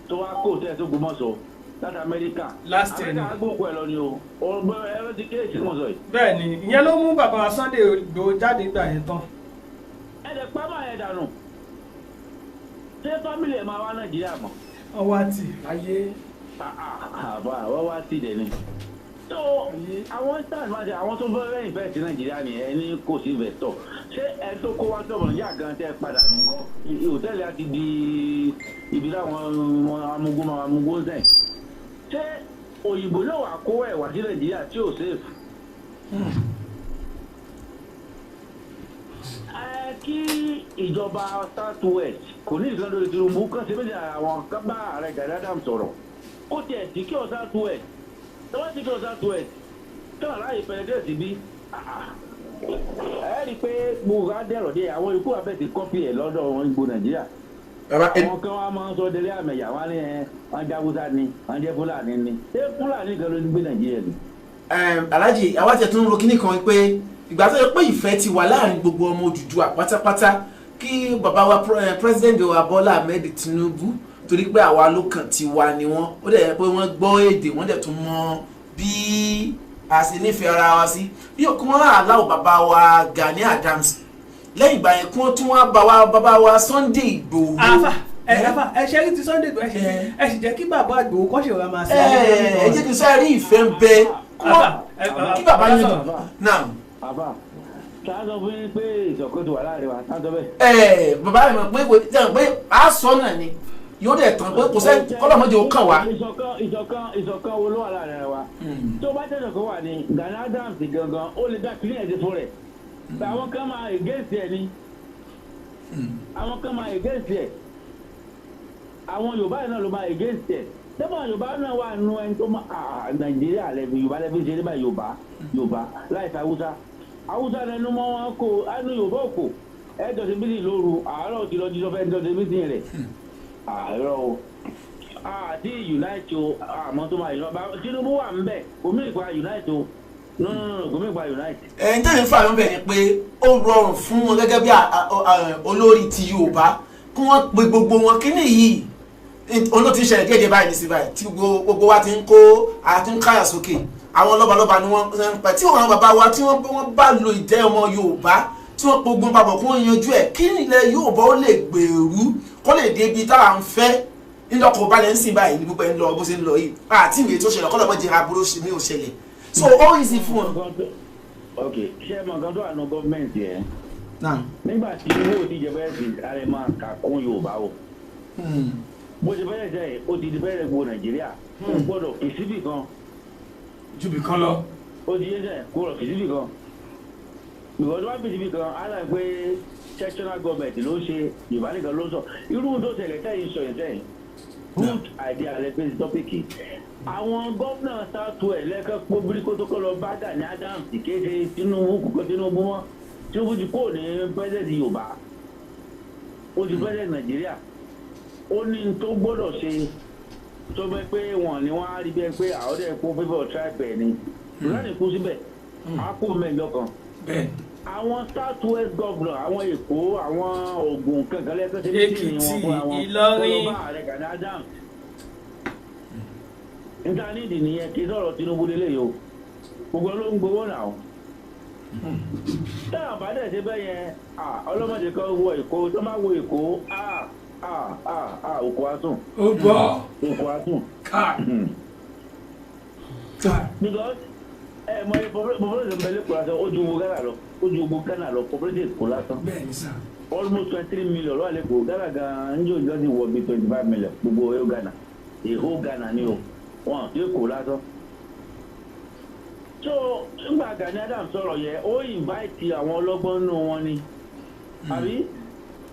tó wá kó tẹ́ sÓgbómọ̀ṣọ́ láti Amẹ́ríkà. Last year ni. Amẹ́ríkà gbókò ẹ̀ lọ ni o, ọgbọ́n ẹ̀rọ ti kéèsì mọ̀ sọ yìí. Bẹ́ẹ̀ ni, ìyẹn ló mú bàbá Sunday Igboho jáde gbà yẹn tán. Ẹ lè pa máa yẹn dànù, ṣé family ẹ̀ máa wá Nàìjíríà mọ́? Ọwọ́ àti Ayé. Àbá wọ́n wá sí ìdẹ̀ ni. So àwọn stars máa ṣe àwọn tó fẹ́ invest ní Nàìjíríà ni ẹ ní kò sí investor. Ṣé ẹ tó kó wá sọ̀rọ̀ Nàìjíríà gan tẹ́ padà nù hòtẹ́ẹ̀lì á ti di ibi táwọn amúgbó máa amúgbó ń sẹ̀. Ṣé òyìnbó náà wà kó ẹ̀ wá sí Nàìjíríà tí ò safe? Ẹ kí ìjọba South West kò ní ìkan lórí Tinubu kan ṣe méjì àwọn kan bá ààrẹ Gani Adams sọ̀rọ̀ kó tiẹ̀ sí kí ọ South West tọ́wọ́ sí kí ọ South West tọ́wọ́ láàyè pẹ̀lẹ́dẹ̀ sí bí ẹ rí i pé gbogbo adẹ́rọ̀ dé àwọn ikú abẹ́ ti kọ́pì ẹ̀ lọ́dọ̀ wọn gbogbo Nàìjíríà. Àwọn kan wá máa ń sọ délé àmẹ̀yà wọn ní ẹ wọn jẹ́ Haúsá ni wọn jẹ́ Fúlàní ni, ṣé Fúlàní kan ló ń gbé Nàìjíríà ni? Alhaji, àwa tiẹ̀ tún ń ro kíní kan pé ìgbà tó yẹ pé ìfẹ́ ti wà láàrin gbogbo ọmọ Odùduwà pátápátá, kí bàbá wa president wa Bọ́lá Ahmed Tinubu, torí pé àwa ló kàn ti wà ní wọn, ó dẹ̀ yẹ pé wọ́n gbọ́ èdè, wọ́n dẹ̀ tún mọ bí a ṣe nífẹ̀ẹ́ ara wa sí, bí òkú wọn aláwọ̀ bàbá wa Gani Adams lẹ́yìn ìgbà yẹn kí wọ́n tún wá bá wa bàbá wa Sunday Igboho. Àfà ẹ, àfà ẹ ṣe rí ti Sunday Igboho, ẹ ṣe ẹ sì jẹ́ kí bàbá Igboho kọ́ ṣe wá máa ṣe. Ẹ jẹ́ kí n sáré rí ìfẹ́ ń bẹ kí bàbá yẹn náà. Àbá ṣáà sọ fún yín pé ìṣọ̀kan ti wà láàrin wa, ṣáà sọ bẹ́ẹ̀. Ẹ bàbá mi mọ̀ pé kò jẹ́ pé a sọ náà ni yóò dẹ̀ tán pé kò sẹ́ kọ́lọ́mọdé ó kàn wá. Ìṣọ̀kan, ìṣọ̀kan, ìṣọ̀kan wo ló wà láàrin wa? Tó bá tẹ̀sán kan wà ní Gani Adams gangan, ó lè dá kílíẹ̀ ẹ̀ ti fún rẹ̀. Àwọn kan máa against ẹ̀ ni, àwọn kan máa against ẹ̀, àwọn Yorùbá yìí náà ló máa against ẹ̀. Tẹ́fọ̀n Yorùbá náà wà nù ẹni tó máa Nàìjíríà lẹ́bi Yorùbá lẹ́bi ṣe nígbà Yorùbá Yorùbá láìsí Haúsá Haúsá lẹnu mọ́ wọn kó ẹnu Yorùbá òkò ẹ jọ ṣe mítìn lóru àárọ̀ ti lọ jíjọ fẹ́ jọ ṣe mítìn rẹ̀ àárọ̀ o àti unite o àmọ́ tó máa unite Tinubu wà ń bẹ̀ omi ìpa unite o, no no no, omi ìpa unite. Ẹ̀yin tẹ́lẹ̀ ń fà mí bẹ̀ ni pé ó rọrùn fún wọn gẹ́gẹ́ bí olórí ti Yorùbá kí wọ́n pe gbogbo wọn kíní yìí olóòtú ìṣẹ̀lẹ̀ díẹ̀ díẹ̀ báyìí ní sí báyìí tí gbogbo wa ti ń kó àti ń káyà sókè. Àwọn lọ́balọ́ba ni wọ́n ń pa tí àwọn bàbá wa tí wọ́n bá lo ìjẹ́ ọmọ Yorùbá tí wọ́n pogun papọ̀ kí wọ́n yanjú ẹ̀ kí ilẹ̀ Yorùbá ó lè gbèrú kó lè dé ibi táwa ń fẹ́ ńlọkọ̀ balẹ̀ ń sìn báyìí ní gbogbo ẹ̀ ń lọ bó ṣe ń lọ yìí àti ìwé tó ṣẹlẹ̀ kọ́lọ́mọ́ jẹ́ aburú ní ò ṣẹlẹ̀, so ó easy fún wọn. Ok, ṣé ẹ mọ nǹkan tó wà ní gọ́ọ̀mẹ̀ntì ẹ̀ nígbà tí owó òdíje bẹ́ẹ̀ sì ààrẹ máa kà kún Yorùbá o, bó ṣe bẹ́ẹ̀ jẹ́ ó ti di bẹ́ẹ̀ gbogbo Nàìjíríà kò gbọ́dọ̀ fi síbì kan ju bì kan lọ. Ó ti yé sẹ́ kó lọ fi síbì kan because wọ́n fi síbì kan á dà pé sectional government ló ń ṣe Yorùbá nìkan ló ń sọ irú tó ṣẹlẹ̀ tẹ́yìn sọ yẹn tẹ́yìn good idea lẹ pé tọ́pìkì àwọn gómìnà South West lẹ́kàn pọ́bírí kó tó kọ́ lọ bá Gani Adams kéde Tinubu kókó Tinubu mọ́. Tinubu ti kó ní president Yorùbá, ó ti president Nàìjíríà. Ó ní n tó gbọ́dọ̀ ṣe tó bẹ́ pé wọ́n ní wọ́n á rí bẹ́ẹ̀ pé àwọn ọ̀dẹ́ kó fífọ̀ tribe ẹ̀ ni. Fúlàní kú síbẹ̀, á kú mẹ́jọ kan. Bẹ́ẹ̀. Àwọn South West governor, àwọn Èkó, àwọn Ògùn kankan lẹ́kọ̀ọ́ ṣe meeting Èkìtì, wọn fúnra wọn. Ìlọrin. Kó lọ bá ààrẹ Gani Adams. Níta nídìí nìyẹn, kì í sọ̀rọ̀ Tinubu lélẹ̀ yìí o. Gbogbo ló ń gbowó náà o. Táwọn bá dẹ̀ ṣe bẹ́ẹ̀ yẹn, ọlọ́mọdé kan wọ Èkó, tó máa wọ Èkó, òkú asùn. Ó bọ́. Òkú asùn. Káì káì. Because ẹ mọ iye population bẹ lẹ́kọ̀ọ́ lásán, ó ju gbogbo Ghana lọ, ó ju gbogbo Ghana lọ, population Èkó lásán. Bẹ́ẹ̀ ni sà. Almost 23 million ló wà lẹ́kọ̀ọ́. Ghana gan-an ń jò jọ́ ti wọ bí 25 million, gbogbo ẹ̀ Ghana, èho Ghana ni o, wọn ti Èkó lásán. So nígbà Gani Adams sọ̀rọ̀ yẹn, ó invite àwọn ọlọ́gbọ́n nínú wọn ni, àbí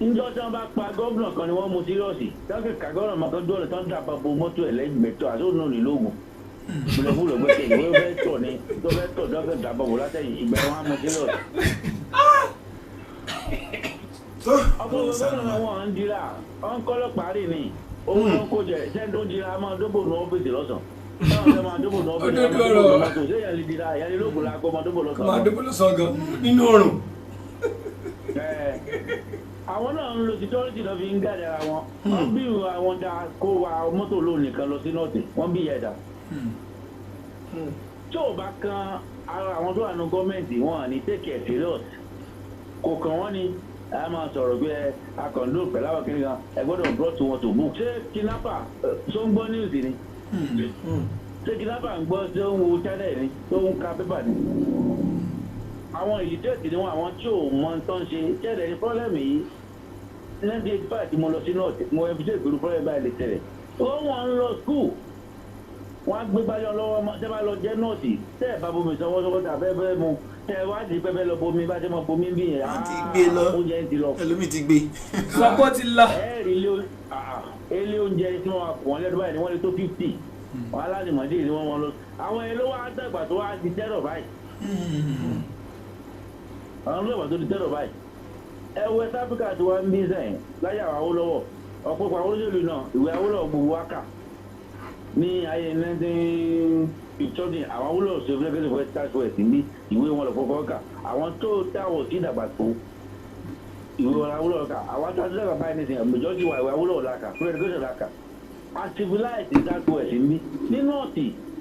njọ́ tí wọ́n bá pa gómìnà kan ni wọ́n mú serious, tí ká gómìnà máa kan dúró tó ń dàbà bo mọ́tò ẹ̀ lẹ́gbẹ̀ẹ́ àti òun náà ní lóògùn fúlẹ̀fúlẹ̀ gbẹ́sẹ̀ ìwé fẹ́ tọ̀ ni tó fẹ́ tọ̀ tó fẹ́ dàbà bò látẹ̀yìn, ìgbà wọn á mú serious. Tó Ọkọ̀ gómìnà wọn ń dira, wọn ń kọ́ lọ́pàá rì ni owó tó ń kó jẹ sẹ́ni tó ń dira máa dóbò ní ọ́fíìsì lọ́sàn-án, táwọn fẹ́ máa dóbò ní ọ́fíìsì. Òdodo ọ̀rọ̀. Mọ́tò ṣé ìyẹn lè dira, ìyẹn lè lóògùn la kó máa dóbò Kó máa lọ́sàn-án. dóbò lọ́sàn gan nínú òrùn. Ẹ, àwọn náà ń lo security náà fi ń gàdé ara wọn. Wọ́n bí àwọn da kó wa mọ́tò lóun nìkan lọ sí north, wọ́n bí ìyá ẹ̀dá tí ò bá kan ara àwọn tó wà ní gọ́ọ̀mẹ̀ntì, wọn à ní take it serious. Kò kàn wọ́n ni a máa sọ̀rọ̀ pé ẹ akọ̀ǹdó pẹ̀lú àwọn kìnìkan ẹ gbọ́dọ̀ brought wọn to book. Ṣé kidnapper ṣó ń gbọ́ news ni? Ṣé kidnapper ń gbọ́, ṣé ń wo channel ni, tó ń ka pépà ni? Àwọn illiterate ni wọn, àwọn tí ò mọ tó ń ṣe ṣẹlẹ̀ ní problem yìí. 1985 tí mo lọ sí north, mo ẹ fi ṣe ìpinnu problem báyìí lè ṣẹlẹ̀. Ó wọn ń lọ school, wọn á gbé gbájọ lọ́wọ́. Tẹ́ bá lọ jẹ́ nọ́ọ̀sì, tẹ́ ẹ̀ bá bomi sanwó sọ́wọ́ tà fẹ́ fẹ́ mu, tẹ́ ẹ wá di pẹ́pẹ́ lọ bomi bá ṣe mọ bomi bí yẹn. Wọ́n ti gbé lọ. Oúnjẹ ti lọ. Ẹlòmíì ti gbé. Sọ pé ó ti lọ. Ẹ rí ilé oúnjẹ tí wọ́n kọ̀ wọ́n lẹ́nu báyìí ni wọ́n lè tó 50 wọn aládìmọ̀dé ni wọ́n wọn lọ. Àwọn yẹn ló wá dàgbà tó wá di tẹ́rọ̀ báyìí. Àwọn ló dàgbà tó di tẹ́rọ̀ báyìí. Ẹ West Africa tí wọ́n ń bí sẹ́yìn láyé àwọn Awólọ́wọ̀, ọ̀pọ̀pọ̀ àwọn olóṣèlú náà, ìwé Awólọ́wọ̀ gbogbo wa kà ní ayé 1950. Àwọn Awólọ́wọ̀ ṣe fúlẹ́kẹ́sì West South West ní ìwé wọn lọ́pọ̀pọ̀ kà. Àwọn tó táwọn sí dàgbà tó ìwé wọn Awólọ́wọ̀ kà, àwọn tó ti dàgbà báyìí nísìnyí, majority wa ìwé Awólọ́wọ̀ la kà, free education la kà. A civilize South West ní ní north.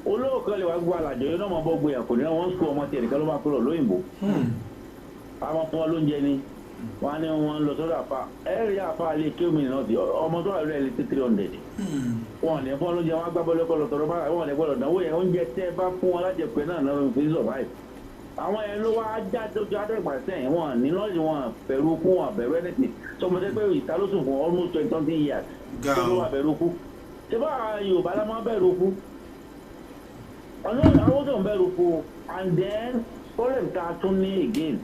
Olówó kan lè wá gbọ́ àlàjọ yóò náà máa bọ́ gbé yàn kò ní wọ́n ń sọ ọmọ tiẹ̀ nìkan ló máa kúrò lóyìnbó. Àwọn fún wọn lóúnjẹ ni wọ́n á ní wọ́n ń lọ sọ́dọ̀ àfa. Ẹ rí àfa lè kí omi náà sí ọmọ tó wà lórí ẹ̀ lè tó 300. Wọn ò ní fún wọn lóúnjẹ, wọn á gbá bọ́lọ́kọ́ lọ tọrọ bára, wọn ò ní gbọ́dọ̀ dánwó yẹn. Oúnjẹ tẹ́ bá fún wọn lájẹpẹ́ náà náà fi survive. Àwọn yẹn ló wá já tó já dẹ́gbà sẹ́yìn, wọn ní lọ́ọ̀sì, wọn bẹ̀rù kú, wọn bẹ̀rù anything. Sọmọdé pé ìta ló sùn fún almost 20 something years Ga tó ló o. wà bẹ̀rù kú. Ṣé bá Yorùbá la máa bẹ̀rù kú? Ọ̀nà àwọn tó ń bẹ̀rù kú. And then problem ta tún ní again,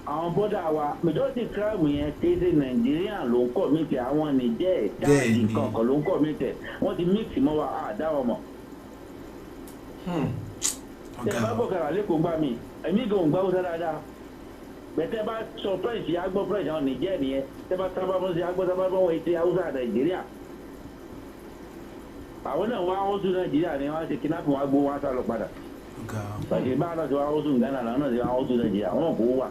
àwọn bọ́dà wa, majority crime yẹn kì í ṣe Nàìjíríà ló ń commit, àwọn Niger, Chad, kankan ló ń commit. Wọ́n ti mix mọ́ wa, àdá wọn mọ̀. Tẹ Ọ̀gá bá o. bọ̀ lẹ́kọ̀ọ́ gbà mí, èmi gan ò gbá Hausa dáadáa bẹ̀tẹ̀ bá sọ French, á gbọ́ French, àwọn Niger nìyẹn. Tẹ bá sábà fún sí, á gbọ́ sábà fún wọn, ètè Hausa Nàìjíríà. Àwọn náà wá wọ́n sún Nàìjíríà ni wọ́n ṣe kidnapping, wọn á gbó, wọn á sá lọ padà. Ọ̀gá o. Pàṣẹ báwọn náà ti wá wọ́n sún Ghana, làwọn náà ti wá wọ́n sún Nàìjíríà, wọn kò wà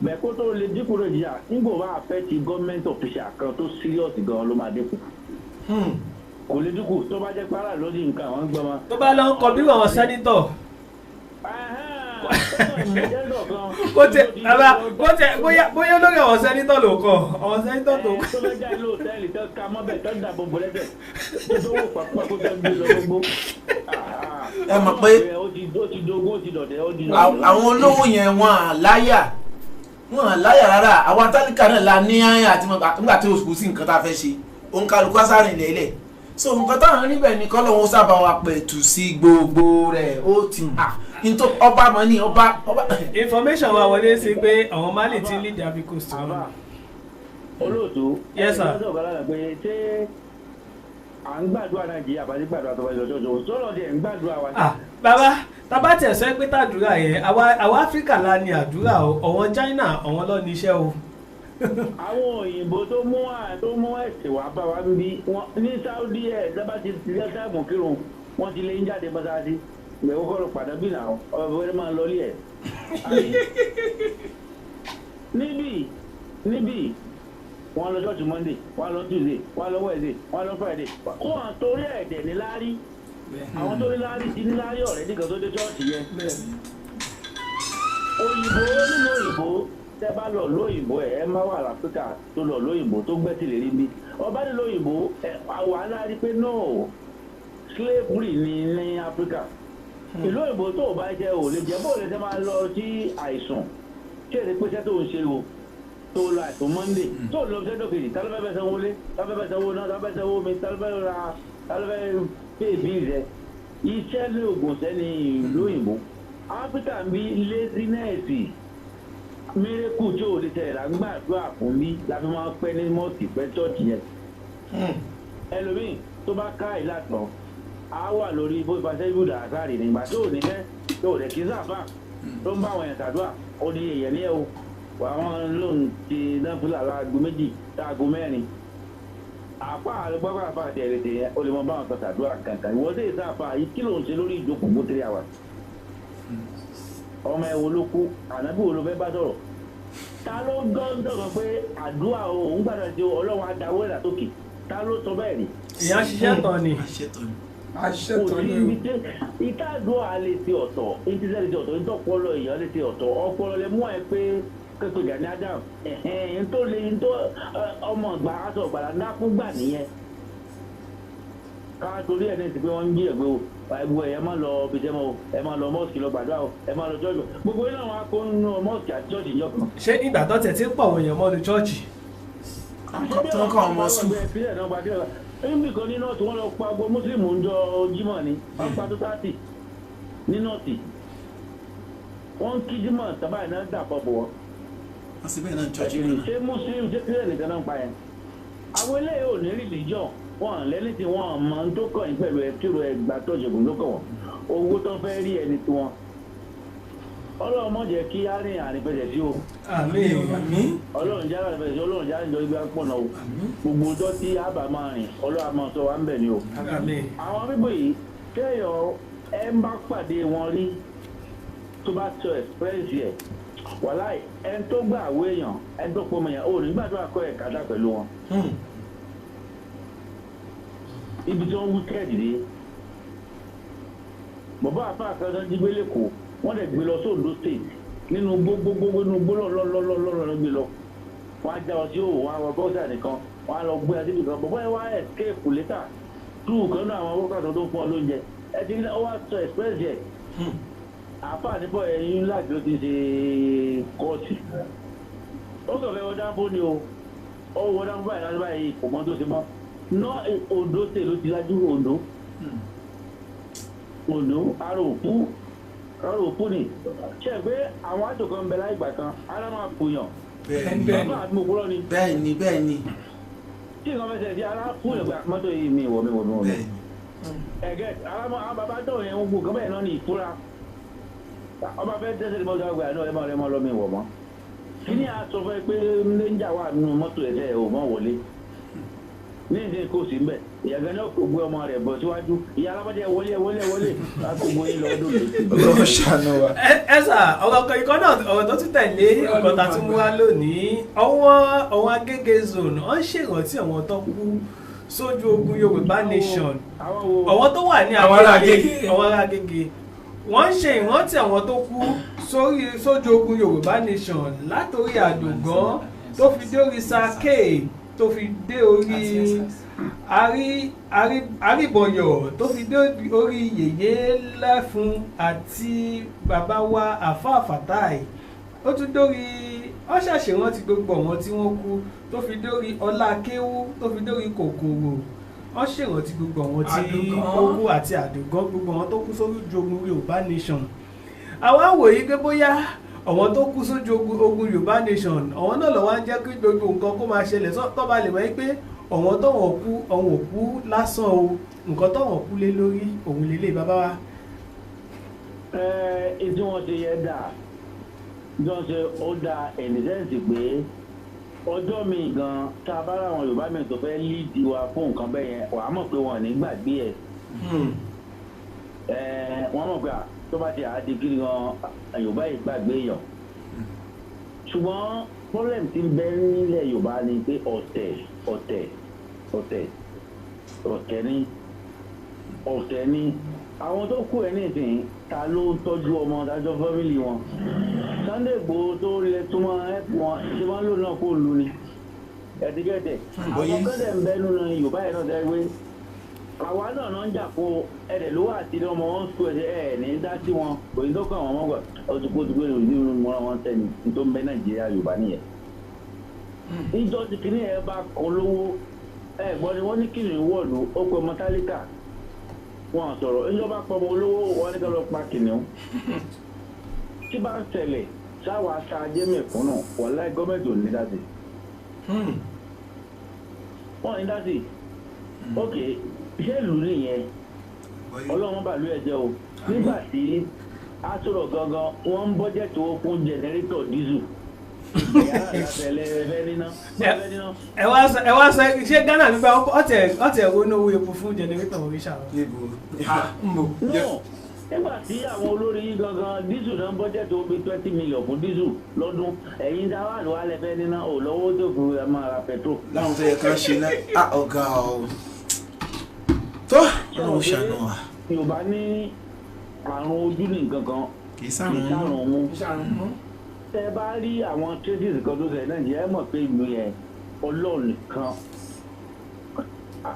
bẹ́ẹ̀. Kó tó lè dínkù Nàìjíríà, nígbò bá fẹ́ ti government official kan tó serious gan ló máa dínkù. Kò lè dínkù tó bá jẹ́ pé aráàlú ló ní nǹkan àwọn ń gbọ́n ma. Tó bá lọ ń kọ bí àwọn senator, kó tẹ bàbá, kó tẹ bóyá lórí àwọn senator ló kọ, àwọn senator tó. Tó bá jáde lóòtẹ́ẹ̀lì tó ka mọ́bẹ̀ tó dàbò bọ̀lẹ́sẹ̀ tó tó wò pàpà kó tó gbé lọ gbogbo. Ẹ mọ̀ pé ó ti dogun, ó ti dọ̀dẹ̀, ó ti àwọn olówó yẹn, wọn à láyà, wọn à láyà rárá. Àwọn tálíkà náà la ní àyà àti nígbà tí oṣù sí nǹkan tá a fẹ́ ṣe, òǹkàlùkù sáré ilẹ̀ ilẹ̀. So nǹkan táwọn níbẹ̀ ni kọ́lọ́hún sábà wa pẹ̀tù sí gbogbo rẹ̀. Ó ti à nítorí ọba mọ́ ní ọba ọba. Information wa wọlé sí pé àwọn Mali ti ń lead Ivory Coast wọn. Àbá olóòtú. Yes, sir. Ẹ sọ̀rọ̀ lára pé ṣé à ń gbàdúrà Nàìjíríà bá ti gbàdúrà tó bá ti lọ ṣọ́ọ̀ṣọ́ sọ́rọ̀ díẹ̀ ń gbàdúrà wa. Ah, bàbá, tábà tẹ̀ sọ pé tàdúrà yẹn, àwa Áfíríkà la ní àdúrà o. Ọ̀wọ́n China, àwọn ló ní iṣẹ́ o. Àwọn òyìnbó tó mú ẹ̀sìn wá bá wa ń bí wọn ní Saudi ẹ̀ dábàá ti lẹ́sàmù kírun wọ́n ti lé ń jáde mọ́sáàsì ìgbẹ̀wò kọ́ ló padà bí náà ọ̀bẹ wẹ́rẹ́ máa lọ lé ẹ̀. Níbí wọ́n lọ ṣọ́ọ̀ṣì Monday, wọ́n lọ Tuesday, wọ́n lọ Wednesday, wọ́n lọ Friday. Wọ́n torí ẹ̀dẹ̀ ní láárí. Àwọn tó ní láárí ti ní láárí ọ̀rẹ́ nìkan tó dé ṣọ́ọ̀ṣì yẹn. Òyìnbó nínú òyìnbó tẹ́ bá lọ lóyìnbó ẹ má wà láfíríkà tó lọ lóyìnbó tó gbẹ́sì lè rí bí. Ọba nílò òyìnbó ẹ àwọn alárí pé no slavery ni ní Áfíríkà. Ìlú òyìnbó tó o bá jẹ ò lè jẹ bó o lè ṣe máa lọ sí àìsàn ṣé èdè pèsè tó ń ṣe o tó lọ àìsàn Monday tó lọ sí ẹjọ́ kejì ta ló fẹ́ fẹ́ sanwó lé ta ló fẹ́ fẹ́ sanwó náà ta ló fẹ́ sanwó mi ta ló fẹ́ ra ta ló fẹ́ pay bill rẹ. Iṣẹ́ ní ògùn sẹ́ni ìlú òyìnbó. Áfíríkà ń bí laziness mírèkù tí ò lè tẹ̀lé là ń gbàdúrà fún mi la fi máa pẹ́ ní mọ́ọ̀sì pẹ́ chọ́ọ̀chì yẹn. Ẹlòmíì tó bá ká ìlàtọ̀ á wà lórí bó ìfàṣẹ́ ibùdó àṣàrì nígbà tó ò ní fẹ́ tó ò lè kí sáfà tó ń bá àwọn èèyàn ṣàdúrà ó ní èèyàn ní ẹ o wà wọn lóun ti náfìlà láago 2 láago 4 àpá àlùgbọ́gbà àpá àti ẹ̀rẹ̀tẹ̀ yẹn ó lè mọ báwọn kan ṣàdúrà kankan ìwọ sí ìsáfà yìí kí lòun ṣe lórí ìjókòó fún 3 hours. Ọmọ ẹ wo ló kú ànábì wo ló fẹ́ bá sọ̀rọ̀ ta ló gán sọ̀rọ̀ pé àdúrà o òun gbàdúrà sí Ọlọ́run adáwọ́ ẹ̀dá sókè ta ló sọ bẹ́ẹ̀ rí. Ìyá ṣiṣẹ́ tán ni. Àṣetán ni o. Ìtàdúrà lè ti ọ̀tọ̀ ìtìsẹ́ lè ti ọ̀tọ̀ ìtọ́pọ̀lọ èèyàn lè ti ọ̀tọ̀ ọpọlọ lè mú ẹ pé kékeré Gani Adam ntó lè ntó ọmọ ìgbà aṣọ ìgbàlá ńlá fún gbà nìyẹn. Ká torí ẹ̀ ní ti pé wọ́n ń jí ẹ̀gbẹ́ o ẹ̀gbọ́ ẹ̀ má lọ bìtẹ́ mọ́ o ẹ̀ má lọ mọ́ọ̀sì lọ gbàdúrà o ẹ̀ má lọ chọ́ọ̀chì gbogbo iná wọn kó nínú mọ́ọ̀sì àti chọ́ọ̀chì yọ kan. Ṣé ìgbà tó tẹ̀ tí ń pọ̀ àwọn èèyàn mọ́nu chọ́ọ̀chì? Tó ń kọ́ ọmọ sùn. Níbi kan ní nọ́ọ̀tì wọ́n lọ pa agbo mùsùlùmí ń jọ Jímọ̀ ni wọ́n pa tó 30 ní nọ́ọ̀tì wọ́n ń kí Jímọ̀ sábà iná dà pọ̀ bọ̀ wọ́n. Wọ́n sì bẹ́ẹ̀ náà chọ́ọ̀chì kan náà. Ṣé mùsùlùmí ṣé kílẹ̀ nìkan náà ń pa yẹn? Àwọn eléyìí ò ní religion wọn lẹ́ni tí wọ́n mọ tó kàn yín pẹ̀lú ẹtúrò ẹgbà tó ṣègùn ló kàn wọ́n owó tó fẹ́ rí ẹni tí wọ́n. Ọlọ́run má jẹ́ kí á rìn àrìnfẹsẹ̀ sí o. Àmín. Ọlọ́run jẹ́ àrìnfẹsẹ̀ sí Ọlọ́run jẹ́ àrìnjọ ibi àpọ̀nà o. Gbogbo ọjọ́ tí a bá máa rìn Ọlọ́run máa sọ wá ń bẹ̀ ni o. Àmín. Àwọn bíbò yìí kéèyàn ẹ ń bá pàdé wọn rí tó bá sọ express yẹ wàláì ẹni tó gbà àwọ èèyàn ẹni tó pọ̀ mọ́ èèyàn ò ní gbàdúrà kọ́ ẹ̀ kàdá pẹ̀lú wọn. Ibi tí wọ́n wíkẹ́ẹ̀dì dé bàbá àfa àkàndá jí gbé lẹ́kọ̀ọ́ wọ́n lè gbé lọ sí Ondo State nínú gbogbogbò nínú gbólọ́lọ́lọ́lọ́lọ́ gbé lọ wọ́n á já ọ sí òwò wọ́n á wọ bọ́sà nìkan wọ́n á lọ gbé àti ibìkan bàbá yẹn wá escape later tú kan náà àwọn wọ́kàtà tó ń fún ọ lóúnjẹ ẹ ti rí ọ wá sọ express yẹ àfa àdìpọ̀ ẹ̀yìn láti ló ti ṣe kọ́ọ̀sì ó kàn fẹ́ wọ́n dáńbó ni o ó wọ́n dáńbó báyìí láti báyìí kò mọ́ tó ṣe mọ́ ná Ondo State ló ti lajú Ondo Ondo ara òkú ni ṣe pé àwọn àjò kan ń bẹ láì gbà kan ara máa kùyàn bàbá àti mòkúrọ́ ni. Bẹ́ẹ̀ni bẹ́ẹ̀ni. Tí nǹkan fẹsẹ̀ sí ara kùyàn gba mọ́tò yìí mi wọ̀ mi wọ̀ mi wọ̀ mi. Ẹ̀gẹ́ ara àwọn bàbá tó yẹn ń gbò kán bẹ́ẹ̀ náà ní ìfúra ọba fẹ́ tẹ́sẹ̀ mọ́tò àgbà náà ẹ máa rẹ mọ́ lọ́ mi wọ̀ mọ́. Kí ni a sọ fún ẹ pé lẹ́ńjà wà nínú mọ́tò ẹ̀sẹ̀ ò mọ́ wọlé ní ìdí kò sí mbẹ ìyàgá náà kò gbé ọmọ rẹ̀ bọ̀ síwájú ìyá alábàjẹ wọlé wọlé wọlé lákòókò yín lọ ọdún lóṣù. Ọlọ́run ṣàánú wa. Ẹ sà ọ̀rọ̀ kan ikọ́ náà ọ̀rọ̀ tó tún tẹ̀lé ọ̀rọ̀ tá a tún mú wá lónìí ọwọ́n Agége zone wọ́n ṣèrántí àwọn tó kú sójú ogun Yorùbá Nation àwọn tó wà ní Agége àwọn ará Agége wọ́n ṣe ìrántí àwọn tó kú sójú ogun Yorùbá Nation látòrí Àdògán tó fi dórí Sake tó fi dé orí Àríbọyọ̀ tó fi dé orí Yèyé Lẹ́fun àti bàbá wa Àfáà Fatai ó tún dórí ó ṣàṣèrántí gbogbo àwọn tí wọ́n kú tó fi dórí Ọlá Kéwú tó fi dórí Kòkòrò ó ṣèrántí gbogbo àwọn tí ó kú àti Àdògán gbogbo àwọn tó kú sójú ogun Yorùbá Nation. Àwa wòye pé bóyá àwọn tó kú sójú ogun Yorùbá Nation àwọn náà lọ́wọ́ á jẹ́ kí gbogbo nǹkan kó máa ṣẹlẹ̀ tó bá lè mọ̀ pé àwọn tó wọ́n kú àwọn ò kú lásán o nǹkan tó wọ́n kú lé lórí òun lélẹ̀ bàbá wa. Ẹ tí wọ́n ṣe yẹ dà tí wọ́n ṣe ó da ẹ̀nìsẹ́ǹsì pé Ọjọ́ mi gan tá a bá ráwọn Yorùbá mi tó fẹ́ líìdì wa fún nǹkan bẹ́ẹ̀ yẹn, wàá mọ̀ pé wọn ò ní gbàgbé ẹ̀. Wọ́n mọ̀ pé tó bá ti àá di kiri gan Yorùbá yìí gbàgbé èèyàn. Ṣùgbọ́n problem ti ń bẹ nílẹ̀ Yorùbá ni pé ọ̀tẹ̀ ọ̀tẹ̀ ọ̀tẹ̀ ọ̀tẹ̀ ni ọ̀tẹ̀ ni àwọn tó kú ẹ̀ nísìnyí, ta ló ń tọ́jú ọmọ dájọ́ fámìlì wọn? Sunday Igboho tó lẹ túmọ̀ ẹ̀pù wọn ṣé wọ́n lò náà kó lu ni ẹ̀dígẹ́dẹ̀. Àwọn kọ́dẹ̀ ń bẹ nínú Yorùbá yẹn náà tẹ́ pé àwa náà náà ń jà kó ẹ̀dẹ̀ ló wà tí ọmọ wọn sùn ẹ̀ṣẹ̀ ẹ̀ ní dá sí wọn kò ní tó kàn wọ́n mọ́gbà ọtún kó ti gbé ìlú mọ́ra wọn sẹ́ni tó ń bẹ Nàìjíríà Yorùbá nìyẹn. Ìjọ ti kìíní ẹ bá kan lówó ẹ gbọ́ ni wọ́n ní kìnìún wọ̀lú ó pe ọmọ tálíkà wọn sọ̀rọ̀ ìjọba pọ̀ ọmọ olówó wọn ní ká lọ pa kìnìún. Tí bá ń ṣẹlẹ̀ sáwà ata ajé mẹ̀kúnnù wàláì gọ́ọ̀mẹ̀ntì ò ní dá sí. Wọ́n ní dá sí. Ok, ṣé ìlú nìyẹn? Ọlọ́run bàlú ẹ̀ jẹ́ o. Nígbà tí a sọ̀rọ̀ gangan wọ́n ń bọ́jẹ̀tì owó fún jẹnẹrétọ̀ dísù. Ẹ wá sọ ṣé Ghana nígbà ọtẹ ronú owó epo fún jẹnẹrétọ̀ oríṣà wọn. Nígbà tí àwọn olórí yìí gangan dísù náà ń bọ́jẹ̀tì owó bíi 20 million fún dísù lọ́dún, ẹ̀yin tá wà lọ́wọ́ alẹ́ fẹ́ níná ò lọ́wọ́ tó fi máa ra pẹtrol. Láwọn tó yẹ kán ṣe náà ọ̀gá o tó ọlọ́run ṣàánú wa. Yorùbá ní àrùn ojú ní nǹkan kan kì í sàrùn mú. Tẹ bá rí àwọn traces kan tó ṣẹlẹ̀ Nàìjíríà ẹ mọ̀ pé ìlú yẹn Ọlọ́run nìkan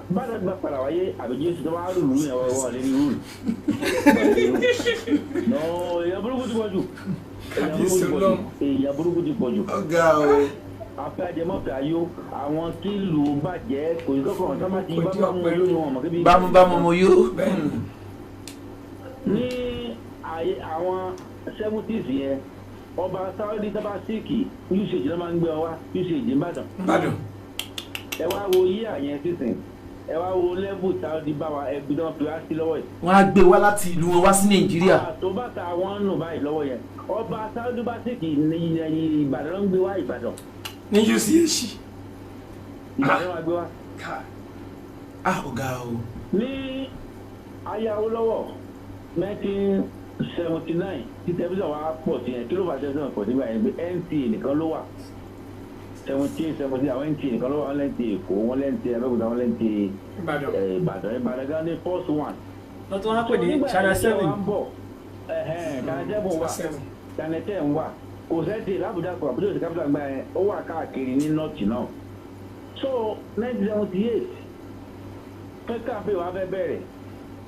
bá dàgbà padà wáyé àbí Jésù tó bá rú ìlú yẹn wọ́n lé ní rúùlù. Èèyàn burúkú ti pọ̀ jù. Èèyàn burúkú ti pọ̀ jù. Ọ̀gá o. Afẹ́ ajẹmọ́fẹ́ ayó àwọn tí ìlú bàjẹ́ kò ní kọ́kọ́ tó bá ti bámú lórí wọn mọ̀ kébi. Bámúbámú mo yó. Ní àwọn 70s yẹn ọba Saudi sábà síìkì usage ló máa ń gbé ọ wá usage Ìbàdàn. Ìbàdàn. Ẹ wá wo yíyà yẹn sísìn, ẹ wá wo level Saudi bá wa ẹbí náà fi wá sí lọ́wọ́ yìí. Wọ́n á gbé wá láti ìlú wọn wá sí Nàìjíríà. Àtọ́bàtà wọn nù báyìí lọ́wọ́ yẹn ọba Saudi bá síìkì ní Ìbàdàn ló ń gbé wá Ìbàdàn. Ní UCH. Ìbàdàn wa gbé wá. Ọ̀gá o. Ní ayé Awólọ́wọ̀ 1979 tí tẹlifíṣàn wa pọ̀ sí yẹn, kí ló fà tẹlifíṣàn pọ̀ sígbà yẹn pé NTA nìkan ló wà. 17 àwọn NTA nìkan ló wà, wọ́n lẹ́ǹtì Èkó, wọ́n lẹ́ǹtì Abẹ́òkúta, wọ́n lẹ́ǹtì Ìbàdàn. Ìbàdàn gan ni first one. Lọ́tún wọn á pè ní Channel 7. Channel 7 wà, Channel 10 wà, kò sẹ́ǹtì l'Àbújá kò Àbújá òsì capital gbà yẹn, ó wà káàkiri ní nọ́ọ̀tì náà. So 1978 fẹ́ káfíń wa fẹ́ bẹ̀rẹ̀,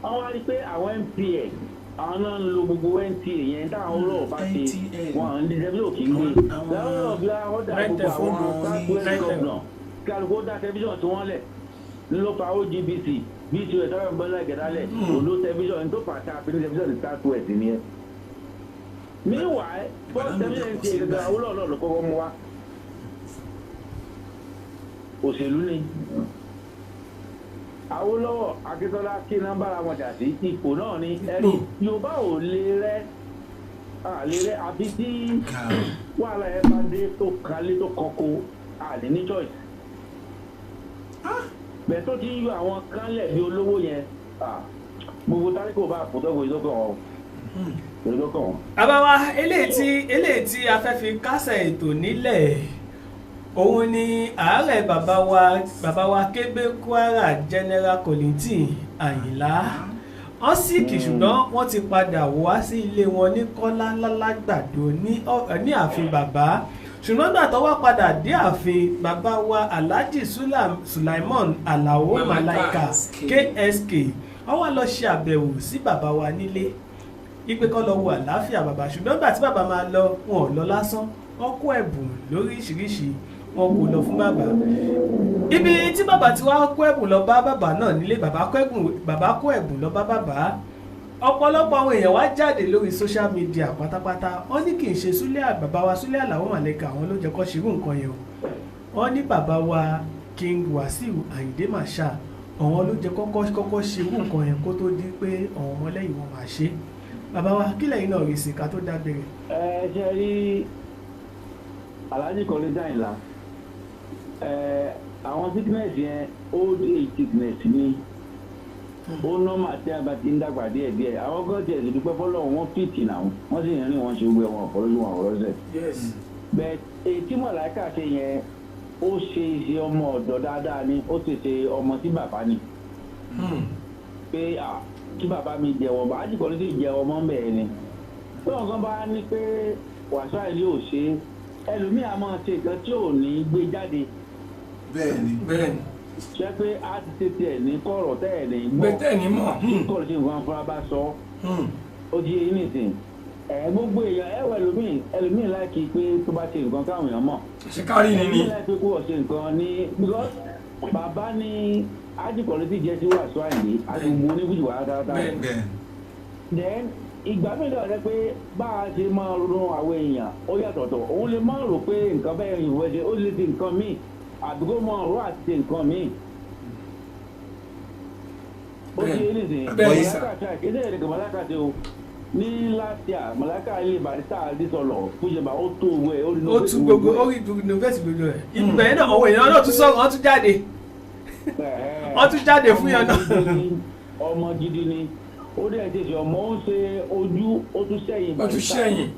wọ́n wá rí pé àwọn NPN àwọn náà ń lo gbogbo NTA yẹn táwọn olóò bá ti wọn ń di tẹlifíṣàn kì í gbé láwọn olóò bí wọ́n dá gbogbo àwọn southwest governor kálukú dá tẹlifíṣàn tí wọ́n lẹ̀ ló fa OGBC BCOS sábà ń bọ́ láìgẹ̀dálẹ̀ Ondo tẹlifíṣàn tó fà tá a fi ní tẹlifíṣàn ní southwest nìyẹn. Meanwhile first tẹlifíṣàn NTA gẹ́gẹ́ àwọn olóò náà ló kọ́kọ́ mú wa òṣèlú ni. Awólọ́wọ̀ Akíntọ́lá kí iná bára wọn jà sí ipò náà ni ẹni Yorùbá ò lè rẹ́ lè rẹ́ àbí tí wàhálà ẹ bá dé tó kalé tó kọko àlè ní choice. Bẹ́ẹ̀ tó ti ń yọ àwọn kánlẹ̀ bí olówó yẹn gbogbo tálíkò bá kó tọ́kọ̀ ìdókàn wọn. Àbáwá eléyìí tí a fẹ́ fi kásẹ̀ ètò nílẹ̀ òun ni ààrẹ bàbá wa Kébé Kwara General Kollington Àyìnlá wọ́n sì kì ṣùgbọ́n wọ́n ti padà wá sí ilé wọn ní Kọ́lá Lálágbàdo ní ààfin bàbá ṣùgbọ́n gbà tó wá padà dé ààfin bàbá wa Alhaji Sulaimon Alao Malaika KSK wọ́n wá lọ ṣe àbẹ̀wò sí bàbá wa nílé ipe kọ́ lọ wo àlàáfíà bàbá ṣùgbọ́n gbà tí bàbá máa lọ wọn ò lọ lásán wọ́n kó ẹ̀bùn lóríṣiríṣi wọn kò lọ fún bàbá ibi tí bàbá ti wá kó ẹ̀bùn lọ bá bàbá náà nílé bàbá kó ẹ̀bùn lọ bá bàbá ọ̀pọ̀lọpọ̀ àwọn èèyàn wá jáde lórí social media pátápátá wọ́n ní kì í ṣe Súlẹ̀ bàbá wa Súlẹ̀ Àlàó Màlẹ́kà àwọn ló jẹ́ kó ṣerú nǹkan yẹn o wọ́n ní bàbá wa King Wasiu Ayinde Marshal àwọn ló jẹ́ kọ́kọ́ ṣerú nǹkan yẹn kó tó di pé àwọn ọmọlẹ́yìn wọn máa ṣe bàbá wa kílẹ̀ yìí náà rí sí ká tó dágbére. Ẹ ṣe rí Alhaji Kollington Àyìnlá Àwọn sickness yẹn, old age sickness ni. Ó normal tí a bá ti ń dàgbà díẹ̀ díẹ̀. Àwọn kan tiẹ̀ sì dúpẹ́ fọlọ́run, wọ́n fit náà, wọ́n sì ń rìn, wọ́n ṣe gbogbo ẹ̀wọ̀n ọ̀pọ̀lọpọ̀ wọn ọ̀rọ̀. Yes. Bẹ́ẹ̀ èyí tí Màláìka ṣe yẹn, ó ṣe ṣe ọmọ ọ̀dọ̀ dáadáa ni, ó sì ṣe ọmọ sí bàbá ni pé à kí bàbá mi jẹ̀wọ̀n bá àjùkọ́ ló sì jẹ ọmọ ń bẹ̀rẹ̀ ni. Pé wọn bá ní pé Wàsíù Àyìndé ò ṣe é, ẹlòmíì á máa ṣe nǹkan tí ò ní gbé jáde. Bẹ́ẹ̀ni. Bẹ́ẹ̀ni. Ṣé pé a ti ṣe tiẹ̀ ní kọ̀rọ̀ tẹ́ ẹ̀ ní gbọ́? Gbẹtẹ ní mọ. Kọ̀rọ̀ tí nǹkan fúnra bá sọ, ó ti yé yín nìsín. Ẹ gbogbo èèyàn ẹ wọ ẹlòmíì, ẹlòmíì láìkí pé tó bá ṣe nǹkan káwọn èèyàn mọ̀. Ṣe kárí ni ni. Ẹlòmíì láìpé kó ṣe nǹkan ní because bàbá ní ájìkọ̀lẹ́ sì jẹ́ sí Wàsíù Àyìndé àti gbogbo onífújì wàhálà dáadáa. Bẹ́ẹ̀ni. Bẹ́ẹ̀ni. Then ìgbà mélòó rẹ pé bá a ṣe máa ronú àwọn èèyàn ó yàtọ̀tọ̀, òun lè máa rò pé nǹkan bẹ́ẹ̀ ìwé ṣe, ó lè ṣe nǹkan míì àbí kó máa rò àti ṣe nǹkan míì. Ó ti yé nìsín. Bẹ́ẹ̀ni sà. Màláíkà ṣe àkéjẹ́ ìrìnkè Màláíkà ṣe o ní last year, Màláíkà ilé Barrister Adésọlọ fújẹba, ó tó owó ẹ̀, ó rí. Ó tún gbogbo, ó rí renovate gbogbo ẹ̀. Ibẹ̀ yẹn náà, àwọn èèyàn náà tún sọ̀rọ̀, wọ́n tún jáde, wọ́n tún jáde fún yẹn náà. Ọmọ gidi ni, ó dẹ̀ ṣe ṣe ọmọ, ó ń ṣe ojú, ó tún sẹ́yìn. Ó tún ṣẹ̀yìn.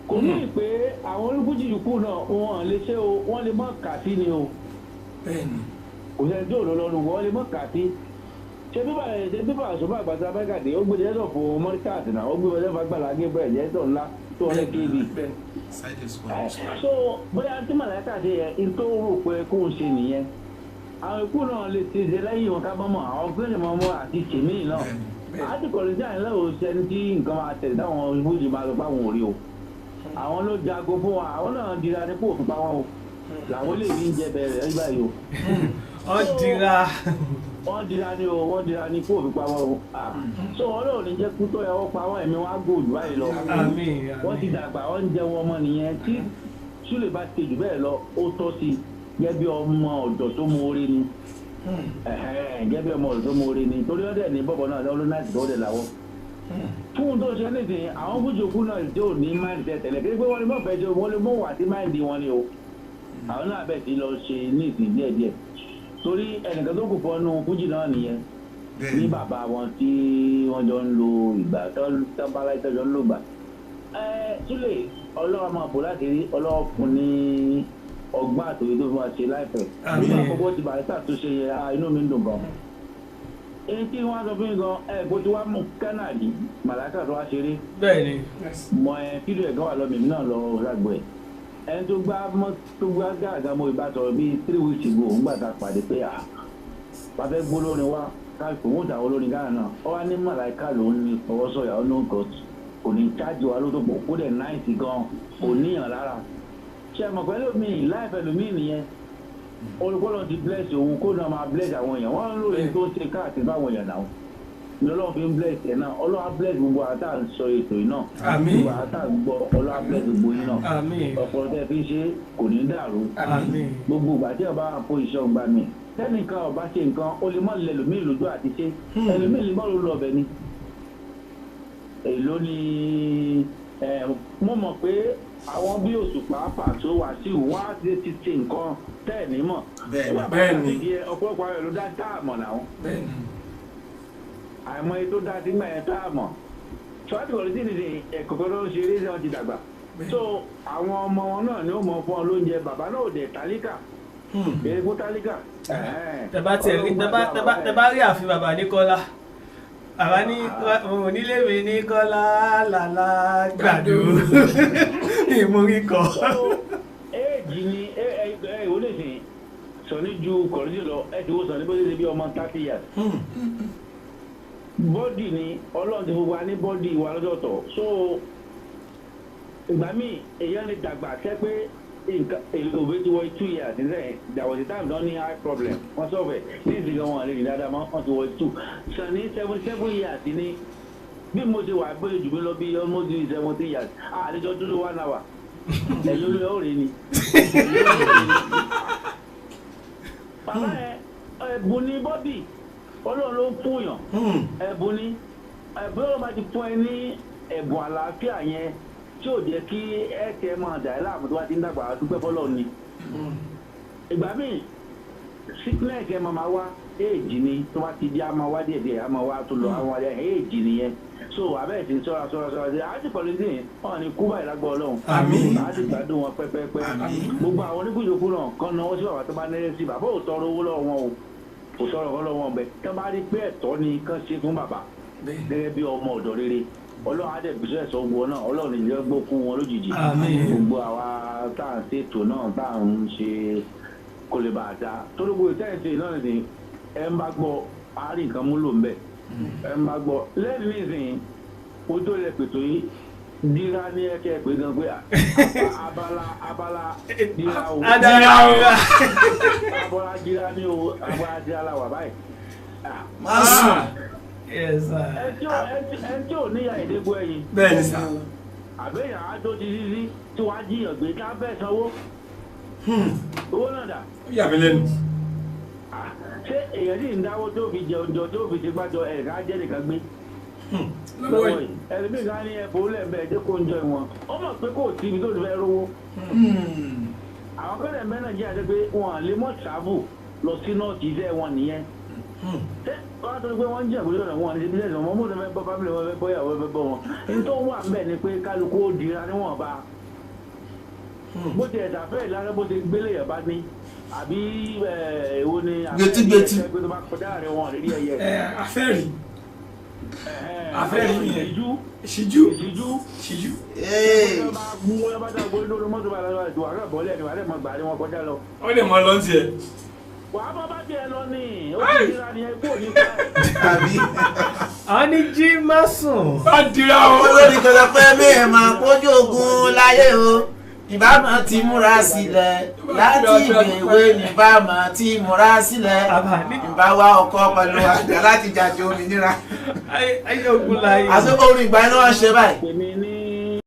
Kò ní pé àwọn olùkújì yòókù náà wọn lè ṣe o, wọn lè mọ kà sí ni o. Bẹ́ẹ̀ni. Kò sẹ́ni tí ò lọ lọ́nu, wọn lè mọ kà sí. Ṣé bíbà ṣe bíbà ṣọba àgbàdo abẹ́gàdé, ó gbé jẹ́sọ̀ fún mọ́ríkàtì náà, ó gbé jẹ́sọ̀ fagbára Gabriel jẹ́sọ̀ ńlá tó wọlé kébì. Bẹ́ẹ̀ni. Side squad. So bóyá tí Màláíkà ṣe yẹ n tó rò pé kó ń ṣe nìyẹn, àwọn ikú náà lè ṣe ṣe lẹ́yìn wọn ká bọ́mọ̀ àwọn gbẹ́lẹ̀ mọ́ mọ́ àti tèmí náà. Bẹ́ẹ̀ni. Àti kọ̀lẹ́sì àyìnlá ò sẹ́ni tí nǹkan máa tẹ̀lé táwọn fújì máa lọ páwọn òrí o. Àwọn ló jago fún wa, àwọn náà dira ní kó òfin pa wọn o, làwọn lè ní jẹ bẹ̀rẹ̀ ẹ báyìí o. Wọ́n dira. Wọ́n dira ní o, wọ́n dira ní kó òfin pa wọn o. Ah, so wọn náà ò ní jẹ́ kú tó yẹ wọ́n pa wọn, ẹ̀mí wọn á gòdù báyìí lọ. Àmín. Wọ́n ti Àmín. dàgbà, wọ́n ń jẹun ọmọ nìyẹn. Tí Súlè bá ṣe jù bẹ́ẹ̀ lọ, ó tọ́ sí i gẹ́gẹ́ bí ọmọ ọ̀dọ̀ tó mú orí ni. Ẹ̀hẹ́n, gẹ́gẹ́ bí ọmọ ọ̀dọ̀ tó mú orí ni, torí ọ̀dẹ̀ ní bọ́bọ̀ náà lọ́wọ́ náà ti dọ́ọ̀dẹ̀ làwọ̀ fún un tó ṣe nísìnyí. Àwọn fújòkú náà tí ò ní máìndì tẹ̀lẹ̀ kí pé wọ́n lè mọ̀ fẹ́ ṣe, wọ́n lè mọ̀ wà sí máìndì wọn ni o. Àwọn náà bẹ̀ sí lọ ṣe ní ìsìn díẹ̀díẹ̀, torí ẹnìkan tó kù fọ́nú fújì náà nìyẹn ní. Bẹ́ẹ̀ni. Bàbá wọn tí wọ́n jọ ń lo ìgbà tó bá láì tọ́jọ́ ń lò gbà. Ẹ Súlè, ọlọ́wọ́ máa bò láti rí, ọlọ́wọ́ fún ní ọgbọ́n àtòyè tó fi máa ṣe láìpẹ́. Àmín. Nígbà àkọ́kọ́ ti Barrister tó ṣe yẹ, ah, inú mi ń dùn gan. Èyí tí wọ́n á sọ fún mi gan, ẹ kó tí wàá mú kánàdì Màláíkà tó wá ṣeré. Bẹ́ẹ̀ni. Yes. Mọ ẹ fídíò ẹ̀ gan wà lọ́mọ, èmi náà lọ rágbó ẹ̀. Ẹni tó gbá mọ́ tó gbá gàgà, mo ìbá sọ̀rọ̀ bíi 3 weeks ago ńgbà tá a pàdé pé à bàbá gbólórin wa káàkiri òun tàwọn olórin Ghana náà, ó wá ní Màláíkà ló ń ní fọwọ́sọ̀yà, ó ní nǹkan kò ní chájì wa ló tó pọ̀, kó dẹ̀ nice gan, kò níyàn lára. Ṣe mọ̀ pẹ̀lú mi láìpẹ́ lómi nìyẹn, olùkọ́lọ́ ti bless òun, kó náà máa bless àwọn èèyàn, wọ́n ń lóye tó ń ṣe káàkiri báwọn èèyàn náà lọ́lọ́run fi ń bless ẹ̀ náà. Ọlọ́run á bless gbogbo àtà ń sọ ètò yìí náà. Àmín. Gbogbo àtà ń gbọ́, Ọlọ́run á bless gbogbo yín náà. Àmín. Ọ̀pọ̀lọpọ̀ tẹ́ fi ń ṣe kò ní dàrú. Àmín. Gbogbo ìgbà tí ọba àpò iṣẹ́ ọgbà mi tẹ́nìkan ọba ṣe nǹkan, ó lè mọ́ lẹ́lòmíì lójú àti ṣe, ẹlòmíì lè mọ́ ló lọ ọbẹ̀ ni. Èló ni ẹ mo mọ̀ pé àwọn bí Òṣùpá pàtó Wàsíù wọ́n á ti ṣe nǹkan tẹ́ ẹ̀ ní mọ̀. Bẹ́ẹ̀ni. Bẹ́ẹ̀ni. Ọ̀pọ̀lọpọ̀ àwọn èrò dá tá a mọ̀ náà. Bẹ́ẹ̀ni. Àìmọye tó dá sígbà yẹn tá a mọ̀ ṣọ́ọ́tì kọ̀ọ̀lù sí nìsín ẹ̀kọ́kọ́ ló ń ṣe eré náà ti dàgbà. So àwọn ọmọ wọn náà ni ó mọ fún ọ lóúnjẹ, bàbá náà ò dẹ̀ tálíkà, èèkó tálíkà. Tẹ́bá tiẹ̀ rí, tẹ́bá rí ààfin bàbá ní Kọ́lá, bàbá ní onílé mi ní Kọ́lá làlá gbàdú ìmúrí kọ. Éèjì ni ẹ ẹ ẹ ìwọ nìsín sọní ju kọ̀ọ̀lù lọ, ẹ ti wo sọní bó ṣe ṣe bí ọmọ 30 years. Body ni Ọlọ́run ti fún wa ní body wa lọ́dọ̀ọ̀tọ̀, so ìgbà míì èèyàn lè dàgbà sẹ́ pé nǹkan òbí ti wọ 2 years nísìnyí. There was a time don ní eye problem, wọ́n sọ̀fẹ̀ ní ìsìnkú wọn lè rìn dáadáa mọ́, wọ́n ti wọ two. Sọní 77 years ni bí mo ṣe wà, bóyá jù mí lọ bí almost 70 years, àlejò dúró one hour, ẹ̀yin olóyè ó rè ni. Bàbá ẹ, ẹ̀bùn ní body, Ọlọ́run ló ń fún yàn, ẹ̀bùn ní ẹ̀bùn. Ọlọ́run bá ti fún ẹ ní ẹ̀bùn àlàáfíà yẹn tí ò jẹ́ kí ẹ̀kẹ́ máa dà ẹ́ láàmú tó bá ti ń dàgbà, dúpẹ́ fọlọ́run ni. Ìgbà míì sickness ẹ máa ma wá, éèjì ni. Tó bá ti di, a máa wá díẹ̀ díẹ̀, a máa wá tó lọ, a máa wá díẹ̀, éèjì nìyẹn. So abẹ́ẹ̀ sì ń sọ́ra sọ́ra sọ́ra sí àti pẹ̀lú sí wọn ni kú báyìí lágbọ́ Ọlọ́run. Àmín. Àti gbádùn wọn pẹ́pẹ́pẹ́. Àmín. Gbogbo àwọn oníkùjòkú náà kan náwó sí bàbá tó bá nẹ́rẹ́ sí bàbá. Ò tọrọ owó lọ́wọ́ wọn o, kò sọ̀rọ̀ kan lọ́wọ́ wọn bẹ́ẹ̀. Tó bá rí pé ẹ̀tọ́ ni kán ṣe fún bàbá gẹ́gẹ́ bí ọmọ ọ̀dọ̀ rere, Ọlọ́run á dẹ̀ bísí ẹ̀sọ́ wọn náà. Ọlọ́run ìjọ gbó fún wọn lójijì. Àmín. Gbogbo àwa tá à ń ṣètò náà, tá à ń ṣe kò lè bàa dá torí gbogbo ìtẹ́ǹsì náà nìsín, ẹ ń bá gbọ́ àárín nǹkan múlò ń bẹ̀. Ẹ ń bá gbọ́ lẹ́nu nísìnyí, ojú ò lè pètò yìí dira ní ẹ̀kẹ́ pé gan pé abala abala dira o. Adara o. Abala dira ní o, abala dira la wà báyìí. Ah, Má sùn. Yes, sir. ẹ tí ò níyà ìdégbò ẹ̀yìn Bẹ́ẹ̀ ni sà. Àbẹ̀yàn àjọ ti rírí tí wàá jiyàn gbé ká bẹ́ẹ̀ sanwó owó náà dà. Ó yà mí lẹ́nu. Ah, ṣé èèyàn sì ń dáwó tó fi jẹun jọ tó fi ṣe gbájọ ẹ̀ ká jẹ́ nìkan gbé lọ́wọ́ yìí. Ẹlòmíì ká ní ẹ̀fọ́ lẹ́ẹ̀mẹ́ ẹ̀jẹ̀ kó ń jọ ìwọ̀n, ó mọ̀ pé kò sí ibi tó ti fẹ́ rówó. Àwọn kọ́lẹ̀ mẹ́ Nàìjíríà ṣe pé wọn à lè mọ̀ travel lọ sí nọ́ọ̀tì, iṣẹ́ wọn nìyẹn. Ṣé wọ́n á tó ní pé wọ́n ń jẹ́ àgbélé ọ̀nà wọn ní business wọn mọ́ fẹ́ bọ́ family wọn, fẹ́ bọ́ ìyàwó, fẹ́ bọ́ wọn. Ní tó wà ń bẹ̀ ni pé kálukú ó dira níwọ̀nba bó ti ẹ̀sà fẹ́ ìlànà bó ti gbélé yẹn bá ní àbí ẹ̀, èwo ni àfẹ́ Gbẹtugbẹtu. ẹgbẹ́ tó bá kọjá rẹ̀ wọn rí ẹyẹ. Ẹ afẹ́rì afẹ́rì yẹn. Ìjú. Ṣíjú. Ìjú. Ṣíjú. Ee. Wọ́n bá mú wọn bá dá gbóyún lórí mọ́tò bá lọ́wọ́ àti wàhálà bọ́ọ̀lì ẹni wàhálà mọ́ gbà ní wọn kọjá lọ. Ó lè mọ lọ́n tiẹ̀. Wàá bọ́ bá tiẹ̀ lọ ní ó ti dira ni ẹ kú òní pa ẹ̀. Àbí. Àwọn ní jí má sùn. Bá dira o. Olórí kan sọ pé mi ẹ̀ máa kójú ogun láyé o, ìbámu ti múra sílẹ̀ láti ìwé, ìbámu ti múra sílẹ̀, ìbá wa ọkọ pẹ̀lú àdá láti jàjọ òmìnira. Ayé ogun láyé. Àti orin ìgbà iná wọn ṣe báyìí. Èmi ní